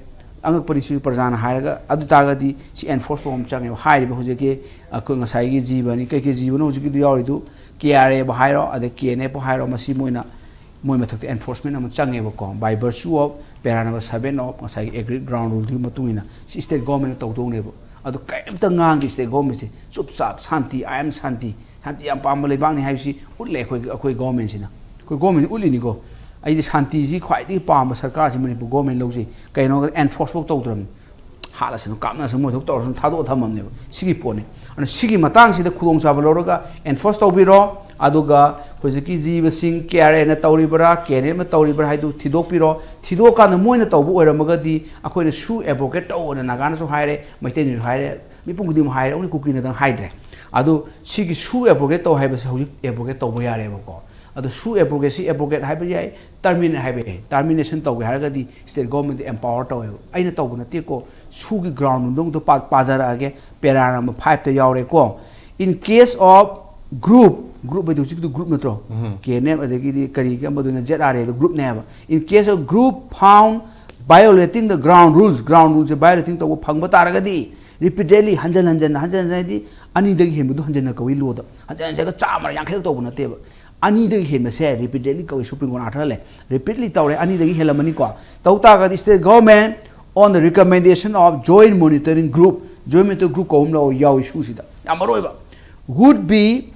ꯑꯉꯛꯄꯅꯤ ꯁꯤꯁꯨ ꯄ꯭ꯔꯖꯥꯅ ꯍꯥꯏꯔꯒ꯫ ꯑꯗꯨ ꯇꯥꯔꯒꯗꯤ ꯁꯤ enforce ꯇꯧꯕ ꯑꯃ ꯆꯪꯉꯦꯕ꯫ ꯍꯥꯏꯔꯤꯕ ꯍꯧꯖꯤꯛꯀꯤ ꯑꯩꯈꯣꯏ ꯉꯁꯥꯏꯒꯤ ꯖꯤꯕꯅꯤ, ꯀꯩꯀꯩ ꯖꯤꯕꯅꯣ ꯍꯧꯖꯤꯛꯀꯤꯗꯨ ꯌꯥꯎꯔꯤꯗꯨ? K R A ꯕꯨ ꯍꯥꯏꯔꯣ, ꯑꯗꯩ K N F ꯄꯨ ꯍꯥꯏꯔꯣ, ꯃꯁꯤ ꯃꯣꯏꯅ, ꯃꯣꯏ ꯃꯊꯛꯇ enforcement ꯑꯃ ꯆꯪꯉꯦꯕꯀꯣ, by virtue of paragraph number seven of ꯉꯁꯥꯏꯒꯤ agreed ground rule ꯗꯨꯒꯤ ꯃꯇꯨꯡ ꯏꯟꯅ꯫ ꯁꯤ state government ꯅ ꯇꯧꯗꯧꯅꯦꯕ꯫ ꯑꯗꯨ ꯀꯔꯤꯝꯇ ꯉꯥꯡꯗꯦ state government ꯁꯦ꯫ ꯆꯨꯞ ꯆꯥꯞ ꯁꯥꯟꯇꯤ, I am ꯁꯥꯟꯇꯤ, ꯁꯥꯟꯇꯤ ꯌꯥꯝ ꯄꯥꯝꯕ ꯂꯩꯕꯥꯛꯅꯤ ꯍꯥꯏꯕꯁꯤ ꯎꯠꯂꯦ ꯑꯩꯈꯣꯏ, ꯑꯩꯈꯣꯏ government ꯁꯤꯅ꯫ ꯑꯩꯈꯣꯏ government ꯎꯠꯂꯤꯅꯤꯀꯣ꯫ ꯑꯩꯗꯤ ꯁꯥꯟꯇꯤꯁꯤ ꯈ꯭ꯋꯥꯏꯗꯒꯤ ꯄꯥꯝꯕ ꯁꯔꯀꯥꯔꯁꯤ ꯃꯅꯤꯄꯨꯔ government ꯂꯧꯖꯩ꯫ ꯀꯩꯅꯣ enforce ꯐꯥꯎ ꯇꯧꯗ꯭ꯔꯕꯅꯤ꯫ ꯍꯥꯠꯂꯁꯅꯨ, ꯀꯥꯞꯅꯁꯅꯨ, ꯃꯣꯏ ꯊꯣꯛ ꯇꯧꯔꯁꯅꯨ, ꯊꯥꯗꯣꯛꯑ ꯊꯝꯃꯝꯅꯦꯕ꯫ ꯁꯤꯒꯤ ꯄꯣꯠꯅꯤ꯫ ꯑꯗꯨꯅ ꯁꯤꯒꯤ ꯃꯇꯥꯡꯁꯤꯗ ꯈꯨꯗꯣꯡꯆꯥꯕ ꯂꯧꯔꯒ enforce ꯇꯧꯕꯤꯔꯣ꯫ ꯑꯗꯨꯒ ꯍꯧꯖꯤꯛꯀꯤ ꯖꯤꯕꯁꯤꯡ K R A ꯅ ꯇꯧꯔꯤꯕ꯭ꯔꯥ, K N F ꯅ ꯇꯧꯔꯤꯕ꯭ꯔꯥ ꯍꯥꯏꯗꯨ ꯊꯤꯗꯣꯛꯄꯤꯔꯣ꯫ ꯊꯤꯗꯣꯛꯑꯀꯥꯟꯗ ꯃꯣꯏꯅ ꯇꯧꯕ ꯑꯣꯏꯔꯝꯃꯒꯗꯤ ꯑꯩꯈꯣꯏꯅ ꯁꯨ abrogate ꯇꯧꯑꯣꯅ ꯅꯥꯒꯥꯅꯁꯨ ꯍꯥꯏꯔꯦ, ꯃꯩꯇꯩꯅꯁꯨ ꯍꯥꯏꯔꯦ, ꯃꯤꯄꯨꯝ ꯈꯨꯗꯤꯡꯃꯛ ꯍꯥꯏꯔꯦ, only ꯀꯨꯀꯤꯅꯗꯪ ꯍꯥꯏꯗ꯭ꯔꯦ꯫ ꯑꯗꯨ ꯁꯤꯒꯤ ꯁꯨ abrogate ꯇꯧ ꯍꯥꯏꯕꯁꯤ ꯍꯧꯖꯤꯛ abrogate ꯇꯧꯕ ꯌꯥꯔꯦꯕꯀꯣ꯫ ꯑꯗꯨ ꯁꯨ abrogate ꯁꯤ abrogate ꯍꯥꯏꯕ ꯌꯥꯏ, terminate ꯍꯥꯏꯕ ꯌꯥꯏ꯫ Termination ꯇꯧꯒꯦ ꯍꯥꯏꯔꯒꯗꯤ state government ꯗ empower ꯇꯧꯋꯦꯕ꯫ ꯑꯩꯅ ꯇꯧꯕ ꯅꯠꯇꯦꯀꯣ, ꯁꯨꯒꯤ ground ꯗꯣ ꯑꯝꯇ ꯄꯥ-, ꯄꯥꯖꯔꯛꯑꯒꯦ, paragraph number five ꯇ ꯌꯥꯎꯔꯦꯀꯣ꯫ In case of group, group ꯍꯥꯏꯗꯤ ꯍꯧꯖꯤꯛꯀꯤꯗꯨ group ꯅꯠꯇ꯭ꯔꯣ? K N F ꯑꯗꯒꯤꯗꯤ ꯀꯔꯤꯒꯤ ꯑꯃꯗꯨꯅ Z R A ꯗꯣ group ꯅꯦꯕ꯫ In case of group found violating the ground rules, ground rule say violating ꯇꯧꯕ ꯐꯪꯕ ꯇꯥꯔꯒꯗꯤ, repeatedly, ꯍꯟꯖꯟ ꯍꯟꯖꯟꯅ, ꯍꯟꯖꯟ ꯍꯟꯖꯟ ꯍꯥꯏꯗꯤ ꯑꯅꯤꯗꯒꯤ ꯍꯦꯟꯕꯗꯨ ꯍꯟꯖꯟꯅ ꯀꯧꯏ law ꯗ꯫ ꯍꯟꯖꯟ ꯍꯟꯖꯟꯒ ꯆꯥꯝꯃꯔꯛ ꯌꯥꯡꯈꯩꯔꯛ ꯇꯧꯕ ꯅꯠꯇꯦꯕ꯫ ꯑꯅꯤꯗꯒꯤ ꯍꯦꯟꯕꯁꯦ repeatedly ꯀꯧꯏ, Supreme Court ꯅ ꯑꯥꯔꯊ ꯂꯩ꯫ Repeatedly ꯇꯧꯔꯦ, ꯑꯅꯤꯗꯒꯤ ꯍꯦꯜꯂꯝꯃꯅꯤꯀꯣ꯫ ꯇꯧ ꯇꯥꯔꯒꯗꯤ state government on the recommendation of joint monitoring group, joint monitoring group ꯀꯧꯕ ꯑꯃ ꯂꯧ-, ꯌꯥꯎꯏ ꯁꯨꯁꯤꯗ꯫ ꯌꯥꯝ ꯃꯔꯨ ꯑꯣꯏꯕ꯫ Would be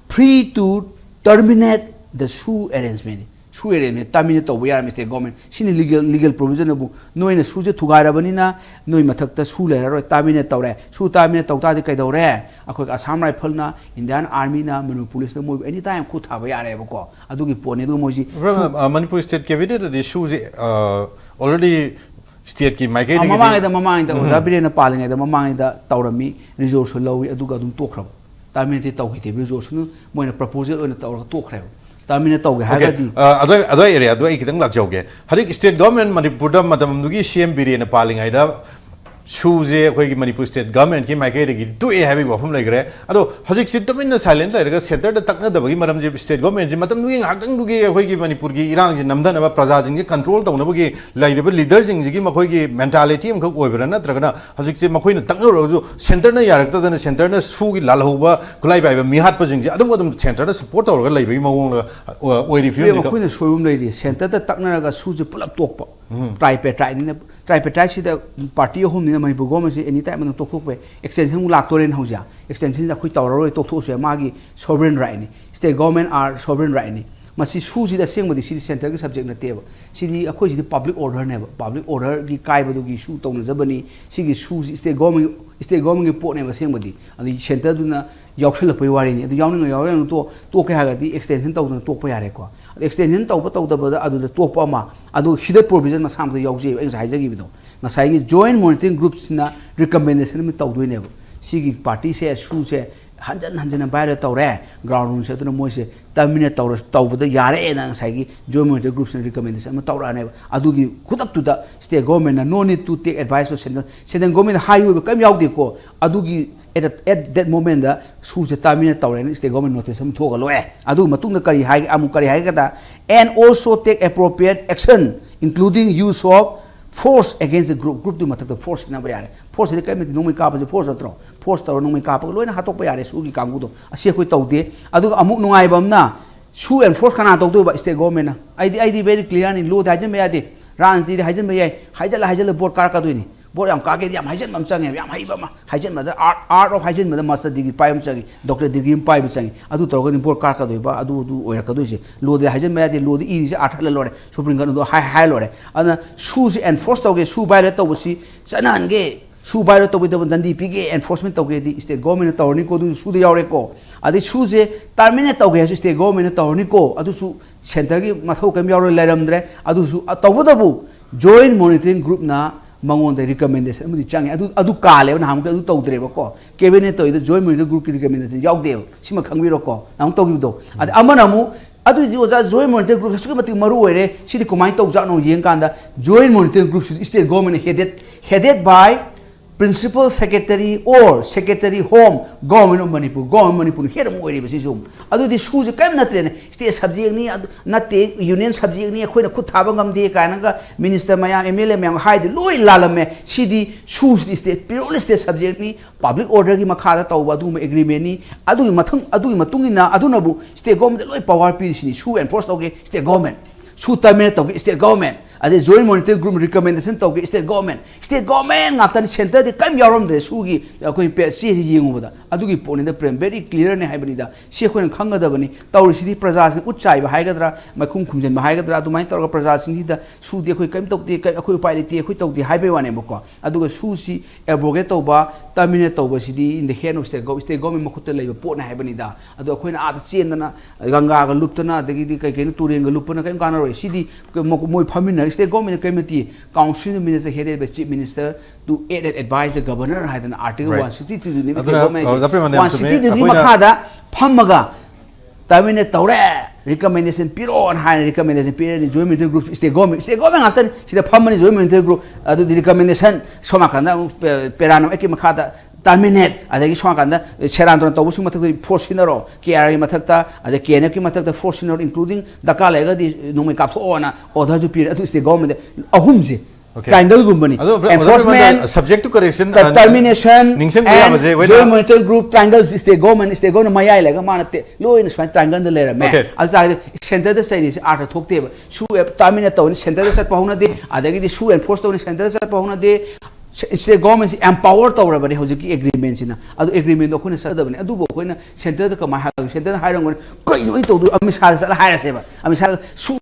free to terminate the SoO arrangement. SoO arrangement terminate ꯇꯧꯕ ꯌꯥꯔꯝꯃꯤ state government꯫ ꯁꯤꯅꯤ legal, legal provision ꯑꯕꯨ꯫ ꯅꯣꯏꯅ ꯁꯨꯁꯦ ꯊꯨꯒꯥꯏꯔꯕꯅꯤꯅ ꯅꯣꯏ ꯃꯊꯛꯇ ꯁꯨ ꯂꯩꯔꯔꯣꯏ, terminate ꯇꯧꯔꯦ꯫ ꯁꯨ terminate ꯇꯧ ꯇꯥꯔꯗꯤ ꯀꯩꯗꯧꯔꯦ? ꯑꯩꯈꯣꯏꯒꯤ Assam Rifle ꯅ, Indian Army ꯅ, Manipur Police ꯅ ꯃꯣꯏꯕꯨ any time ꯈꯨꯠ ꯊꯥꯕ ꯌꯥꯔꯦꯕꯀꯣ꯫ ꯑꯗꯨꯒꯤ ꯄꯣꯠꯅꯤ꯫ ꯑꯗꯨꯒ ꯃꯣꯏꯁꯤ ꯁꯨ- ꯃꯅꯤꯄꯨꯔ state cabinet ꯇꯗꯤ ꯁꯨꯁꯦ, ꯑ, Already stateꯀꯤ ꯑ, ꯃꯥꯏꯀꯩꯗꯒꯤꯗꯤ ꯃꯃꯥꯡꯉꯩꯗ ꯃꯃꯥꯡꯉꯩꯗ ꯑꯣꯖꯥ ꯕꯤꯔꯦꯟꯅ ꯄꯥꯜꯂꯤꯉꯩꯗ ꯃꯃꯥꯡꯉꯩꯗ ꯇꯧꯔꯝꯃꯤ, resolution ꯂꯧꯏ, ꯑꯗꯨꯒ ꯑꯗꯨꯝ ꯇꯣꯛꯈ꯭ꯔꯕ꯫ Terminate ꯇꯧꯈꯤꯗꯦꯕ, resolution ꯃꯣꯏꯅ proposal ꯑꯣꯏꯅ ꯇꯧꯔꯒ ꯇꯣꯛꯈ꯭ꯔꯦꯕ꯫ Terminate ꯇꯧꯒꯦ Okay, ꯍꯥꯏꯔꯒꯗꯤ ꯑ, ꯑꯗꯨꯋꯥꯏ ꯑꯗꯨꯋꯥꯏ areaꯗꯨ ꯑꯩ ꯈꯤꯇꯪ ꯂꯥꯛꯆꯍꯧꯒꯦ꯫ ꯍꯧꯖꯤꯛ state government ꯃꯅꯤꯄꯨꯔꯗ ꯃꯇꯝꯗꯨꯒꯤ C M ꯕꯤꯔꯦꯟꯅ ꯄꯥꯜꯂꯤꯉꯩꯗ ꯁꯨꯁꯦ ꯑꯩꯈꯣꯏꯒꯤ ꯃꯅꯤꯄꯨꯔ state governmentꯀꯤ ꯃꯥꯏꯀꯩꯗꯒꯤ ꯇꯣꯛꯑꯦ ꯍꯥꯏꯕꯒꯤ ꯋꯥꯐꯝ ꯂꯩꯈ꯭ꯔꯦ꯫ ꯑꯗꯣ ꯍꯧꯖꯤꯛꯁꯤ ꯇꯨꯃꯤꯟꯅ silent ꯂꯩꯔꯒ centreꯗ ꯇꯛꯅꯗꯕꯒꯤ ꯃꯔꯝꯁꯦ state governmentꯁꯤ ꯃꯇꯝꯗꯨꯒꯤ ꯉꯥꯏꯍꯥꯛꯇꯪꯗꯨꯒꯤ ꯑꯩꯈꯣꯏꯒꯤ ꯃꯅꯤꯄꯨꯔꯒꯤ ꯏꯔꯥꯡꯁꯤ ꯅꯝꯊꯅꯕ, ꯄ꯭ꯔꯖꯥꯁꯤꯡꯁꯦ control ꯇꯧꯅꯕꯒꯤ ꯂꯩꯔꯤꯕ leaderꯁꯤꯡꯁꯤꯒꯤ ꯃꯈꯣꯏꯒꯤ mentality ꯑꯃꯈꯛ ꯑꯣꯏꯕ꯭ꯔꯥ, ꯅꯠꯇ꯭ꯔꯒꯅ ꯍꯧꯖꯤꯛꯁꯦ ꯃꯈꯣꯏꯅ ꯇꯛꯅꯔꯨꯔꯒꯁꯨ centreꯅ ꯌꯥꯔꯛꯇꯗꯅ centreꯅ ꯁꯨꯒꯤ ꯂꯥꯜꯍꯧꯕ, ꯈꯨꯠꯂꯥꯏ ꯄꯥꯏꯕ ꯃꯤꯍꯥꯠꯄꯁꯤꯡꯁꯦ ꯑꯗꯨꯝ ꯑꯗꯨꯝ centreꯅ support ꯇꯧꯔꯒ ꯂꯩꯕꯒꯤ ꯃꯑꯣꯡꯗ ꯑꯣꯏꯔꯤ ꯐꯤꯕꯝꯁꯤꯗ? ꯑꯩꯈꯣꯏꯅ ꯁꯣꯏꯕ ꯑꯃ ꯂꯩꯔꯤ, centreꯗ ꯇꯛꯅꯔꯒ ꯁꯨꯁꯦ ꯄꯨꯂꯞ ꯇꯣꯛꯄ꯫ Tripartiteꯅꯤꯅ, tripartiteꯁꯤꯗ party ꯑꯍꯨꯝꯅꯤꯅ ꯃꯅꯤꯄꯨꯔ governmentꯁꯤ any time ꯑꯗꯨꯝ ꯇꯣꯛꯊꯣꯛꯄ ꯌꯥꯏ, extension ꯑꯃꯨꯛ ꯂꯥꯛꯇꯣꯔꯦꯅ ꯍꯧꯖꯤꯛ꯫ Extensionꯁꯤꯗ ꯑꯩꯈꯣꯏ ꯇꯧꯔꯔꯣꯏ, ꯇꯣꯛꯊꯣꯛꯑꯁꯨ ꯌꯥꯏ, ꯃꯥꯒꯤ sovereign rightꯅꯤ, state government are sovereign rightꯅꯤ꯫ ꯃꯁꯤ ꯁꯨꯁꯤꯗ ꯑꯁꯦꯡꯕꯗꯤ ꯁꯤꯗꯤ centreꯒꯤ subject ꯅꯠꯇꯦꯕ꯫ ꯁꯤꯗꯤ ꯑꯩꯈꯣꯏꯁꯤꯗꯤ public orderꯅꯦꯕ, public orderꯒꯤ ꯀꯥꯏꯕꯗꯨꯒꯤ ꯁꯨ ꯇꯧꯅꯖꯕꯅꯤ꯫ ꯁꯤꯒꯤ ꯁꯨꯁꯤ state government, state governmentꯒꯤ ꯄꯣꯠꯅꯦꯕ ꯑꯁꯦꯡꯕꯗꯤ꯫ ꯑꯗꯨꯒꯤ centreꯗꯨꯅ ꯌꯥꯎꯁꯜꯂꯛꯄꯒꯤ ꯋꯥꯔꯤꯅꯤ꯫ ꯑꯗꯨ ꯌꯥꯎꯅꯤꯡꯉ ꯌꯥꯎꯔꯣꯏ, ꯇꯣꯛ-, ꯇꯣꯛꯀꯦ ꯍꯥꯏꯔꯒꯗꯤ extension ꯇꯧꯗꯅ ꯇꯣꯛꯄ ꯌꯥꯔꯦꯀꯣ꯫ ꯑꯗꯨ extension ꯇꯧꯕ ꯇꯧꯗꯕꯗ ꯑꯗꯨꯗ ꯇꯣꯛꯄ ꯑꯃ, ꯑꯗꯨ ꯍꯤꯗꯠ provision ꯃꯁꯥ ꯃꯊꯟꯇ ꯌꯥꯎꯖꯩꯕ, ꯑꯩ ꯉꯁꯥꯏ ꯍꯥꯏꯖꯈꯤꯕꯗꯣ꯫ ꯉꯁꯥꯏꯒꯤ joint monitoring groupꯁꯤꯅ recommendation ꯑꯃ ꯇꯧꯗꯣꯏꯅꯦꯕ꯫ ꯁꯤꯒꯤ partyꯁꯦ, ꯁꯨꯁꯦ ꯍꯟꯖꯟ ꯍꯟꯖꯟꯅ violate ꯇꯧꯔꯦ, ground ruleꯁꯦ, ꯑꯗꯨꯅ ꯃꯣꯏꯁꯦ terminate ꯇꯧꯔ-, ꯇꯧꯕꯗ ꯌꯥꯔꯦꯅ ꯉꯁꯥꯏꯒꯤ joint monitoring groupꯁꯤꯅ recommendation ꯑꯃ ꯇꯧꯔꯛꯑꯅꯦꯕ꯫ ꯑꯗꯨꯒꯤ ꯈꯨꯗꯛꯇꯨꯗ state governmentꯅ no need to take advice of central, central government ꯍꯥꯏꯔꯤꯕ ꯀꯔꯤꯝ ꯌꯥꯎꯗꯦꯀꯣ꯫ ꯑꯗꯨꯒꯤ at, at that momentꯗ ꯁꯨꯁꯦ terminate ꯇꯧꯔꯦꯅ state government notice ꯑꯃ ꯊꯣꯛꯑꯒ ꯂꯣꯏꯔꯦ꯫ ꯑꯗꯨꯒꯤ ꯃꯇꯨꯡꯗ ꯀꯔꯤ ꯍꯥꯏꯒꯦ, ꯑꯃꯨꯛ ꯀꯔꯤ ꯍꯥꯏꯒꯦꯗ, "And also take appropriate action including use of force against the group", groupꯇꯨꯒꯤ ꯃꯊꯛꯇ force ꯁꯤꯖꯤꯟꯅꯕ ꯌꯥꯔꯦ꯫ Forceꯁꯤꯗꯤ ꯀꯔꯤꯝ ꯅꯠꯇꯦ, ꯅꯣꯡꯃꯩ ꯀꯥꯞꯄꯁꯦ force ꯅꯠꯇ꯭ꯔꯣ? Force ꯇꯧꯔ ꯅꯣꯡꯃꯩ ꯀꯥꯞꯄꯒ ꯂꯣꯏꯅ ꯍꯥꯠꯇꯣꯛꯄ ꯌꯥꯔꯦ ꯁꯨꯒꯤ ꯀꯥꯡꯕꯨꯗꯣ꯫ ꯑꯁꯤ ꯑꯩꯈꯣꯏ ꯇꯧꯗꯦ꯫ ꯑꯗꯨꯒ ꯑꯃꯨꯛ ꯅꯨꯡꯉꯥꯏꯕ ꯑꯃꯅ, ꯁꯨ enforce ꯀꯅꯥ ꯇꯧꯗꯣꯏꯕ? State governmentꯅ꯫ ꯑꯩꯗꯤ, ꯑꯩꯗꯤ very clearꯅꯤ, lawꯗ ꯍꯥꯏꯖꯟꯕ ꯌꯥꯗꯦ, ꯔꯥꯖꯅꯤꯇꯤꯗ ꯍꯥꯏꯖꯟꯕ ꯌꯥꯏ, ꯍꯥꯏꯖꯜꯂ ꯍꯥꯏꯖꯜꯂ vote ꯀꯥꯔꯛꯀꯗꯣꯏꯅꯤ꯫ Vote ꯌꯥꯝ ꯀꯥꯒꯦꯗꯤ ꯌꯥꯝ ꯍꯥꯏꯖꯟꯕ ꯑꯃ ꯆꯪꯉꯦꯕ, ꯌꯥꯝ ꯍꯩꯕ ꯑꯃ, ꯍꯥꯏꯖꯟꯕꯗ art, art of ꯍꯥꯏꯖꯟꯕꯗ master degree ꯄꯥꯏꯕ ꯑꯃ ꯆꯪꯉꯤ, doctor degree ꯑꯃ ꯄꯥꯏꯕ ꯆꯪꯉꯤ꯫ ꯑꯗꯨ ꯇꯧꯔꯒꯗꯤ vote ꯀꯥꯔꯛꯀꯗꯣꯏꯕ, ꯑꯗꯨ, ꯑꯗꯨ ꯑꯣꯏꯔꯛꯀꯗꯣꯏꯁꯦ꯫ Lawꯗ ꯍꯥꯏꯖꯟꯕ ꯌꯥꯗꯦ, lawꯗ ꯏꯔꯤꯁꯦ art ꯍꯜꯂ ꯂꯣꯏꯔꯦ, Supreme Court ꯑꯗꯨ ꯍꯥꯏ, ꯍꯥꯏ ꯂꯣꯏꯔꯦ꯫ ꯑꯗꯨꯅ ꯁꯨꯁꯦ enforce ꯇꯧꯒꯦ, ꯁꯨ violate ꯇꯧꯕꯁꯤ ꯆꯠꯅꯍꯟꯒꯦ, ꯁꯨ violate ꯇꯧꯕꯤꯗꯕ ꯗꯟꯗꯤ ꯄꯤꯒꯦ, enforcement ꯇꯧꯒꯦꯗꯤ state governmentꯅ ꯇꯧꯔꯅꯤꯀꯣ, ꯑꯗꯨꯁꯨ ꯁꯨꯗ ꯌꯥꯎꯔꯦꯀꯣ꯫ ꯑꯗꯩ ꯁꯨꯁꯦ terminate ꯇꯧꯒꯦ ꯍꯥꯏꯁꯨ state governmentꯅ ꯇꯧꯔꯅꯤꯀꯣ, ꯑꯗꯨꯁꯨ centreꯒꯤ ꯃꯊꯧ ꯀꯔꯤꯝ ꯌꯥꯎꯔ ꯂꯩꯔꯝꯗ꯭ꯔꯦ꯫ ꯑꯗꯨꯁꯨ, ꯑ, ꯇꯧꯕꯇꯕꯨ Joint Monitoring Groupꯅ ꯃꯉꯣꯟꯗ recommendation ꯑꯃꯗꯤ ꯆꯪꯉꯦ꯫ ꯑꯗꯨ ꯑꯗꯨ ꯀꯥꯜꯂꯦꯕ, ꯅꯍꯥꯟꯃꯨꯛꯇꯤ ꯑꯗꯨ ꯇꯧꯗ꯭ꯔꯦꯕꯀꯣ꯫ Cabinet ꯇꯧꯔꯤꯗꯣ Joint Monitoring Groupꯀꯤ recommendation ꯌꯥꯎꯗꯦꯕ꯫ ꯁꯤꯃ ꯈꯪꯕꯤꯔꯣꯀꯣ, ꯅꯍꯥꯟꯃꯨꯛ ꯇꯧꯈꯤꯕꯗꯣ꯫ ꯑꯗ ꯑꯃꯅ ꯑꯃꯨꯛ, "ꯑꯗꯨꯏꯗꯤ ꯑꯣꯖꯥ, Joint Monitoring Group ꯑꯁꯨꯛꯀꯤ ꯃꯇꯤꯛ ꯃꯔꯨ ꯑꯣꯏꯔꯦ, ꯁꯤꯗꯤ ꯀꯃꯥꯏꯅ ꯇꯧꯖꯥꯠꯅꯣ?" ꯌꯦꯡꯀꯥꯟꯗ, Joint Monitoring Groupꯁꯤꯗꯤ state government headed, headed by Principal Secretary or Secretary Home, Government of Manipur, Government of Manipurꯅ head ꯑꯃ ꯑꯣꯏꯔꯤꯕ ꯁꯤꯁꯨ꯫ ꯑꯗꯨꯗꯤ ꯁꯨꯁꯦ ꯀꯔꯤꯝ ꯅꯠꯇ꯭ꯔꯦꯅꯦ꯫ State subjectꯅꯤ, ꯑꯗꯨ ꯅꯠꯇꯦ, Union subjectꯅꯤ, ꯑꯩꯈꯣꯏꯅ ꯈꯨꯠ ꯊꯥꯕ ꯉꯝꯗꯦ ꯀꯥꯏꯅꯒ minister ꯃꯌꯥꯝ, M L A ꯃꯌꯥꯝ ꯍꯥꯏꯗꯤ ꯂꯣꯏ ꯂꯥꯜꯂꯝꯃꯦ꯫ ꯁꯤꯗꯤ ꯁꯨꯁꯤꯗꯤ state, purely state subjectꯅꯤ, public orderꯒꯤ ꯃꯈꯥꯗ ꯇꯧꯕ ꯑꯗꯨꯒꯨꯝꯕ agreementꯅꯤ꯫ ꯑꯗꯨꯒꯤ ꯃꯊꯪ, ꯑꯗꯨꯒꯤ ꯃꯇꯨꯡ ꯏꯟꯅ ꯑꯗꯨꯅꯕꯨ state governmentꯗ ꯂꯣꯏ power ꯄꯤꯔꯤꯁꯤꯅꯤ꯫ ꯁꯨ enforce ꯇꯧꯒꯦ state government, ꯁꯨ terminate ꯇꯧꯒꯦ state government, ꯑꯗꯩ Joint Monitoring Group recommendation ꯇꯧꯒꯦ state government꯫ State government ꯉꯥꯛꯇꯅꯤ, centreꯗꯤ ꯀꯔꯤꯝ ꯌꯥꯎꯔꯝꯗ꯭ꯔꯦ꯫ ꯁꯨꯒꯤ ꯑꯩꯈꯣꯏ ꯄꯦ-, ꯆꯦꯁꯤ ꯌꯦꯡꯉꯨꯕꯗ ꯑꯗꯨꯒꯤ ꯄꯣꯠꯅꯤꯗ, ꯄ꯭ꯔꯦꯝ, very clearꯅꯤ ꯍꯥꯏꯕꯅꯤꯗ꯫ ꯁꯤ ꯑꯩꯈꯣꯏꯅ ꯈꯪꯒꯗꯕꯅꯤ꯫ ꯇꯧꯔꯤꯁꯤꯗꯤ ꯄ꯭ꯔꯖꯥꯁꯤꯡ ꯎꯠ ꯆꯥꯏꯕ ꯍꯥꯏꯒꯗ꯭ꯔꯥ, ꯃꯥꯏꯈꯨꯝ ꯈꯨꯝꯖꯤꯟꯕ ꯍꯥꯏꯒꯗ꯭ꯔꯥ, ꯑꯗꯨꯃꯥꯏꯅ ꯇꯧꯔꯒ ꯄ꯭ꯔꯖꯥꯁꯤꯡꯁꯤꯗ ꯁꯨꯗꯦ, ꯑꯩꯈꯣꯏ ꯀꯔꯤꯝ ꯇꯧꯗꯦ, ꯀꯔꯤ-, ꯑꯩꯈꯣꯏ ꯎꯄꯥꯏ ꯂꯩꯇꯦ, ꯑꯩꯈꯣꯏ ꯇꯧꯗꯦ ꯍꯥꯏꯕꯩ ꯋꯥꯅꯦꯕꯀꯣ꯫ ꯑꯗꯨꯒ ꯁꯨꯁꯤ abrogate ꯇꯧꯕ, terminate ꯇꯧꯕꯁꯤꯗꯤ in the hand of state gov-, state government ꯃꯈꯨꯠꯇ ꯂꯩꯕ ꯄꯣꯠꯅꯤ ꯍꯥꯏꯕꯅꯤꯗ꯫ ꯑꯗꯣ ꯑꯩꯈꯣꯏꯅ ꯑꯥꯗ ꯆꯦꯟꯗꯅ, ꯒꯪꯒꯥꯒ ꯂꯨꯞꯇꯅ, ꯑꯗꯒꯤꯗꯤ ꯀꯩ ꯀꯩꯅꯣ, ꯇꯨꯔꯦꯟꯒ ꯂꯨꯞꯄꯅ ꯀꯔꯤꯝ ꯀꯥꯟꯅꯔꯣꯏ꯫ ꯁꯤꯗꯤ ꯃꯣ-, ꯃꯣꯏ ꯐꯝꯃꯤꯟꯅꯔꯒ state governmentꯅ ꯀꯔꯤꯝ ꯅꯠꯇꯦ꯫ Council of Minister headed by Chief Minister to aid and advise the governor ꯍꯥꯏꯗꯅ article Right. one sixty-two ꯗꯨꯅꯦꯕ ꯑꯗꯨꯅ, state government ꯑ, ꯗꯥ ꯄ꯭ꯔꯦꯃꯅꯟꯗ ꯌꯥꯝ ꯆꯨꯝꯃꯤ꯫ one sixty-two ꯗꯨꯒꯤ ꯑꯩꯈꯣꯏꯅ ꯃꯈꯥꯗ ꯐꯝꯃꯒ terminate ꯇꯧꯔꯦ, recommendation ꯄꯤꯔꯛꯑꯣꯅ ꯍꯥꯏꯅ recommendation ꯄꯤꯔꯛꯑꯅꯤ꯫ Joint Monitoring Group, state government, state government ꯉꯥꯛꯇꯅꯤ ꯁꯤꯗ ꯐꯝꯃꯅꯤ꯫ Joint Monitoring Group ꯑꯗꯨꯗꯤ recommendation ꯁꯣꯝ ꯅꯥꯀꯟꯗ ꯑꯃꯨꯛ ꯄꯦ-, paraꯅ ꯑꯩꯠꯀꯤ ꯃꯈꯥꯗ terminate, ꯑꯗꯒꯤ ꯁꯣꯝ ꯅꯥꯀꯟꯗ ꯁꯦꯔꯥꯟ ꯇꯨꯔꯥꯟ ꯇꯧꯕꯁꯤꯡ ꯃꯊꯛꯇ force ꯁꯤꯖꯤꯟꯅꯔꯣ, K R ꯒꯤ ꯃꯊꯛꯇ, ꯑꯗꯩ K N F ꯀꯤ ꯃꯊꯛꯇ force ꯁꯤꯖꯤꯟꯅꯔꯣ, including ꯗꯔꯀꯥꯔ ꯂꯩꯔꯒꯗꯤ ꯅꯣꯡꯃꯩ ꯀꯥꯞꯊꯣꯛꯑꯣꯅ orderꯁꯨ ꯄꯤꯔꯦ꯫ ꯑꯗꯨ state government ꯑꯍꯨꯝꯁꯦ Okay. Triangleꯒꯨꯝꯕꯅꯤ꯫ ꯑꯗꯣ, ꯕ꯭ꯔ-, ꯕ꯭ꯔꯗꯔ, enforcement, ꯁꯨꯃꯥꯏꯅ subject to correction, ꯇ-, ꯑ, termination ꯅꯤꯡꯁꯤꯡꯕ and ꯌꯥꯕꯁꯦ ꯑꯩꯈꯣꯏꯅ Joint Monitoring Group, triangle, state government, state government ꯃꯌꯥꯏ ꯂꯩꯔꯒ ꯃꯥꯅ ꯇꯦ-, ꯂꯣꯏꯅ ꯁꯨꯃꯥꯏꯅ triangleꯗ ꯂꯩꯔꯝꯃꯦ꯫ Okay. ꯑꯗꯨ ꯇꯥꯔꯒꯗꯤ centreꯗ ꯆꯩꯔꯤꯁꯦ ꯑꯥꯔꯊ ꯊꯣꯛꯇꯦꯕ꯫ ꯁꯨ ꯑꯦ-, terminate ꯇꯧꯔꯅꯤ, centreꯗ ꯆꯠꯄ ꯍꯧꯅꯗꯦ, ꯑꯗꯒꯤꯗꯤ ꯁꯨ enforce ꯇꯧꯔꯅꯤ, centreꯗ ꯆꯠꯄ ꯍꯧꯅꯗꯦ꯫ ꯁ-, state governmentꯁꯤ empower ꯇꯧꯔꯕꯅꯤ ꯍꯧꯖꯤꯛꯀꯤ agreementꯁꯤꯅ꯫ ꯑꯗꯨ agreementꯗꯣ ꯑꯩꯈꯣꯏꯅ ꯆꯠꯀꯗꯕꯅꯤ꯫ ꯑꯗꯨꯕꯨ ꯑꯩꯈꯣꯏꯅ centreꯗ ꯀꯃꯥꯏꯅ ꯍꯥꯏꯔꯒ, centreꯅ ꯍꯥꯏꯔꯝꯒꯅꯤ, "ꯀꯩꯅꯣ ꯑꯩꯅ ꯇꯧꯗꯣꯏ?" ꯑꯃꯤꯠ ꯁꯥꯍꯗ ꯆꯠꯂ ꯍꯥꯏꯔꯁꯦꯕ꯫ ꯑꯃꯤꯠ ꯁꯥꯍꯗ, "ꯁꯨ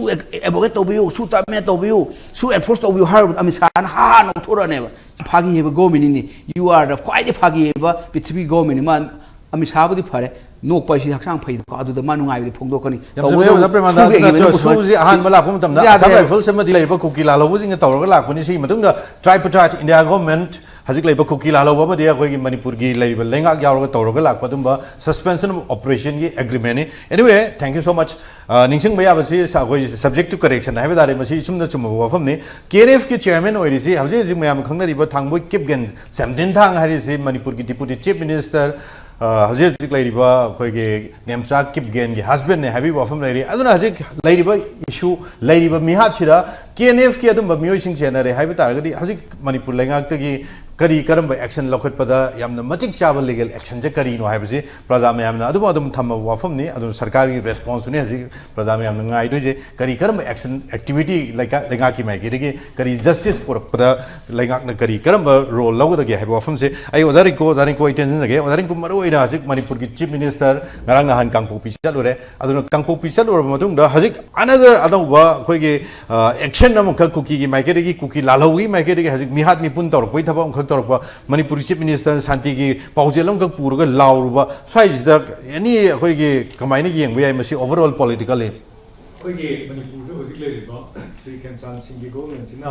abrogate ꯇꯧꯕꯤꯌꯨ, ꯁꯨ terminate ꯇꯧꯕꯤꯌꯨ, ꯁꯨ enforce ꯇꯧꯕꯤꯌꯨ" ꯍꯥꯏꯔꯨꯕꯗ ꯑꯃꯤꯠ ꯁꯥꯍꯅ ꯍꯥ ꯍꯥ ꯅꯣꯛꯊꯣꯔꯛꯑꯅꯦꯕ꯫ ꯐꯥꯒꯤ ꯍꯩꯕ governmentꯅꯤꯅꯦ꯫ You are the ꯈ꯭ꯋꯥꯏꯗꯒꯤ ꯐꯥꯒꯤ ꯍꯩꯕ ꯄ꯭ꯔꯤꯊꯤꯕꯤ governmentꯅꯤ꯫ ꯃꯥ ꯑꯃꯤꯠ ꯁꯥꯍꯕꯨꯗꯤ ꯐꯔꯦ, ꯅꯣꯛꯄ ꯍꯥꯏꯁꯤ ꯍꯛꯆꯥꯡ ꯐꯩꯗꯀꯣ, ꯑꯗꯨꯗ ꯃꯥ ꯅꯨꯡꯉꯥꯏꯕꯗꯤ ꯐꯣꯡꯗꯣꯛꯀꯅꯤ꯫ ꯌꯥꯝ ꯆꯨꯝꯃꯦ, ꯑꯣꯖꯥ ꯄ꯭ꯔꯦꯃꯥꯅꯟꯗ꯫ ꯑꯗꯨꯅ ꯁꯨꯁꯤ ꯑꯍꯥꯟꯕ ꯂꯥꯛꯄ ꯃꯇꯝꯗ ꯑꯁꯥꯝ ꯔꯥꯏꯐꯜꯁ ꯑꯃꯗꯤ ꯂꯩꯔꯤꯕ ꯀꯨꯀꯤ ꯂꯥꯜꯍꯧꯕꯁꯤꯡꯅ ꯇꯧꯔꯒ ꯂꯥꯛꯄꯅꯤ꯫ ꯁꯤꯒꯤ ꯃꯇꯨꯡꯗ ꯇ꯭ꯔꯥꯏꯄ꯭ꯔꯇꯥꯏꯠ ꯏꯟꯗꯤꯌꯥ ꯒꯣꯔꯃꯦꯟꯠ ꯍꯧꯖꯤꯛ ꯂꯩꯔꯤꯕ ꯀꯨꯀꯤ ꯂꯥꯜꯍꯧꯕ ꯑꯃꯗꯤ ꯑꯩꯈꯣꯏꯒꯤ ꯃꯅꯤꯄꯨꯔꯒꯤ ꯂꯩꯔꯤꯕ ꯂꯩꯉꯥꯛ ꯌꯥꯎꯔꯒ ꯇꯧꯔꯒ ꯂꯥꯛꯄ ꯑꯗꯨꯝꯕ suspension of operationꯒꯤ agreementꯅꯤ꯫ Anyway, thank you so much꯫ ꯑ, ꯅꯤꯡꯁꯤꯡꯕ ꯌꯥꯕꯁꯤ ꯁ-, ꯑꯩꯈꯣꯏ subject to correction ꯍꯥꯏꯕ ꯇꯥꯔꯦ, ꯃꯁꯤ ꯏꯆꯨꯝꯗ ꯆꯨꯝꯃꯕ ꯋꯥꯐꯝꯅꯤ꯫ ꯀꯦ ꯑꯦꯟ ꯑꯦꯐꯀꯤ chairman ꯑꯣꯏꯔꯤꯁꯤ ꯍꯧꯖꯤꯛ ꯍꯧꯖꯤꯛ ꯃꯌꯥꯝꯅ ꯈꯪꯅꯔꯤꯕ ꯊꯥꯡꯕꯣꯏ ꯀꯤꯞꯒꯦꯟ ꯁꯦꯝꯗꯤꯟ ꯊꯥꯡ ꯍꯥꯏꯔꯤꯁꯤ ꯃꯅꯤꯄꯨꯔꯒꯤ deputy chief minister, ꯑ, ꯍꯧꯖꯤꯛ ꯍꯧꯖꯤꯛ ꯂꯩꯔꯤꯕ ꯑꯩꯈꯣꯏꯒꯤ ꯅꯦꯝꯆꯥ ꯀꯤꯞꯒꯦꯟꯒꯤ husbandꯅꯦ ꯍꯥꯏꯕꯒꯤ ꯋꯥꯐꯝ ꯂꯩꯔꯤ꯫ ꯑꯗꯨꯅ ꯍꯧꯖꯤꯛ ꯂꯩꯔꯤꯕ issue, ꯂꯩꯔꯤꯕ ꯃꯤꯍꯥꯠꯁꯤꯗ ꯀꯦ ꯑꯦꯟ ꯑꯦꯐꯀꯤ ꯑꯗꯨꯝꯕ ꯃꯤꯑꯣꯏꯁꯤꯡ ꯆꯦꯟꯅꯔꯦ ꯍꯥꯏꯕ ꯇꯥꯔꯒꯗꯤ ꯍꯧꯖꯤꯛ ꯃꯅꯤꯄꯨꯔ ꯂꯩꯉꯥꯛꯇꯒꯤ ꯀꯔꯤ ꯀꯔꯝꯕ action ꯂꯧꯈꯠꯄꯗ ꯌꯥꯝꯅ ꯃꯇꯤꯛ ꯆꯥꯕ legal actionꯁꯦ ꯀꯔꯤꯅꯣ ꯍꯥꯏꯕꯁꯤ ꯄ꯭ꯔꯖꯥ ꯃꯌꯥꯝꯅ ꯑꯗꯨꯝ ꯑꯗꯨꯝ ꯊꯝꯃꯕ ꯋꯥꯐꯝꯅꯤ꯫ ꯑꯗꯨꯅ ꯁꯔꯀꯥꯔꯒꯤ responseꯇꯨꯅꯤ ꯍꯧꯖꯤꯛ ꯄ꯭ꯔꯖꯥ ꯃꯌꯥꯝꯅ ꯉꯥꯏꯗꯣꯏꯁꯦ꯫ ꯀꯔꯤ ꯀꯔꯝꯕ action activity ꯂꯩꯀꯥ-, ꯂꯩꯉꯥꯛꯀꯤ ꯃꯥꯏꯀꯩꯗꯒꯤ ꯀꯔꯤ justice ꯄꯨꯔꯛꯄꯗ ꯂꯩꯉꯥꯛꯅ ꯀꯔꯤ ꯀꯔꯝꯕ role ꯂꯧꯒꯗꯒꯦ ꯍꯥꯏꯕ ꯋꯥꯐꯝꯁꯦ ꯑꯩ ꯑꯣꯖꯥ ꯔꯤꯡꯀꯨ, ꯑꯣꯖꯥ ꯔꯤꯡꯀꯨ ꯑꯩ ꯇꯦꯟꯁꯤꯟꯖꯒꯦ꯫ ꯑꯣꯖꯥ ꯔꯤꯡꯀꯨ, ꯃꯔꯨꯑꯣꯏꯅ ꯍꯧꯖꯤꯛ ꯃꯅꯤꯄꯨꯔꯒꯤ chief minister ꯉꯔꯥꯡ ꯅꯍꯥꯟ ꯀꯥꯡꯄꯣꯛꯄꯤ ꯆꯠꯂꯨꯔꯦ꯫ ꯑꯗꯨꯅ ꯀꯥꯡꯄꯣꯛꯄꯤ ꯆꯠꯂꯨꯔꯕ ꯃꯇꯨꯡꯗ ꯍꯧꯖꯤꯛ another ꯑꯅꯧꯕ ꯑꯩꯈꯣꯏꯒꯤ, ꯑ, action ꯑꯃꯈꯛ ꯀꯨꯀꯤꯒꯤ ꯃꯥꯏꯀꯩꯗꯒꯤ, ꯀꯨꯀꯤ ꯂꯥꯜꯍꯧꯒꯤ ꯃꯥꯏꯀꯩꯗꯒꯤ ꯍꯧꯖꯤꯛ ꯃꯤꯍꯥꯠ ꯃꯤꯄꯨꯟ ꯇꯧꯔꯛꯄꯒꯤ ꯊꯕꯛ ꯑꯃꯈꯛ ꯇꯧꯔꯛꯄ, ꯃꯅꯤꯄꯨꯔꯒꯤ chief ministerꯅ ꯁꯥꯟꯇꯤꯒꯤ ꯄꯥꯎꯖꯦꯜ ꯑꯃꯈꯛ ꯄꯨꯔꯒ ꯂꯥꯎꯔꯨꯕ, ꯁ꯭ꯋꯥꯏꯁꯤꯗ any ꯑꯩꯈꯣꯏꯒꯤ ꯀꯃꯥꯏꯅ ꯌꯦꯡꯕ ꯌꯥꯏ ꯃꯁꯤ overall politically? ꯑꯩꯈꯣꯏꯒꯤ ꯃꯅꯤꯄꯨꯔꯗ ꯍꯧꯖꯤꯛ ꯂꯩꯔꯤꯕ ꯁ꯭ꯔꯤ ꯈꯦꯝꯆꯥꯟ ꯁꯤꯡꯒꯤ governmentꯁꯤꯅ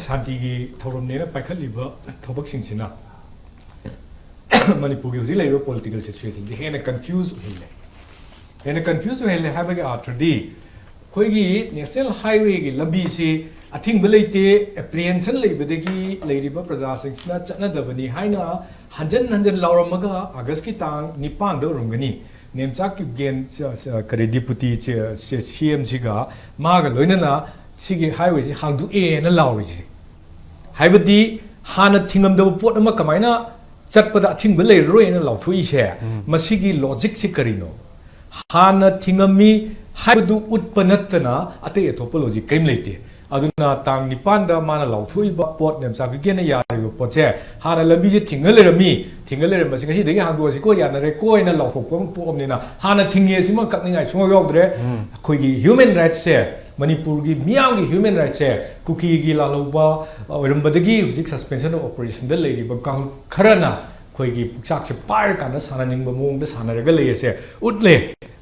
ꯁꯥꯟꯇꯤꯒꯤ ꯊꯧꯔꯝꯅꯦꯅ ꯄꯥꯏꯈꯠꯂꯤꯕ ꯊꯕꯛꯁꯤꯡꯁꯤꯅ ꯃꯅꯤꯄꯨꯔꯒꯤ ꯍꯧꯖꯤꯛ ꯂꯩꯔꯤꯕ political situationꯁꯦ ꯍꯦꯟꯅ confuse ꯑꯣꯏꯍꯜꯂꯦ꯫ ꯍꯦꯟꯅ confuse ꯑꯣꯏꯍꯜꯂꯦ ꯍꯥꯏꯕꯒꯤ ꯑꯥꯔꯊꯗꯤ, ꯑꯩꯈꯣꯏꯒꯤ national highwayꯒꯤ ꯂꯝꯕꯤꯁꯤ ꯑꯊꯤꯡꯕ ꯂꯩꯇꯦ, apprehension ꯂꯩꯕꯗꯒꯤ ꯂꯩꯔꯤꯕ ꯄ꯭ꯔꯖꯥꯁꯤꯡꯁꯤꯅ ꯆꯠꯅꯗꯕꯅꯤ ꯍꯥꯏꯅ ꯍꯟꯖꯟ ꯍꯟꯖꯟ ꯂꯥꯎꯔꯝꯃꯒ ꯑꯥꯒꯁꯀꯤ ꯇꯥꯡ ꯅꯤꯄꯥꯟꯗ ꯑꯣꯏꯔꯝꯒꯅꯤ, ꯅꯦꯝꯆꯥ ꯀꯤꯞꯒꯦꯟ, ꯆ-, ꯆ-, ꯀꯔꯤ, deputy ꯆ-, ꯆ-, ꯁꯤ ꯑꯦꯝꯁꯤꯒ ꯃꯥꯒ ꯂꯣꯏꯅꯅ ꯁꯤꯒꯤ highwayꯁꯤ ꯍꯥꯡꯗꯣꯛꯑꯦꯅ ꯂꯥꯎꯔꯤꯁꯦ꯫ ꯍꯥꯏꯕꯗꯤ ꯍꯥꯟꯅ ꯊꯤꯡꯉꯝꯗꯕ ꯄꯣꯠ ꯑꯃ ꯀꯃꯥꯏꯅ ꯆꯠꯄꯗ ꯑꯊꯤꯡꯕ ꯂꯩꯔꯔꯣꯏꯅ ꯂꯥꯎꯊꯣꯛꯏꯁꯦ, ꯃꯁꯤꯒꯤ logicꯁꯤ ꯀꯔꯤꯅꯣ? ꯍꯥꯟꯅ ꯊꯤꯡꯉꯝꯃꯤ ꯍꯥꯏꯕꯗꯨ ꯎꯠꯄ ꯅꯠꯇꯅ ꯑꯇꯩ ꯑꯇꯣꯞꯄ logic ꯀꯔꯤꯝ ꯂꯩꯇꯦ꯫ ꯑꯗꯨꯅ ꯇꯥꯡ ꯅꯤꯄꯥꯟꯗ ꯃꯥꯅ ꯂꯥꯎꯊꯣꯛꯏꯕ ꯄꯣꯠ, ꯅꯦꯝꯆꯥ ꯀꯤꯞꯒꯦꯟꯅ ꯌꯥꯔꯤꯕ ꯄꯣꯠꯁꯦ, ꯍꯥꯟꯅ ꯂꯝꯕꯤꯁꯦ ꯊꯤꯡꯉ ꯂꯩꯔꯝꯃꯤ, ꯊꯤꯡꯉ ꯂꯩꯔꯝꯕꯁꯤ ꯉꯁꯤꯗꯒꯤ ꯍꯥꯡꯗꯣꯛꯑꯁꯤꯀꯣ, ꯌꯥꯅꯔꯦꯀꯣ ꯍꯥꯏꯅ ꯂꯥꯎꯊꯣꯛꯄ ꯑꯃ ꯄꯣꯛꯑꯕꯅꯤꯅ, ꯍꯥꯟꯅ ꯊꯤꯡꯉꯦ ꯁꯤꯃ ꯀꯛꯅꯤꯡꯉꯥꯏ ꯁꯨꯡꯌꯥꯎ ꯌꯥꯎꯗ꯭ꯔꯦ꯫ ꯑꯩꯈꯣꯏꯒꯤ human rightꯁꯦ, ꯃꯅꯤꯄꯨꯔꯒꯤ ꯃꯤꯌꯥꯝꯒꯤ human rightꯁꯦ, ꯀꯨꯀꯤꯒꯤ ꯂꯥꯜꯍꯧꯕ ꯑꯣꯏꯔꯝꯕꯗꯒꯤ ꯍꯧꯖꯤꯛ suspension of operationꯗ ꯂꯩꯔꯤꯕ ꯀꯥꯡꯂꯨꯞ ꯈꯔꯅ ꯑꯩꯈꯣꯏꯒꯤ ꯄꯨꯛꯆꯥꯛꯁꯦ ꯄꯥꯏꯔꯀꯥꯟꯗ ꯁꯥꯟꯅꯅꯤꯡꯕ ꯃꯑꯣꯡꯗ ꯁꯥꯟꯅꯔꯒ ꯂꯩ ꯑꯁꯦ ꯎꯠꯂꯦ꯫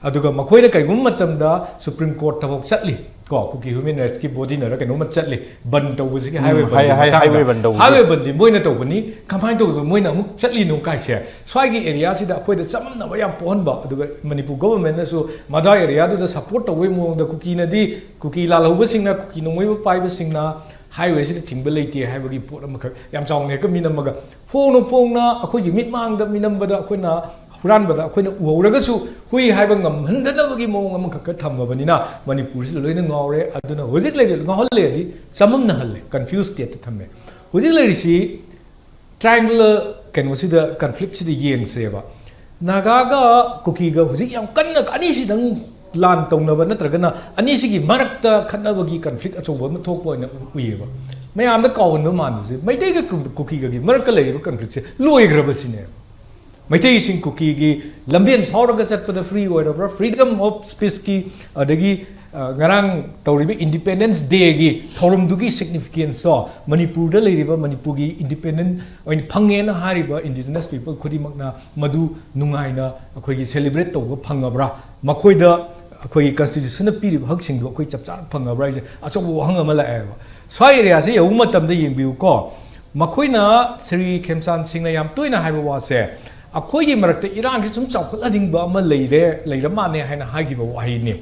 ꯑꯗꯨꯒ ꯃꯈꯣꯏꯅ ꯀꯩꯒꯨꯝꯕ ꯃꯇꯝꯗ Supreme Court ꯐꯥꯎ ꯆꯠꯂꯤ ꯀꯣ, ꯀꯨꯀꯤ ꯍ꯭ꯌꯨꯃꯦꯟ ꯔꯥꯏꯠꯁꯀꯤ ꯕꯣꯗꯤꯅꯔ ꯀꯩꯅꯣꯝꯃ ꯆꯠꯂꯤ ꯕꯟ ꯇꯧꯕꯁꯤꯒꯤ, ꯎꯝ, highway ꯍꯥꯏ- ꯕꯟꯒꯤ ꯍꯥꯏ- ꯃꯇꯥꯡꯗ꯫ Highway ꯕꯟ ꯇꯧꯕꯁꯦ꯫ Highway ꯕꯟꯗꯤ ꯃꯣꯏꯅ ꯇꯧꯕꯅꯤ, ꯀꯃꯥꯏꯅ ꯇꯧꯕꯗꯣ ꯃꯣꯏꯅ ꯑꯃꯨꯛ ꯆꯠꯂꯤꯅꯣ ꯀꯥꯏꯁꯦ? ꯁ꯭ꯋꯥꯏꯒꯤ ꯑꯦꯔꯤꯌꯥꯁꯤꯗ ꯑꯩꯈꯣꯏꯗ ꯆꯃꯝꯅꯕ ꯌꯥꯝ ꯄꯣꯛꯍꯟꯕ, ꯑꯗꯨꯒ ꯃꯅꯤꯄꯨꯔ ꯒꯣꯚꯔꯟꯃꯦꯟꯠꯅꯁꯨ ꯃꯗꯥ ꯑꯦꯔꯤꯌꯥꯗꯨꯗ ꯁꯞꯄꯣꯔꯠ ꯇꯧꯕꯒꯤ ꯃꯑꯣꯡꯗ ꯀꯨꯀꯤꯅꯗꯤ, ꯀꯨꯀꯤ ꯂꯥꯜꯍꯧꯕꯁꯤꯡꯅ, ꯀꯨꯀꯤ ꯅꯣꯡꯃꯩꯕꯨ ꯄꯥꯏꯕꯁꯤꯡꯅ highwayꯁꯤꯗ ꯊꯤꯡꯕ ꯂꯩꯇꯦ ꯍꯥꯏꯕꯒꯤ ꯄꯣꯠ ꯑꯃꯈꯛ ꯌꯥꯝ ꯆꯥꯎꯅ ꯍꯦꯛꯇ ꯃꯤꯅꯝꯃꯒ, ꯐꯣꯡꯅ ꯐꯣꯡꯅ ꯑꯩꯈꯣꯏꯒꯤ ꯃꯤꯠꯃꯥꯡꯗ ꯃꯤꯅꯝꯕꯗ ꯑꯩꯈꯣꯏꯅ ꯍꯨꯔꯥꯟꯕꯗ ꯑꯩꯈꯣꯏꯅ ꯎꯍꯧꯔꯒꯁꯨ ꯍꯨꯏ ꯍꯥꯏꯕ ꯉꯝꯍꯟꯗꯅꯕꯒꯤ ꯃꯑꯣꯡ ꯑꯃꯈꯛꯀ ꯊꯝꯃꯕꯅꯤꯅ ꯃꯅꯤꯄꯨꯔꯁꯤꯗ ꯂꯣꯏꯅ ꯉꯥꯎꯔꯦ꯫ ꯑꯗꯨꯅ ꯍꯧꯖꯤꯛ ꯂꯩꯔꯤ, ꯉꯥꯎꯍꯜꯂꯦꯗꯤ ꯆꯃꯝꯅꯍꯜꯂꯦ, confuse stateꯇ ꯊꯝꯃꯦ꯫ ꯍꯧꯖꯤꯛ ꯂꯩꯔꯤꯁꯤ triangular ꯀꯩꯅꯣꯁꯤꯗ, conflictꯁꯤꯗ ꯌꯦꯡꯁꯦꯕ꯫ ꯅꯥꯒꯥꯒ ꯀꯨꯀꯤꯒ ꯍꯧꯖꯤꯛ ꯌꯥꯝ ꯀꯟꯅ ꯑꯅꯤꯁꯤꯗꯪ ꯂꯥꯟ ꯇꯧꯅꯕ ꯅꯠꯇ꯭ꯔꯒꯅ ꯑꯅꯤꯁꯤꯒꯤ ꯃꯔꯛꯇ ꯈꯠꯅꯕꯒꯤ conflict ꯑꯆꯧꯕ ꯑꯃ ꯊꯣꯛꯄ ꯑꯣꯏꯅ ꯎꯏꯌꯦꯕ꯫ ꯃꯌꯥꯝꯗ ꯀꯥꯎꯍꯟꯕ ꯃꯥꯟꯕꯁꯦ, ꯃꯩꯇꯩꯒ ꯀꯨ-, ꯀꯨꯀꯤꯒꯒꯤ ꯃꯔꯛꯇ ꯂꯩꯔꯤꯕ conflictꯁꯦ ꯂꯣꯏꯈ꯭ꯔꯕꯁꯤꯅꯦꯕ꯫ ꯃꯩꯇꯩꯁꯤꯡ ꯀꯨꯀꯤꯒꯤ ꯂꯝꯕꯦꯟ ꯐꯥꯎꯔꯒ ꯆꯠꯄꯗ free ꯑꯣꯏꯔꯕ꯭ꯔꯥ? Freedom of speechꯀꯤ, ꯑꯗꯒꯤ, ꯑ, ꯉꯔꯥꯡ ꯇꯧꯔꯤꯕ Independence Dayꯒꯤ ꯊꯧꯔꯝꯗꯨꯒꯤ significanceꯇꯣ, ꯃꯅꯤꯄꯨꯔꯗ ꯂꯩꯔꯤꯕ, ꯃꯅꯤꯄꯨꯔꯒꯤ independent ꯑꯣꯏꯅ ꯐꯪꯉꯦꯅ ꯍꯥꯏꯔꯤꯕ indigenous people ꯈꯨꯗꯤꯡꯃꯛꯅ ꯃꯗꯨ ꯅꯨꯡꯉꯥꯏꯅ ꯑꯩꯈꯣꯏꯒꯤ celebrate ꯇꯧꯕ ꯐꯪꯉꯕ꯭ꯔꯥ? ꯃꯈꯣꯏꯗ ꯑꯩꯈꯣꯏꯒꯤ constitutionꯅ ꯄꯤꯔꯤꯕ ꯍꯛꯁꯤꯡꯗꯣ ꯑꯩꯈꯣꯏ ꯆꯞ ꯆꯥꯅ ꯐꯪꯉꯕ꯭ꯔꯥ ꯍꯥꯏꯁꯦ ꯑꯆꯧꯕ ꯋꯥꯍꯪ ꯑꯃ ꯂꯥꯛꯑꯦꯕ꯫ ꯁ꯭ꯋꯥꯏ areaꯁꯦ ꯌꯧꯕ ꯃꯇꯝꯗ ꯌꯦꯡꯕꯤꯌꯨꯀꯣ, ꯃꯈꯣꯏꯅ ꯁ꯭ꯔꯤ ꯈꯦꯝꯆꯥꯟ ꯁꯤꯡꯅ ꯌꯥꯝ ꯇꯣꯏꯅ ꯍꯥꯏꯕ ꯋꯥꯁꯦ, ꯑꯩꯈꯣꯏꯒꯤ ꯃꯔꯛꯇ ꯏꯔꯥꯡꯁꯤ ꯁꯨꯝ ꯆꯥꯎꯈꯠꯍꯟꯅꯤꯡꯕ ꯑꯃ ꯂꯩꯔꯦ, ꯂꯩꯔ ꯃꯥꯜꯂꯦ ꯍꯥꯏꯅ ꯍꯥꯏꯈꯤꯕ ꯋꯥꯍꯩꯅꯤ꯫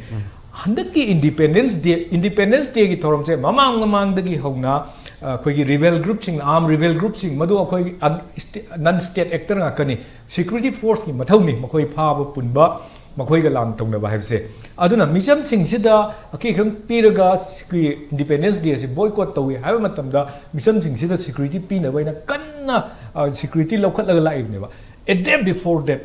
ꯍꯟꯗꯛꯀꯤ Independence Day, Independence Dayꯒꯤ ꯊꯧꯔꯝꯁꯦ ꯃꯃꯥꯡ ꯃꯃꯥꯡꯗꯒꯤ ꯍꯧꯅ, ꯑ, ꯑꯩꯈꯣꯏꯒꯤ rebel groupꯁꯤꯡ, armed rebel groupꯁꯤꯡ, ꯃꯗꯨ ꯑꯩꯈꯣꯏ un-, sta-, non state actor ꯉꯥꯛꯇꯅꯤ꯫ Security forceꯀꯤ ꯃꯊꯧꯅꯤ ꯃꯈꯣꯏ ꯐꯥꯕ ꯄꯨꯟꯕ, ꯃꯈꯣꯏꯒ ꯂꯥꯟ ꯇꯧꯅꯕ ꯍꯥꯏꯕꯁꯦ꯫ ꯑꯗꯨꯅ ꯃꯤꯆꯝꯁꯤꯡꯁꯤꯗ ꯑꯀꯤꯈꯪ ꯄꯤꯔꯒ ꯑꯩꯈꯣꯏꯒꯤ Independence Dayꯁꯦ boycott ꯇꯧꯏ ꯍꯥꯏꯕ ꯃꯇꯝꯗ ꯃꯤꯆꯝꯁꯤꯡꯁꯤꯗ security ꯄꯤꯅꯕ ꯑꯩꯅ ꯀꯟꯅ, ꯑ, security ꯂꯧꯈꯠꯂꯒ ꯂꯥꯛꯏꯕꯅꯦꯕ꯫ A day before that,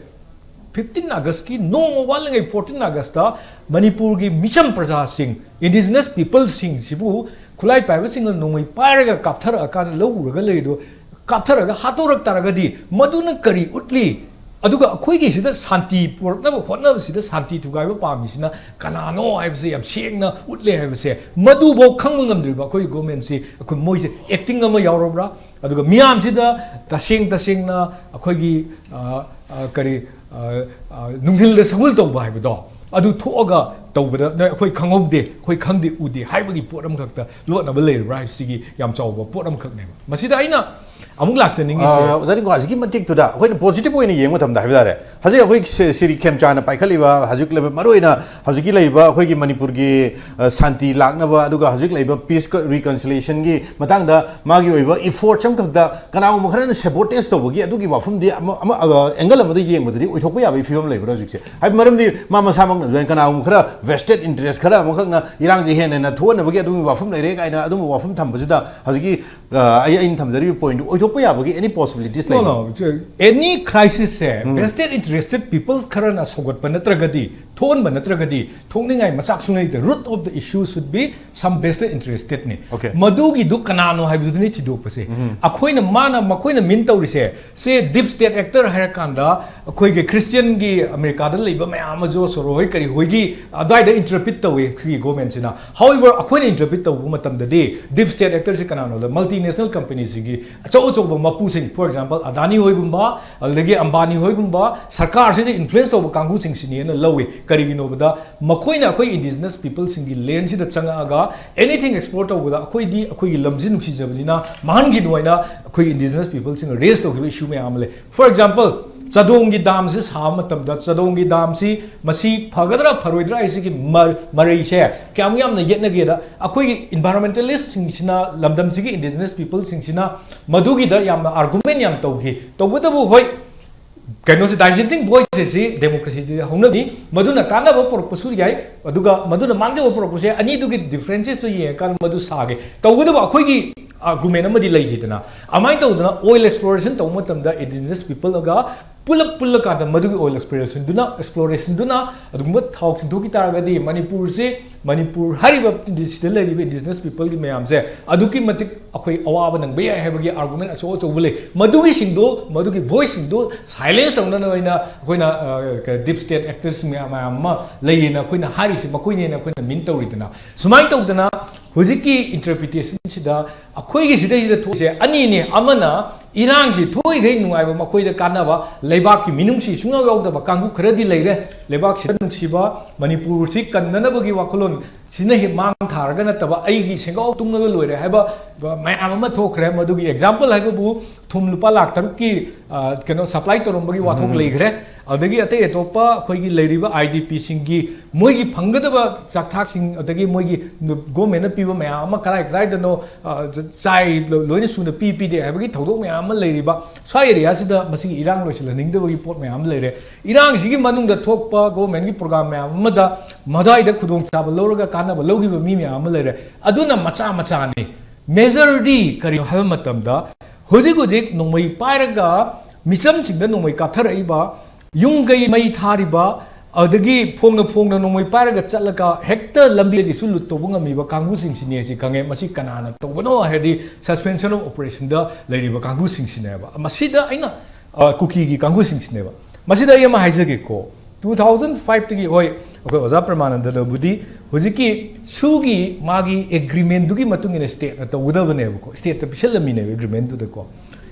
fifteen Augustꯀꯤ ꯅꯣꯡꯃ ꯋꯥꯠꯂꯤꯉꯩ fourteen Augustꯇ ꯃꯅꯤꯄꯨꯔꯒꯤ ꯃꯤꯆꯝ ꯄ꯭ꯔꯖꯥꯁꯤꯡ, indigenous peopleꯁꯤꯡꯁꯤꯕꯨ ꯈꯨꯠꯂꯥꯏ ꯄꯥꯏꯕꯁꯤꯡꯅ ꯅꯣꯡꯃꯩ ꯄꯥꯏꯔꯒ ꯀꯥꯞꯊꯔꯛꯑꯀꯥꯟꯗ ꯂꯧ ꯎꯔꯒ ꯂꯩꯔꯤꯗꯣ ꯀꯥꯞꯊꯔꯒ ꯍꯥꯠꯇꯣꯔꯛ ꯇꯥꯔꯒꯗꯤ ꯃꯗꯨꯅ ꯀꯔꯤ ꯎꯠꯂꯤ? ꯑꯗꯨꯒ ꯑꯩꯈꯣꯏꯒꯤ ꯁꯤꯗ ꯁꯥꯟꯇꯤ ꯄꯨꯔꯛꯅꯕ ꯍꯣꯠꯅꯕꯁꯤꯗ ꯁꯥꯟꯇꯤ ꯊꯨꯒꯥꯏꯕ ꯄꯥꯝꯃꯤꯁꯤꯅ ꯀꯅꯥꯅꯣ ꯍꯥꯏꯕꯁꯦ ꯌꯥꯝ ꯁꯦꯡꯅ ꯎꯠꯂꯦ ꯍꯥꯏꯕꯁꯦ, ꯃꯗꯨꯐꯥꯎ ꯈꯪꯕ ꯉꯝꯗ꯭ꯔꯤꯕ ꯑꯩꯈꯣꯏꯒꯤ ꯒꯣꯔꯃꯦꯟꯁꯤ, ꯑꯩꯈꯣꯏ ꯃꯣꯏꯁꯦ acting ꯑꯃ ꯌꯥꯎꯔꯕ꯭ꯔꯥ? ꯑꯗꯨꯒ ꯃꯤꯌꯥꯝꯁꯤꯗ ꯇꯁꯦꯡ ꯇꯁꯦꯡꯅ ꯑꯩꯈꯣꯏꯒꯤ ꯑ, ꯑ, ꯀꯔꯤ ꯑ, ꯑ, ꯅꯨꯡꯊꯤꯜꯗ ꯁꯒꯣꯜ ꯇꯧꯕ ꯍꯥꯏꯕꯗꯣ ꯑꯗꯨ ꯊꯣꯛꯑꯒ ꯇꯧꯕꯗ ꯅꯣꯏ ꯑꯩꯈꯣꯏ ꯈꯪꯍꯧꯗꯦ, ꯑꯩꯈꯣꯏ ꯈꯪꯗꯦ ꯎꯗꯦ ꯍꯥꯏꯕꯒꯤ ꯄꯣꯠ ꯑꯃꯈꯛꯇ ꯂꯣꯠꯅꯕ ꯂꯩꯔꯤꯕ꯭ꯔꯥ ꯍꯥꯏꯕꯁꯤꯒꯤ ꯌꯥꯝ ꯆꯥꯎꯕ ꯄꯣꯠ ꯑꯃꯈꯛꯅꯦꯕ꯫ ꯃꯁꯤꯗ ꯑꯩꯅ ꯑꯃꯨꯛ ꯂꯥꯛꯆꯅꯤꯡꯉꯤꯁꯦ ꯑ, ꯑꯣꯖꯥ ꯔꯤꯡꯀꯨ, ꯍꯧꯖꯤꯛꯀꯤ ꯃꯇꯤꯛꯇꯨꯗ ꯑꯩꯈꯣꯏꯅ ꯄꯣꯖꯤꯇꯤꯚ ꯑꯣꯏꯅ ꯌꯦꯡꯕ ꯃꯇꯝꯗ ꯍꯥꯏꯕ ꯇꯥꯔꯦ, ꯍꯧꯖꯤꯛ ꯑꯩꯈꯣꯏ ꯁꯤ- ꯁꯤꯔꯤ ꯈꯦꯝꯆꯥꯅ ꯄꯥꯏꯈꯠꯂꯤꯕ ꯍꯧꯖꯤꯛ ꯂꯩꯕ, ꯃꯔꯨꯑꯣꯏꯅ ꯍꯧꯖꯤꯛꯀꯤ ꯂꯩꯔꯤꯕ ꯑꯩꯈꯣꯏꯒꯤ ꯃꯅꯤꯄꯨꯔꯒꯤ ꯑ, ꯁꯥꯟꯇꯤ ꯂꯥꯛꯅꯕ, ꯑꯗꯨꯒ ꯍꯧꯖꯤꯛ ꯂꯩꯔꯤꯕ ꯄꯤꯁ ꯔꯤꯀꯟꯁꯤꯂꯤꯌꯦꯁꯟꯒꯤ ꯃꯇꯥꯡꯗ ꯃꯥꯒꯤ ꯑꯣꯏꯕ ꯏꯐꯣꯔꯠꯁ ꯑꯃꯈꯛꯇ ꯀꯅꯥꯒꯨꯝꯕ ꯈꯔꯅ ꯁꯦꯕꯣꯇꯦꯖ ꯇꯧꯕꯒꯤ ꯑꯗꯨꯒꯤ ꯋꯥꯐꯝꯗꯤ ꯑꯃ, ꯑꯃ, ꯑ, ꯑꯦꯡꯒꯜ ꯑꯃꯗ ꯌꯦꯡꯕꯗꯗꯤ ꯑꯣꯏꯊꯣꯛꯄ ꯌꯥꯕꯒꯤ ꯐꯤꯕꯝ ꯂꯩꯕ꯭ꯔꯥ ꯍꯧꯖꯤꯛꯁꯦ? ꯍꯥꯏꯕꯗꯤ ꯃꯔꯝꯗꯤ ꯃꯥ ꯃꯁꯥꯃꯛꯅꯁꯨ ꯀꯅꯥꯒꯨꯝꯕ ꯈꯔ ꯚꯦꯁꯇꯦꯠ ꯏꯟꯇꯔꯦꯁ ꯈꯔ ꯑꯃꯈꯛꯅ ꯏꯔꯥꯡꯁꯦ ꯍꯦꯟꯅ ꯍꯦꯟꯅ ꯊꯣꯛꯍꯟꯅꯕꯒꯤ ꯑꯗꯨꯒꯤ ꯋꯥꯐꯝ ꯂꯩꯔꯦ ꯀꯥꯏꯅ ꯑꯗꯨꯝꯕ ꯋꯥꯐꯝ ꯊꯝꯕꯁꯤꯗ ꯍꯧꯖꯤꯛꯀꯤ ꯑ, ꯑꯩ ꯑꯩꯅ ꯊꯝꯖꯔꯤꯕ ꯄꯣꯏꯟꯠꯇꯨ ꯑꯣꯏꯊꯣꯛꯄ ꯌꯥꯕꯒꯤ ꯑꯦꯅꯤ ꯄꯣꯁꯤꯕꯤꯂꯤꯇꯤꯁ ꯂꯩꯕ꯭ꯔꯥ? ꯑꯦꯅꯤ ꯀ꯭ꯔꯥꯏꯁꯤꯁꯁꯦ ꯚꯦꯁꯇꯦꯠ ꯏꯟꯇꯔꯦꯁꯇꯦꯠ ꯄꯤꯄꯜꯁ ꯈꯔꯅ ꯁꯧꯒꯠꯄ ꯅꯠꯇ꯭ꯔꯒꯗꯤ, ꯊꯣꯛꯍꯟꯕ ꯅꯠꯇ꯭ꯔꯒꯗꯤ ꯊꯣꯛꯅꯤꯡꯉꯥꯏ ꯃꯆꯥꯛ ꯁꯨꯡꯂꯩꯇꯦ꯫ Root of the issue should be some vested interested ꯅꯤ꯫ Okay. ꯃꯗꯨꯒꯤꯗꯨ ꯀꯅꯥꯅꯣ ꯍꯥꯏꯕꯗꯨꯗꯅꯤ ꯊꯤꯗꯣꯛꯄꯁꯦ꯫ ꯑꯩꯈꯣꯏꯅ ꯃꯥꯅ ꯃꯈꯣꯏꯅ ꯃꯤꯟ ꯇꯧꯔꯤꯁꯦ ꯁꯦ ꯗꯤꯞ ꯁ꯭ꯇꯦꯠ ꯑꯦꯛꯇꯔ ꯍꯥꯏꯔꯀꯥꯟꯗ ꯑꯩꯈꯣꯏꯒꯤ ꯈ꯭ꯔꯤꯁꯇꯤꯌꯟꯒꯤ ꯑꯃꯦꯔꯤꯀꯥꯗ ꯂꯩꯕ ꯃꯌꯥꯝ ꯑꯃꯁꯨ ꯁꯣꯔꯣ ꯍꯣꯏ ꯀꯔꯤ ꯍꯣꯏꯒꯤ ꯑꯗꯨꯋꯥꯏꯗ ꯏꯟꯇꯔꯄ꯭ꯔꯤꯠ ꯇꯧꯏ ꯑꯩꯈꯣꯏꯒꯤ ꯒꯣꯔꯃꯦꯟꯁꯤꯅ꯫ However, ꯑꯩꯈꯣꯏꯅ ꯏꯟꯇꯔꯄ꯭ꯔꯤꯠ ꯇꯧꯕ ꯃꯇꯝꯗꯗꯤ ꯗꯤꯞ ꯁ꯭ꯇꯦꯠ ꯑꯦꯛꯇꯔꯁꯤ ꯀꯅꯥꯅꯣꯗ ꯃꯜꯇꯤ ꯅꯦꯁꯅꯦꯜ ꯀꯝꯄꯅꯤꯁꯤꯡꯒꯤ ꯑꯆꯧ ꯑꯆꯧꯕ ꯃꯄꯨꯁꯤꯡ, for example, ꯑꯗꯥꯅꯤ ꯍꯣꯏꯒꯨꯝꯕ, ꯑꯗꯨꯗꯒꯤ ꯑꯝꯕꯥꯅꯤ ꯍꯣꯏꯒꯨꯝꯕ, ꯁꯔꯀꯥꯔꯁꯤꯗ ꯏꯟꯐ꯭ꯂꯨꯌꯦꯟꯁ ꯇꯧꯕ ꯀꯥꯡꯕꯨꯁꯤꯡꯁꯤꯅꯦꯅ ꯂꯧꯏ꯫ ꯀꯔꯤꯒꯤꯅꯣꯕꯗ ꯃꯈꯣꯏꯅ ꯑꯩꯈꯣꯏ ꯏꯟꯗꯤꯖꯤꯅꯁ ꯄꯤꯄꯜꯁꯤꯡꯒꯤ ꯂꯦꯟꯁꯤꯗ ꯆꯪꯉꯛꯑꯒ ꯑꯦꯅꯤꯊꯤꯡ ꯑꯦꯛꯁꯄ꯭ꯂꯣꯔ ꯇꯧꯕꯗ ꯑꯩꯈꯣꯏꯗꯤ ꯑꯩꯈꯣꯏꯒꯤ ꯂꯝꯁꯤ ꯅꯨꯡꯁꯤꯖꯕꯅꯤꯅ ꯃꯥꯡꯍꯟꯈꯤꯅꯨ ꯍꯥꯏꯅ ꯑꯩꯈꯣꯏ ꯏꯟꯗꯤꯖꯤꯅꯁ ꯄꯤꯄꯜꯁꯤꯡꯅ ꯔꯦꯖ ꯇꯧꯈꯤꯕ ꯏꯁꯨ ꯃꯌꯥꯝ ꯑꯃ ꯂꯩ꯫ For example, ꯆꯥꯗꯣꯡꯒꯤ ꯗꯥꯝꯁꯤ ꯁꯥꯕ ꯃꯇꯝꯗ ꯆꯥꯗꯣꯡꯒꯤ ꯗꯥꯝꯁꯤ ꯃꯁꯤ ꯐꯒꯗ꯭ꯔꯥ ꯐꯔꯣꯏꯗ꯭ꯔꯥ ꯍꯥꯏꯁꯤꯒꯤ ꯃ- ꯃꯔꯩꯁꯦ ꯀꯌꯥꯝ ꯌꯥꯝꯅ ꯌꯦꯠꯅꯒꯦꯗ ꯑꯩꯈꯣꯏꯒꯤ ꯏꯟꯚꯥꯏꯔꯣꯟꯃꯦꯟꯇꯦꯂꯤꯁꯁꯤꯡꯁꯤꯅ, ꯂꯝꯗꯝꯁꯤꯒꯤ ꯏꯟꯗꯤꯖꯤꯅꯁ ꯄꯤꯄꯜꯁꯤꯡꯁꯤꯅ ꯃꯗꯨꯒꯤꯗ ꯌꯥꯝꯅ ꯑꯥꯔꯒꯨꯃꯦꯟ ꯌꯥꯝ ꯇꯧꯈꯤ꯫ ꯇꯧꯕꯇꯕꯨ ꯍꯣꯏ, ꯀꯩꯅꯣꯁꯦ, ꯗꯥꯏꯖꯦꯟꯇꯤꯡ ꯚꯣꯏꯁ ꯑꯁꯤ ꯗꯦꯃꯣꯀ꯭ꯔꯦꯁꯤꯗꯤ ꯍꯧꯅꯕꯤ, ꯃꯗꯨꯅ ꯀꯥꯟꯅꯕ ꯄꯨꯔꯛꯄꯁꯨ ꯌꯥꯏ, ꯑꯗꯨꯒ ꯃꯗꯨꯅ ꯃꯥꯡꯖꯕ ꯄꯨꯔꯛꯄꯁꯨ ꯌꯥꯏ꯫ ꯑꯅꯤꯗꯨꯒꯤ ꯗꯤꯐ꯭ꯔꯦꯟꯁꯦꯁꯇꯨ ꯌꯦꯡꯉꯀꯥꯟꯗ ꯃꯗꯨ ꯁꯥꯒꯦ꯫ ꯇꯧꯕꯇꯕꯨ ꯑꯩꯈꯣꯏꯒꯤ ꯑꯥꯔꯒꯨꯃꯦꯟ ꯑꯃꯗꯤ ꯂꯩꯈꯤꯗꯅ, ꯑꯗꯨꯃꯥꯏꯅ ꯇꯧꯗꯅ ꯑꯣꯏꯜ ꯑꯦꯛꯁꯄ꯭ꯂꯣꯔꯦꯁꯟ ꯇꯧꯕ ꯃꯇꯝꯗ ꯏꯟꯗꯤꯖꯤꯅꯁ ꯄꯤꯄꯜꯒ ꯄꯨꯂꯞ ꯄꯨꯜꯂꯀꯥꯟꯗ ꯃꯗꯨꯒꯤ ꯑꯣꯏꯜ ꯑꯦꯛꯁꯄ꯭ꯂꯣꯔꯦꯁꯟꯗꯨꯅ, ꯑꯦꯛꯁꯄ꯭ꯂꯣꯔꯦꯁꯟꯗꯨꯅ ꯑꯗꯨꯒꯨꯝꯕ ꯊꯥꯎ ꯆꯤꯡꯊꯣꯛꯈꯤ ꯇꯥꯔꯒꯗꯤ ꯃꯅꯤꯄꯨꯔꯁꯦ, ꯃꯅꯤꯄꯨꯔ ꯍꯥꯏꯔꯤꯕ ꯁꯤꯗ ꯂꯩꯔꯤꯕ ꯏꯟꯗꯤꯖꯤꯅꯁ ꯄꯤꯄꯜꯒꯤ ꯃꯌꯥꯝꯁꯦ ꯑꯗꯨꯛꯀꯤ ꯃꯇꯤꯛ ꯑꯩꯈꯣꯏ ꯑꯋꯥꯕ ꯅꯪꯕ ꯌꯥꯏ ꯍꯥꯏꯕꯒꯤ ꯑꯥꯔꯒꯨꯃꯦꯟ ꯑꯆꯧ ꯑꯆꯧꯕ ꯂꯩ꯫ ꯃꯗꯨꯒꯤꯁꯤꯡꯗꯣ, ꯃꯗꯨꯒꯤ ꯚꯣꯏꯁꯁꯤꯡꯗꯣ ꯁꯥꯏꯂꯦꯟꯁ ꯇꯧꯅꯅꯕ ꯑꯩꯅ ꯑꯩꯈꯣꯏꯅ ꯗꯤꯞ ꯁ꯭ꯇꯦꯠ ꯑꯦꯛꯇꯔꯁ ꯃꯌꯥꯝ ꯃꯌꯥꯝ ꯑꯃ ꯂꯩꯌꯦꯅ ꯑꯩꯈꯣꯏꯅ ꯍꯥꯏꯔꯤꯁꯦ ꯃꯈꯣꯏꯅꯦꯅ ꯑꯩꯈꯣꯏꯅ ꯃꯤꯟ ꯇꯧꯔꯤꯗꯅ꯫ ꯁꯨꯃꯥꯏꯅ ꯇꯧꯗꯅ ꯍꯧꯖꯤꯛꯀꯤ ꯏꯟꯇꯔꯄ꯭ꯔꯤꯇꯦꯁꯟꯁꯤꯗ ꯑꯩꯈꯣꯏꯒꯤ ꯁꯤꯗꯩꯁꯤꯗ ꯊꯣꯛꯏꯁꯦ ꯑꯅꯤꯅꯤ꯫ ꯑꯃꯅ ꯏꯔꯥꯡꯁꯤ ꯊꯣꯛꯏꯈꯩ ꯅꯨꯡꯉꯥꯏꯕ, ꯃꯈꯣꯏꯗ ꯀꯥꯟꯅꯕ, ꯂꯩꯕꯥꯛꯀꯤ ꯃꯤꯅꯨꯡꯁꯤ ꯁꯨꯡꯌꯥꯎ ꯌꯥꯎꯗꯕ ꯀꯥꯡꯕꯨ ꯈꯔꯗꯤ ꯂꯩꯔꯦ꯫ ꯂꯩꯕꯥꯛꯁꯤꯗ ꯅꯨꯡꯁꯤꯕ, ꯃꯅꯤꯄꯨꯔꯁꯤ ꯀꯟꯅꯅꯕꯒꯤ ꯋꯥꯈꯜꯂꯣꯟ ꯁꯤꯅ ꯍꯦꯛ ꯃꯥꯡ ꯊꯥꯔꯒ ꯅꯠꯇꯕ, ꯑꯩꯒꯤ ꯁꯦꯟꯒꯥꯎ ꯇꯨꯡꯉꯒ ꯂꯣꯏꯔꯦ ꯍꯥꯏꯕ ꯃꯌꯥꯝ ꯑꯃ ꯊꯣꯛꯈ꯭ꯔꯦ꯫ ꯃꯗꯨꯒꯤ ꯑꯦꯛꯖꯥꯝꯄꯜ ꯍꯥꯏꯕꯕꯨ ꯊꯨꯝ ꯂꯨꯄꯥ ꯂꯥꯈ ꯇꯔꯨꯛꯀꯤ, ꯑ, ꯀꯩꯅꯣ, ꯁꯄ꯭ꯂꯥꯏ ꯇꯧꯔꯝꯕꯒꯤ ꯋꯥꯊꯣꯛ ꯎꯝ꯫ ꯂꯩꯈ꯭ꯔꯦ꯫ ꯑꯗꯒꯤ ꯑꯇꯩ ꯑꯇꯣꯞꯄ ꯑꯩꯈꯣꯏꯒꯤ ꯂꯩꯔꯤꯕ ꯑꯥꯏ ꯗꯤ ꯄꯤꯁꯤꯡꯒꯤ ꯃꯣꯏꯒꯤ ꯐꯪꯒꯗꯕ ꯆꯥꯛꯊꯥꯛꯁꯤꯡ, ꯑꯗꯒꯤ ꯃꯣꯏꯒꯤ ꯒꯣꯔꯃꯦꯟꯅ ꯄꯤꯕ ꯃꯌꯥꯝ ꯑꯃ ꯀꯗꯥꯏ ꯀꯗꯥꯏꯗꯅꯣ, ꯑ, ꯆꯥꯏ, ꯂꯣꯏꯅ ꯁꯨꯅ ꯄꯤ ꯄꯤꯗꯦ ꯍꯥꯏꯕꯒꯤ ꯊꯧꯗꯣꯛ ꯃꯌꯥꯝ ꯑꯃ ꯂꯩꯔꯤꯕ ꯁ꯭ꯋꯥꯏ ꯑꯦꯔꯤꯌꯥꯁꯤꯗ ꯃꯁꯤꯒꯤ ꯏꯔꯥꯡ ꯂꯣꯏꯁꯤꯜꯍꯟꯅꯤꯡꯗꯕꯒꯤ ꯄꯣꯠ ꯃꯌꯥꯝ ꯑꯃ ꯂꯩꯔꯦ꯫ ꯏꯔꯥꯡꯁꯤꯒꯤ ꯃꯅꯨꯡꯗ ꯊꯣꯛꯄ ꯒꯣꯔꯃꯦꯟꯒꯤ ꯄ꯭ꯔꯣꯒ꯭ꯔꯥꯝ ꯃꯌꯥꯝ ꯑꯃꯗ ꯃꯗꯥꯏꯗ ꯈꯨꯗꯣꯡꯆꯥꯕ ꯂꯧꯔꯒ ꯀꯥꯟꯅꯕ ꯂꯧꯈꯤꯕ ꯃꯤ ꯃꯌꯥꯝ ꯑꯃ ꯂꯩꯔꯦ꯫ ꯑꯗꯨꯅ ꯃꯆꯥ ꯃꯆꯥꯅꯤ꯫ ꯃꯦꯖꯔꯗꯤ ꯀꯔꯤꯅꯣ ꯍꯥꯏꯕ ꯃꯇꯝꯗ, ꯍꯧꯖꯤꯛ ꯍꯧꯖꯤꯛ ꯅꯣꯡꯃꯩ ꯄꯥꯏꯔꯒ ꯃꯤꯆꯝꯁꯤꯡꯗ ꯅꯣꯡꯃꯩ ꯀꯥꯞꯊꯔꯛꯏꯕ, ꯌꯨꯝ ꯀꯩ ꯃꯩ ꯊꯥꯔꯤꯕ, ꯑꯗꯒꯤ ꯐꯣꯡꯅ ꯐꯣꯡꯅ ꯅꯣꯡꯃꯩ ꯄꯥꯏꯔꯒ ꯆꯠꯂꯒ ꯍꯦꯛꯇ ꯂꯝꯕꯤꯗꯒꯤꯁꯨ ꯂꯨꯠ ꯇꯧꯕ ꯉꯝꯃꯤꯕ ꯀꯥꯡꯕꯨꯁꯤꯡꯁꯤꯅꯦ ꯁꯤ ꯈꯪꯉꯦ꯫ ꯃꯁꯤ ꯀꯅꯥꯅ ꯇꯧꯕꯅꯣ ꯍꯥꯏꯔꯗꯤ, ꯁꯁꯄꯦꯟꯁꯟ ꯑꯣꯐ ꯑꯣꯄꯔꯦꯁꯟꯗ ꯂꯩꯔꯤꯕ ꯀꯥꯡꯕꯨꯁꯤꯡꯁꯤꯅꯦꯕ꯫ ꯃꯁꯤꯗ ꯑꯩꯅ, ꯑ, ꯀꯨꯀꯤꯒꯤ ꯀꯥꯡꯕꯨꯁꯤꯡꯁꯤꯅꯦꯕ꯫ ꯃꯁꯤꯗ ꯑꯩ ꯑꯃ ꯍꯥꯏꯖꯒꯦꯀꯣ, ꯇꯨ ꯊꯥꯎꯖꯟ ꯐꯥꯏꯚꯇꯒꯤ, ꯍꯣꯏ, ꯑꯩꯈꯣꯏ ꯑꯣꯖꯥ ꯄ꯭ꯔꯃꯥꯅꯟꯗꯅꯕꯨꯗꯤ ꯍꯧꯖꯤꯛꯀꯤ ꯁꯨꯒꯤ ꯃꯥꯒꯤ ꯑꯦꯒ꯭ꯔꯤꯃꯦꯟꯗꯨꯒꯤ ꯃꯇꯨꯡ ꯏꯟꯅ ꯁ꯭ꯇꯦꯠꯅ ꯇꯧꯒꯗꯕꯅꯦꯕꯀꯣ, ꯁ꯭ꯇꯦꯠꯇ ꯄꯤꯁꯜꯂꯝꯃꯤꯅꯦꯕ ꯑꯦꯒ꯭ꯔꯤꯃꯦꯟꯗꯨꯗꯀꯣ꯫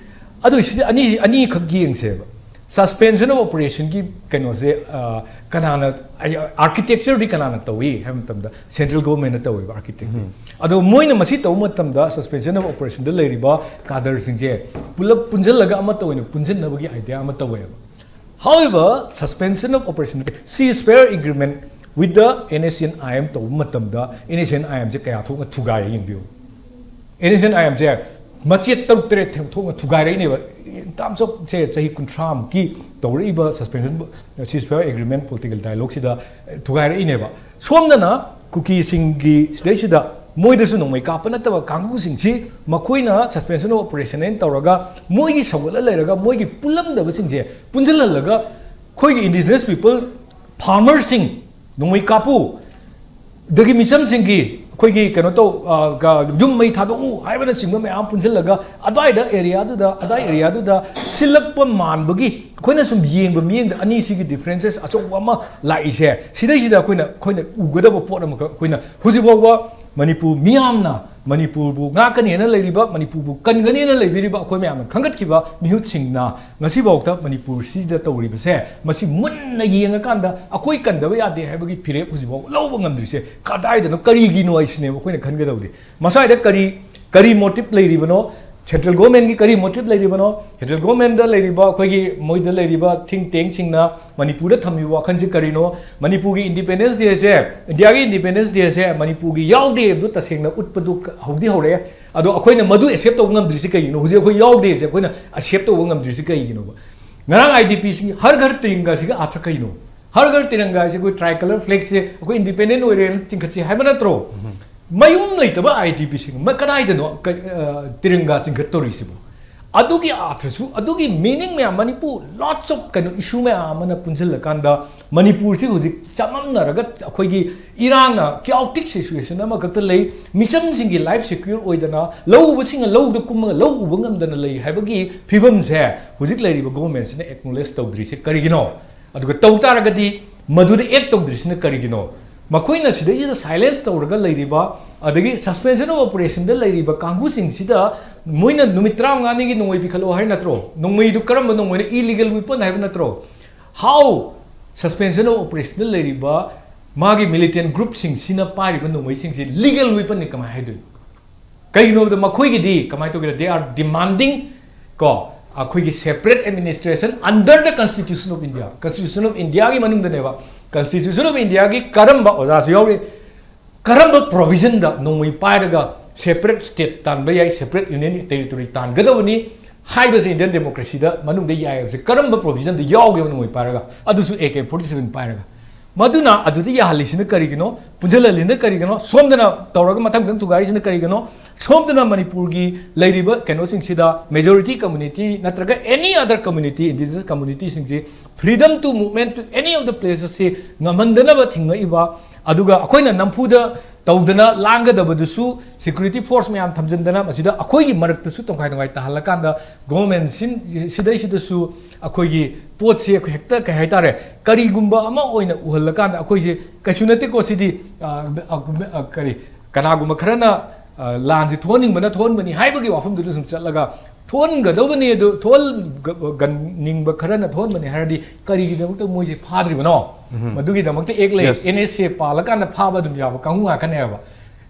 ꯑꯗꯨ ꯁꯤꯗ ꯑꯅꯤ, ꯑꯅꯤꯈꯛ ꯌꯦꯡꯁꯦꯕ꯫ ꯁꯁꯄꯦꯟꯁꯟ ꯑꯣꯐ ꯑꯣꯄꯔꯦꯁꯟꯒꯤ ꯀꯩꯅꯣꯁꯦ, ꯑ, ꯀꯅꯥꯅ, ꯑꯥꯔꯀꯤꯇꯦꯛꯆꯔꯗꯤ ꯀꯅꯥꯅ ꯇꯧꯏ ꯍꯥꯏꯕ ꯃꯇꯝꯗ, ꯁꯦꯟꯇ꯭ꯔꯦꯜ ꯒꯣꯔꯃꯦꯟꯅ ꯇꯧꯋꯦꯕ ꯑꯥꯔꯀꯤꯇꯦꯛꯇꯤ꯫ ꯎꯝ꯫ ꯑꯗꯣ ꯃꯣꯏꯅ ꯃꯁꯤ ꯇꯧꯕ ꯃꯇꯝꯗ, ꯁꯁꯄꯦꯟꯁꯟ ꯑꯣꯐ ꯑꯣꯄꯔꯦꯁꯟꯗ ꯂꯩꯔꯤꯕ ꯀꯥꯗꯔꯁꯤꯡꯁꯦ ꯄꯨꯂꯞ ꯄꯨꯟꯁꯤꯜꯂꯒ ꯑꯃꯠꯇ ꯑꯣꯏꯅ ꯄꯨꯟꯁꯤꯟꯅꯕꯒꯤ ꯑꯥꯏꯗꯤꯌꯥ ꯑꯃ ꯇꯧꯋꯦꯕ꯫ However, suspension of operation, ceasefire agreement with the NSCN IM ꯇꯧꯕ ꯃꯇꯝꯗ, NSCN IMꯁꯦ ꯀꯌꯥ ꯊꯣꯛꯅ ꯊꯨꯒꯥꯏꯔꯦ ꯌꯦꯡꯕꯤꯌꯨ꯫ NSCN IMꯁꯦ ꯃꯆꯦꯠ ꯇꯔꯨꯛ ꯇꯔꯦꯠ ꯊꯣꯛꯅ ꯊꯨꯒꯥꯏꯔꯛꯏꯅꯦꯕ꯫ In terms of, ꯁꯦ, ꯆꯍꯤ ꯀꯨꯟꯊ꯭ꯔꯥꯃꯨꯛꯀꯤ ꯇꯧꯔꯛꯏꯕ suspension, ceasefire agreement, political dialogueꯁꯤꯗ ꯊꯨꯒꯥꯏꯔꯛꯏꯅꯦꯕ꯫ ꯁꯣꯝꯗꯅ ꯀꯨꯀꯤꯁꯤꯡꯒꯤ ꯁꯤꯗꯩꯁꯤꯗ ꯃꯣꯏꯗꯁꯨ ꯅꯣꯡꯃꯩ ꯀꯥꯞꯄ ꯅꯠꯇꯕ ꯀꯥꯡꯕꯨꯁꯤꯡꯁꯤ ꯃꯈꯣꯏꯅ suspension of operation ꯍꯥꯏꯅ ꯇꯧꯔꯒ ꯃꯣꯏꯒꯤ ꯁꯧꯒꯠꯂ ꯂꯩꯔꯒ ꯃꯣꯏꯒꯤ ꯄꯨꯜꯂꯝꯗꯕꯁꯤꯡꯁꯦ ꯄꯨꯟꯁꯤꯜꯍꯜꯂꯒ ꯑꯩꯈꯣꯏꯒꯤ indigenous people, farmerꯁꯤꯡ ꯅꯣꯡꯃꯩ ꯀꯥꯞꯄꯨ, ꯑꯗꯒꯤ ꯃꯤꯆꯝꯁꯤꯡꯒꯤ ꯑꯩꯈꯣꯏꯒꯤ ꯀꯩꯅꯣ ꯇꯧ, ꯑ, ꯀ-, ꯌꯨꯝ ꯃꯩ ꯊꯥꯗꯣꯛꯎ ꯍꯥꯏꯕꯅꯆꯤꯡꯕ ꯃꯌꯥꯝ ꯄꯨꯟꯁꯤꯜꯂꯒ ꯑꯗ꯭ꯋꯥꯏꯗ ꯑꯦꯔꯤꯌꯥꯗꯨꯗ, ꯑꯗ꯭ꯋꯥꯏ ꯑꯦꯔꯤꯌꯥꯗꯨꯗ ꯁꯤꯜꯂꯛꯄ ꯃꯥꯟꯕꯒꯤ ꯑꯩꯈꯣꯏꯅ ꯁꯨꯝ ꯌꯦꯡꯕ ꯃꯤꯠꯌꯦꯡꯗ ꯑꯅꯤꯁꯤꯒꯤ differences ꯑꯆꯧꯕ ꯑꯃ ꯂꯥꯛꯏꯁꯦ꯫ ꯁꯤꯗꯩꯁꯤꯗ ꯑꯩꯈꯣꯏꯅ, ꯑꯩꯈꯣꯏꯅ ꯎꯒꯗꯕ ꯄꯣꯠ ꯑꯃꯈꯛ, ꯑꯩꯈꯣꯏꯅ ꯍꯧꯖꯤꯛ ꯐꯥꯎꯕ ꯃꯅꯤꯄꯨꯔ ꯃꯤꯌꯥꯝꯅ ꯃꯅꯤꯄꯨꯔꯕꯨ ꯉꯥꯛꯀꯅꯦꯅ ꯂꯩꯔꯤꯕ, ꯃꯅꯤꯄꯨꯔꯕꯨ ꯀꯟꯒꯅꯦꯅ ꯂꯩꯕꯤꯔꯤꯕ ꯑꯩꯈꯣꯏ ꯃꯌꯥꯝꯅ ꯈꯟꯒꯠꯈꯤꯕ ꯃꯤꯍꯨꯠꯁꯤꯡꯅ ꯉꯁꯤꯐꯥꯎꯗ ꯃꯅꯤꯄꯨꯔꯁꯤꯗ ꯇꯧꯔꯤꯕꯁꯦ, ꯃꯁꯤ ꯃꯨꯟꯅ ꯌꯦꯡꯉꯀꯥꯟꯗ ꯑꯩꯈꯣꯏ ꯀꯟꯗꯕ ꯌꯥꯗꯦ ꯍꯥꯏꯕꯒꯤ ꯐꯤꯔꯦꯞ ꯍꯧꯖꯤꯛꯐꯥꯎ ꯂꯧꯕ ꯉꯝꯗ꯭ꯔꯤꯁꯦ ꯀꯗꯥꯏꯗꯅꯣ, ꯀꯔꯤꯒꯤꯅꯣ ꯍꯥꯏꯁꯤꯅꯦꯕ ꯑꯩꯈꯣꯏꯅ ꯈꯟꯒꯗꯕꯗꯤ꯫ ꯃꯁ꯭ꯋꯥꯏꯗ ꯀꯔꯤ, ꯀꯔꯤ motive ꯂꯩꯔꯤꯕꯅꯣ? Central government ꯀꯤ ꯀꯔꯤ motive ꯂꯩꯔꯤꯕꯅꯣ? Central government ꯗ ꯂꯩꯔꯤꯕ ꯑꯩꯈꯣꯏꯒꯤ, ꯃꯣꯏꯗ ꯂꯩꯔꯤꯕ think tank ꯁꯤꯡꯅ ꯃꯅꯤꯄꯨꯔꯗ ꯊꯝꯃꯤꯕ ꯋꯥꯈꯜꯁꯦ ꯀꯔꯤꯅꯣ? ꯃꯅꯤꯄꯨꯔꯒꯤ Independence Day ꯁꯦ, ꯏꯟꯗꯤꯌꯥꯒꯤ Independence Day ꯁꯦ ꯃꯅꯤꯄꯨꯔꯒꯤ ꯌꯥꯎꯗꯦ ꯍꯥꯏꯕꯗꯨ ꯇꯁꯦꯡꯅ ꯎꯠꯄꯗꯨ ꯍꯧꯗꯤ ꯍꯧꯔꯛꯑꯦ꯫ ꯑꯗꯣ ꯑꯩꯈꯣꯏꯅ ꯃꯗꯨ accept ꯇꯧꯕ ꯉꯝꯗ꯭ꯔꯤꯁꯤ ꯀꯩꯒꯤꯅꯣ? ꯍꯧꯖꯤꯛ ꯑꯩꯈꯣꯏ ꯌꯥꯎꯗꯦꯁꯦ ꯑꯩꯈꯣꯏꯅ accept ꯇꯧꯕ ꯉꯝꯗ꯭ꯔꯤꯁꯤ ꯀꯩꯒꯤꯅꯣꯕ? ꯉꯔꯥꯡ I D P ꯁꯤꯡꯒꯤ ꯍꯔ ꯘꯔ ꯇꯤꯔꯪꯒꯥꯁꯤꯒꯤ ꯑꯥꯔꯊ ꯀꯩꯅꯣ? ꯍꯔ ꯘꯔ ꯇꯤꯔꯪꯒꯥ ꯍꯥꯏꯁꯦ ꯑꯩꯈꯣꯏ tricolor flag ꯁꯦ ꯑꯩꯈꯣꯏ independent ꯑꯣꯏꯔꯦꯅ ꯆꯤꯡꯈꯠꯁꯤ ꯍꯥꯏꯕ ꯅꯠꯇ꯭ꯔꯣ? ꯃꯌꯨꯝ ꯂꯩꯇꯕ I D P ꯁꯤꯡ ꯑꯃ ꯀꯗꯥꯏꯗꯅꯣ ꯀ-, ꯑ, ꯇꯤꯔꯪꯒꯥ ꯆꯤꯡꯈꯠꯇꯧꯔꯤꯁꯤꯕꯣ? ꯑꯗꯨꯒꯤ ꯑꯥꯔꯊꯁꯨ, ꯑꯗꯨꯒꯤ meaning ꯃꯌꯥꯝ, ꯃꯅꯤꯄꯨꯔ lots of ꯀꯩꯅꯣ issue ꯃꯌꯥꯝ ꯑꯃꯅ ꯄꯨꯟꯁꯤꯜꯂꯀꯥꯟꯗ ꯃꯅꯤꯄꯨꯔꯁꯤ ꯍꯧꯖꯤꯛ ꯆꯃꯝꯅꯔꯒ ꯑꯩꯈꯣꯏꯒꯤ ꯏꯔꯥꯡꯅ chaotic situation ꯑꯃꯈꯛꯇ ꯂꯩ, ꯃꯤꯆꯝꯁꯤꯡꯒꯤ life secure ꯑꯣꯏꯗꯅ ꯂꯧ ꯎꯕꯁꯤꯡꯅ ꯂꯧꯗ ꯀꯨꯝꯃꯒ ꯂꯧ ꯎꯕ ꯉꯝꯗꯅ ꯂꯩ ꯍꯥꯏꯕꯒꯤ ꯐꯤꯕꯝꯁꯦ ꯍꯧꯖꯤꯛ ꯂꯩꯔꯤꯕ government ꯁꯤꯅ acknowledge ꯇꯧꯗ꯭ꯔꯤꯁꯦ ꯀꯔꯤꯒꯤꯅꯣ? ꯑꯗꯨꯒ ꯇꯧ ꯇꯥꯔꯒꯗꯤ ꯃꯗꯨꯗ act ꯇꯧꯗ꯭ꯔꯤꯁꯤꯅ ꯀꯔꯤꯒꯤꯅꯣ? ꯃꯈꯣꯏꯅ ꯁꯤꯗꯩꯁꯤꯗ silence ꯇꯧꯔꯒ ꯂꯩꯔꯤꯕ, ꯑꯗꯒꯤ suspension of operation ꯗ ꯂꯩꯔꯤꯕ ꯀꯥꯡꯕꯨꯁꯤꯡꯁꯤꯗ ꯃꯣꯏꯅ ꯅꯨꯃꯤꯠ ꯇꯔꯥꯃꯉꯥꯅꯤꯒꯤ ꯅꯣꯡꯃꯩ ꯄꯤꯈꯠꯂꯛꯑꯣ ꯍꯥꯏ ꯅꯠꯇ꯭ꯔꯣ? ꯅꯣꯡꯃꯩꯗꯨ ꯀꯔꯝꯕ ꯅꯣꯡꯃꯩꯅꯣ? Illegal weapon ꯍꯥꯏꯕ ꯅꯠꯇ꯭ꯔꯣ? How suspension of operation ꯗ ꯂꯩꯔꯤꯕ ꯃꯥꯒꯤ militant group ꯁꯤꯡꯁꯤꯅ ꯄꯥꯏꯔꯤꯕ ꯅꯣꯡꯃꯩꯁꯤꯡꯁꯤ legal weapon ꯅꯤ ꯀꯃꯥꯏꯅ ꯍꯥꯏꯗꯣꯏꯅꯣ? ꯀꯩꯒꯤꯅꯣ ꯍꯥꯏꯕꯗ ꯃꯈꯣꯏꯒꯤꯗꯤ ꯀꯃꯥꯏꯅ ꯇꯧꯒꯦꯗ, they are demanding ꯀꯣ, ꯑꯩꯈꯣꯏꯒꯤ separate administration under the Constitution of India, Constitution of India ꯒꯤ ꯃꯅꯨꯡꯗꯅꯦꯕ꯫ Constitution of India ꯒꯤ ꯀꯔꯝꯕ, ꯑꯣꯖꯥꯁꯨ ꯌꯥꯎꯔꯤ, ꯀꯔꯝꯕ provision ꯗ ꯅꯣꯡꯃꯩ ꯄꯥꯏꯔꯒ separate state ꯇꯥꯟꯕ ꯌꯥꯏ, separate union territory ꯇꯥꯟꯒꯗꯕꯅꯤ ꯍꯥꯏꯕꯁꯦ Indian democracy ꯗ ꯃꯅꯨꯡꯗ ꯌꯥꯏ ꯍꯥꯏꯕꯁꯦ ꯀꯔꯝꯕ provision ꯗ ꯌꯥꯎꯒꯦꯕ ꯅꯣꯡꯃꯩ ꯄꯥꯏꯔꯒ, ꯑꯗꯨꯁꯨ A K forty seven ꯄꯥꯏꯔꯒ? ꯃꯗꯨꯅ ꯑꯗꯨꯗ ꯌꯥꯍꯜꯂꯤꯁꯤꯅ ꯀꯔꯤꯒꯤꯅꯣ? ꯄꯨꯟꯁꯤꯜꯍꯜꯂꯤꯅ ꯀꯔꯤꯒꯤꯅꯣ? ꯁꯣꯝꯗꯅ ꯇꯧꯔꯒ ꯃꯊꯪ ꯃꯊꯪ ꯊꯨꯒꯥꯏꯔꯤꯁꯤꯅ ꯀꯔꯤꯒꯤꯅꯣ? ꯁꯣꯝꯗꯅ ꯃꯅꯤꯄꯨꯔꯒꯤ ꯂꯩꯔꯤꯕ ꯀꯩꯅꯣꯁꯤꯡꯁꯤꯗ majority community ꯅꯠꯇ꯭ꯔꯒ any other community, indigenous community ꯁꯤꯡꯁꯤ freedom to movement to any of the places ꯁꯤ ꯉꯝꯍꯟꯗꯅꯕ ꯊꯤꯡꯉꯛꯏꯕ, ꯑꯗꯨꯒ ꯑꯩꯈꯣꯏꯅ ꯅꯝꯐꯨꯗ ꯇꯧꯗꯅ ꯂꯥꯡꯒꯗꯕꯗꯨꯁꯨ security force ꯃꯌꯥꯝ ꯊꯝꯖꯤꯟꯗꯅ ꯃꯁꯤꯗ ꯑꯩꯈꯣꯏꯒꯤ ꯃꯔꯛꯇꯁꯨ ꯇꯣꯡꯈꯥꯏ ꯇꯣꯡꯈꯥꯏ ꯇꯥꯍꯜꯂꯀꯥꯟꯗ government ꯁꯤꯗꯩꯁꯤꯗꯁꯨ ꯑꯩꯈꯣꯏꯒꯤ ꯄꯣꯠꯁꯤ ꯑꯩꯈꯣꯏ ꯍꯦꯛꯇ ꯀꯩ ꯍꯥꯏꯇꯥꯔꯦ, ꯀꯔꯤꯒꯨꯝꯕ ꯑꯃ ꯑꯣꯏꯅ ꯎꯍꯜꯂꯀꯥꯟꯗ ꯑꯩꯈꯣꯏꯁꯦ ꯀꯩꯁꯨ ꯅꯠꯇꯦꯀꯣ ꯁꯤꯗꯤ, ꯑ, ꯑ, ꯑ, ꯀꯔꯤ, ꯀꯅꯥꯒꯨꯝꯕ ꯈꯔꯅ ꯑ, ꯂꯥꯟꯁꯤ ꯊꯣꯛꯍꯟꯅꯤꯡꯕꯅ ꯊꯣꯛꯍꯟꯕꯅꯤ ꯍꯥꯏꯕꯒꯤ ꯋꯥꯐꯝꯗꯨꯗ ꯁꯨꯝ ꯆꯠꯂꯒ, ꯊꯣꯛꯍꯟꯒꯗꯕꯅꯤ ꯑꯗꯨ ꯊꯣꯛꯍꯟꯅꯤꯡꯕ ꯈꯔꯅ ꯊꯣꯛꯍꯟꯕꯅꯤ ꯍꯥꯏꯔꯗꯤ, ꯀꯔꯤꯒꯤꯗꯃꯛꯇ ꯃꯣꯏꯁꯦ ꯐꯥꯗ꯭ꯔꯤꯕꯅꯣ? ꯃꯗꯨꯒꯤꯗꯃꯛꯇ ꯑꯦꯛ ꯂꯩ꯫ Yes. ꯑꯦꯟ ꯑꯦꯁ ꯑꯦ ꯄꯥꯜꯂꯀꯥꯟꯗ ꯐꯥꯕ ꯑꯗꯨꯝ ꯌꯥꯕ ꯀꯥꯡꯕꯨ ꯉꯥꯛꯇꯅꯦꯕ꯫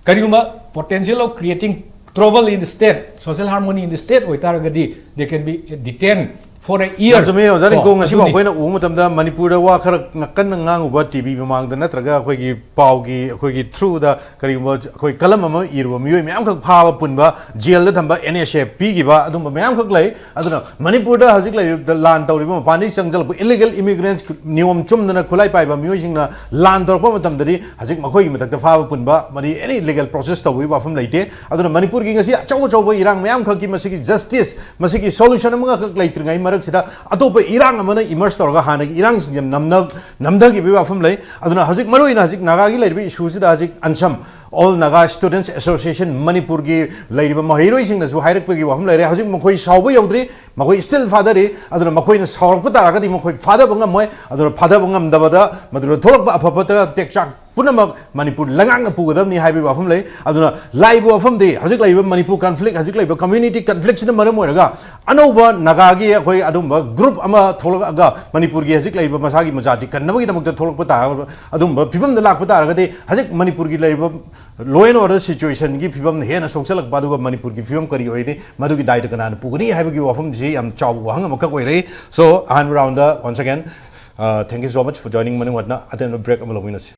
ꯀꯔꯤꯒꯨꯝꯕ potential of creating trouble in the state, social harmony in the state ꯑꯣꯏꯇꯥꯔꯒꯗꯤ, they can be detained for a year꯫ ꯌꯥꯝ ꯆꯨꯝꯃꯤ, ꯑꯣꯖꯥ ꯔꯤꯡꯀꯣ꯫ ꯀꯣ, ꯉꯁꯤꯐꯥꯎ ꯑꯗꯨꯅꯤ꯫ ꯑꯩꯈꯣꯏꯅ ꯎꯕ ꯃꯇꯝꯗ ꯃꯅꯤꯄꯨꯔꯗ ꯋꯥ ꯈꯔ ꯉ-, ꯀꯟꯅ ꯉꯥꯡꯉꯨꯕ ꯇꯤ ꯚꯤ ꯃꯃꯥꯡꯗ ꯅꯠꯇ꯭ꯔꯒ ꯑꯩꯈꯣꯏꯒꯤ ꯄꯥꯎꯒꯤ, ꯑꯩꯈꯣꯏꯒꯤ through ꯗ ꯀꯔꯤꯒꯨꯝꯕ ꯑꯩꯈꯣꯏ ꯀꯂꯝ ꯑꯃ ꯏꯔꯨꯕ ꯃꯤꯑꯣꯏ ꯃꯌꯥꯝꯈꯛ ꯐꯥꯕ ꯄꯨꯟꯕ, ꯖꯦꯜꯗ ꯊꯝꯕ, ꯑꯦꯟ ꯑꯦꯁ ꯑꯦ ꯄꯤꯈꯤꯕ, ꯑꯗꯨꯝꯕ ꯃꯌꯥꯝꯈꯛ ꯂꯩ꯫ ꯑꯗꯨꯅ ꯃꯅꯤꯄꯨꯔꯗ ꯍꯧꯖꯤꯛ ꯂꯩꯔꯤꯕ ꯂꯥꯟ ꯇꯧꯔꯤꯕ ꯃꯄꯥꯟꯗꯒꯤ ꯆꯪꯁꯤꯜꯂꯛꯄ illegal immigrants ꯅꯤꯌꯣꯝ ꯆꯨꯝꯗꯅ ꯈꯨꯠꯂꯥꯏ ꯄꯥꯏꯕ ꯃꯤꯑꯣꯏꯁꯤꯡꯅ ꯂꯥꯟ ꯇꯧꯔꯛꯄ ꯃꯇꯝꯗꯗꯤ ꯍꯧꯖꯤꯛ ꯃꯈꯣꯏꯒꯤ ꯃꯊꯛꯇ ꯐꯥꯕ ꯄꯨꯟꯕ ꯃꯔꯤ any legal process ꯇꯧꯕꯒꯤ ꯋꯥꯐꯝ ꯂꯩꯇꯦ꯫ ꯑꯗꯨꯅ ꯃꯅꯤꯄꯨꯔꯒꯤ ꯉꯁꯤ ꯑꯆꯧ ꯑꯆꯧꯕ ꯏꯔꯥꯡ ꯃꯌꯥꯝꯈꯛꯀꯤ ꯃꯁꯤꯒꯤ justice, ꯃꯁꯤꯒꯤ solution ꯑꯃꯈꯛ ꯂꯩꯇ꯭ꯔꯤꯉꯩ ꯃꯔꯛꯁꯤꯗ ꯑꯇꯣꯞꯄ ꯏꯔꯥꯡ ꯑꯃꯅ emerge ꯇꯧꯔꯒ ꯍꯥꯟꯅꯒꯤ ꯏꯔꯥꯡꯁꯤꯡꯁꯦ ꯅꯝꯅ-, ꯅꯝꯊꯈꯤꯕꯒꯤ ꯋꯥꯐꯝ ꯂꯩ꯫ ꯑꯗꯨꯅ ꯍꯧꯖꯤꯛ ꯃꯔꯨꯑꯣꯏꯅ ꯍꯧꯖꯤꯛ ꯅꯥꯒꯥꯒꯤ ꯂꯩꯔꯤꯕ issue ꯁꯤꯗ ꯍꯧꯖꯤꯛ ꯑꯟꯁꯝ, All Naga Students Association ꯃꯅꯤꯄꯨꯔꯒꯤ ꯂꯩꯔꯤꯕ ꯃꯍꯩꯔꯣꯏꯁꯤꯡꯅꯁꯨ ꯍꯥꯏꯔꯛꯄꯒꯤ ꯋꯥꯐꯝ ꯂꯩꯔꯦ꯫ ꯍꯧꯖꯤꯛ ꯃꯈꯣꯏ ꯁꯥꯎꯕ ꯌꯧꯗ꯭ꯔꯤ, ꯃꯈꯣꯏ still ꯐꯥꯗꯔꯤ꯫ ꯑꯗꯨꯅ ꯃꯈꯣꯏꯅ ꯁꯥꯎꯔꯛꯄ ꯇꯥꯔꯒꯗꯤ ꯃꯈꯣꯏ ꯐꯥꯗꯕ ꯉꯝꯃꯣꯏ꯫ ꯑꯗꯨꯅ ꯐꯥꯗꯕ ꯉꯝꯗꯕꯗ ꯃꯗꯨꯗ ꯊꯣꯛꯂꯛꯄ ꯑꯐ ꯐꯠꯇ ꯇꯦꯛꯆꯥꯛ ꯄꯨꯝꯅꯃꯛ ꯃꯅꯤꯄꯨꯔ ꯂꯩꯉꯥꯛꯅ ꯄꯨꯒꯗꯕꯅꯤ ꯍꯥꯏꯕꯒꯤ ꯋꯥꯐꯝ ꯂꯩ꯫ ꯑꯗꯨꯅ ꯂꯥꯛꯏꯕ ꯋꯥꯐꯝꯗꯤ ꯍꯧꯖꯤꯛ ꯂꯩꯔꯤꯕ ꯃꯅꯤꯄꯨꯔ conflict, ꯍꯧꯖꯤꯛ ꯂꯩꯔꯤꯕ community conflict ꯁꯤꯅ ꯃꯔꯝ ꯑꯣꯏꯔꯒ ꯑꯅꯧꯕ ꯅꯥꯒꯥꯒꯤ ꯑꯩꯈꯣꯏ ꯑꯗꯨꯝꯕ group ꯑꯃ ꯊꯣꯛꯂꯛꯑꯒ ꯃꯅꯤꯄꯨꯔꯒꯤ ꯍꯧꯖꯤꯛ ꯂꯩꯔꯤꯕ ꯃꯁꯥꯒꯤ ꯃꯖꯥꯇꯤ ꯀꯟꯅꯕꯒꯤꯗꯃꯛꯇ ꯊꯣꯛꯂꯛꯄ ꯇꯥꯔꯒ, ꯑꯗꯨꯝꯕ ꯐꯤꯕꯝꯗ ꯂꯥꯛꯄ ꯇꯥꯔꯒꯗꯤ ꯍꯧꯖꯤꯛ ꯃꯅꯤꯄꯨꯔꯒꯤ ꯂꯩꯔꯤꯕ law and order situation ꯒꯤ ꯐꯤꯕꯝꯅ ꯍꯦꯟꯅ ꯁꯣꯛꯆꯜꯂꯛꯄ, ꯑꯗꯨꯒ ꯃꯅꯤꯄꯨꯔꯒꯤ ꯐꯤꯕꯝ ꯀꯔꯤ ꯑꯣꯏꯅꯤ, ꯃꯗꯨꯒꯤ ꯗꯥꯏꯇ ꯀꯅꯥꯅ ꯄꯨꯒꯅꯤ ꯍꯥꯏꯕꯒꯤ ꯋꯥꯐꯝꯁꯤ ꯌꯥꯝ ꯆꯥꯎꯕ ꯋꯥꯍꯪ ꯑꯃꯈꯛ ꯑꯣꯏꯔꯛꯏ꯫ So ꯑꯍꯥꯟꯕ round the once again, uh, thank you so much for joining ꯃꯅꯤꯡ ꯋꯥꯠꯅ ꯑꯇꯦꯟꯕ break ꯑꯃ ꯂꯧꯃꯤꯟꯅꯁꯤ꯫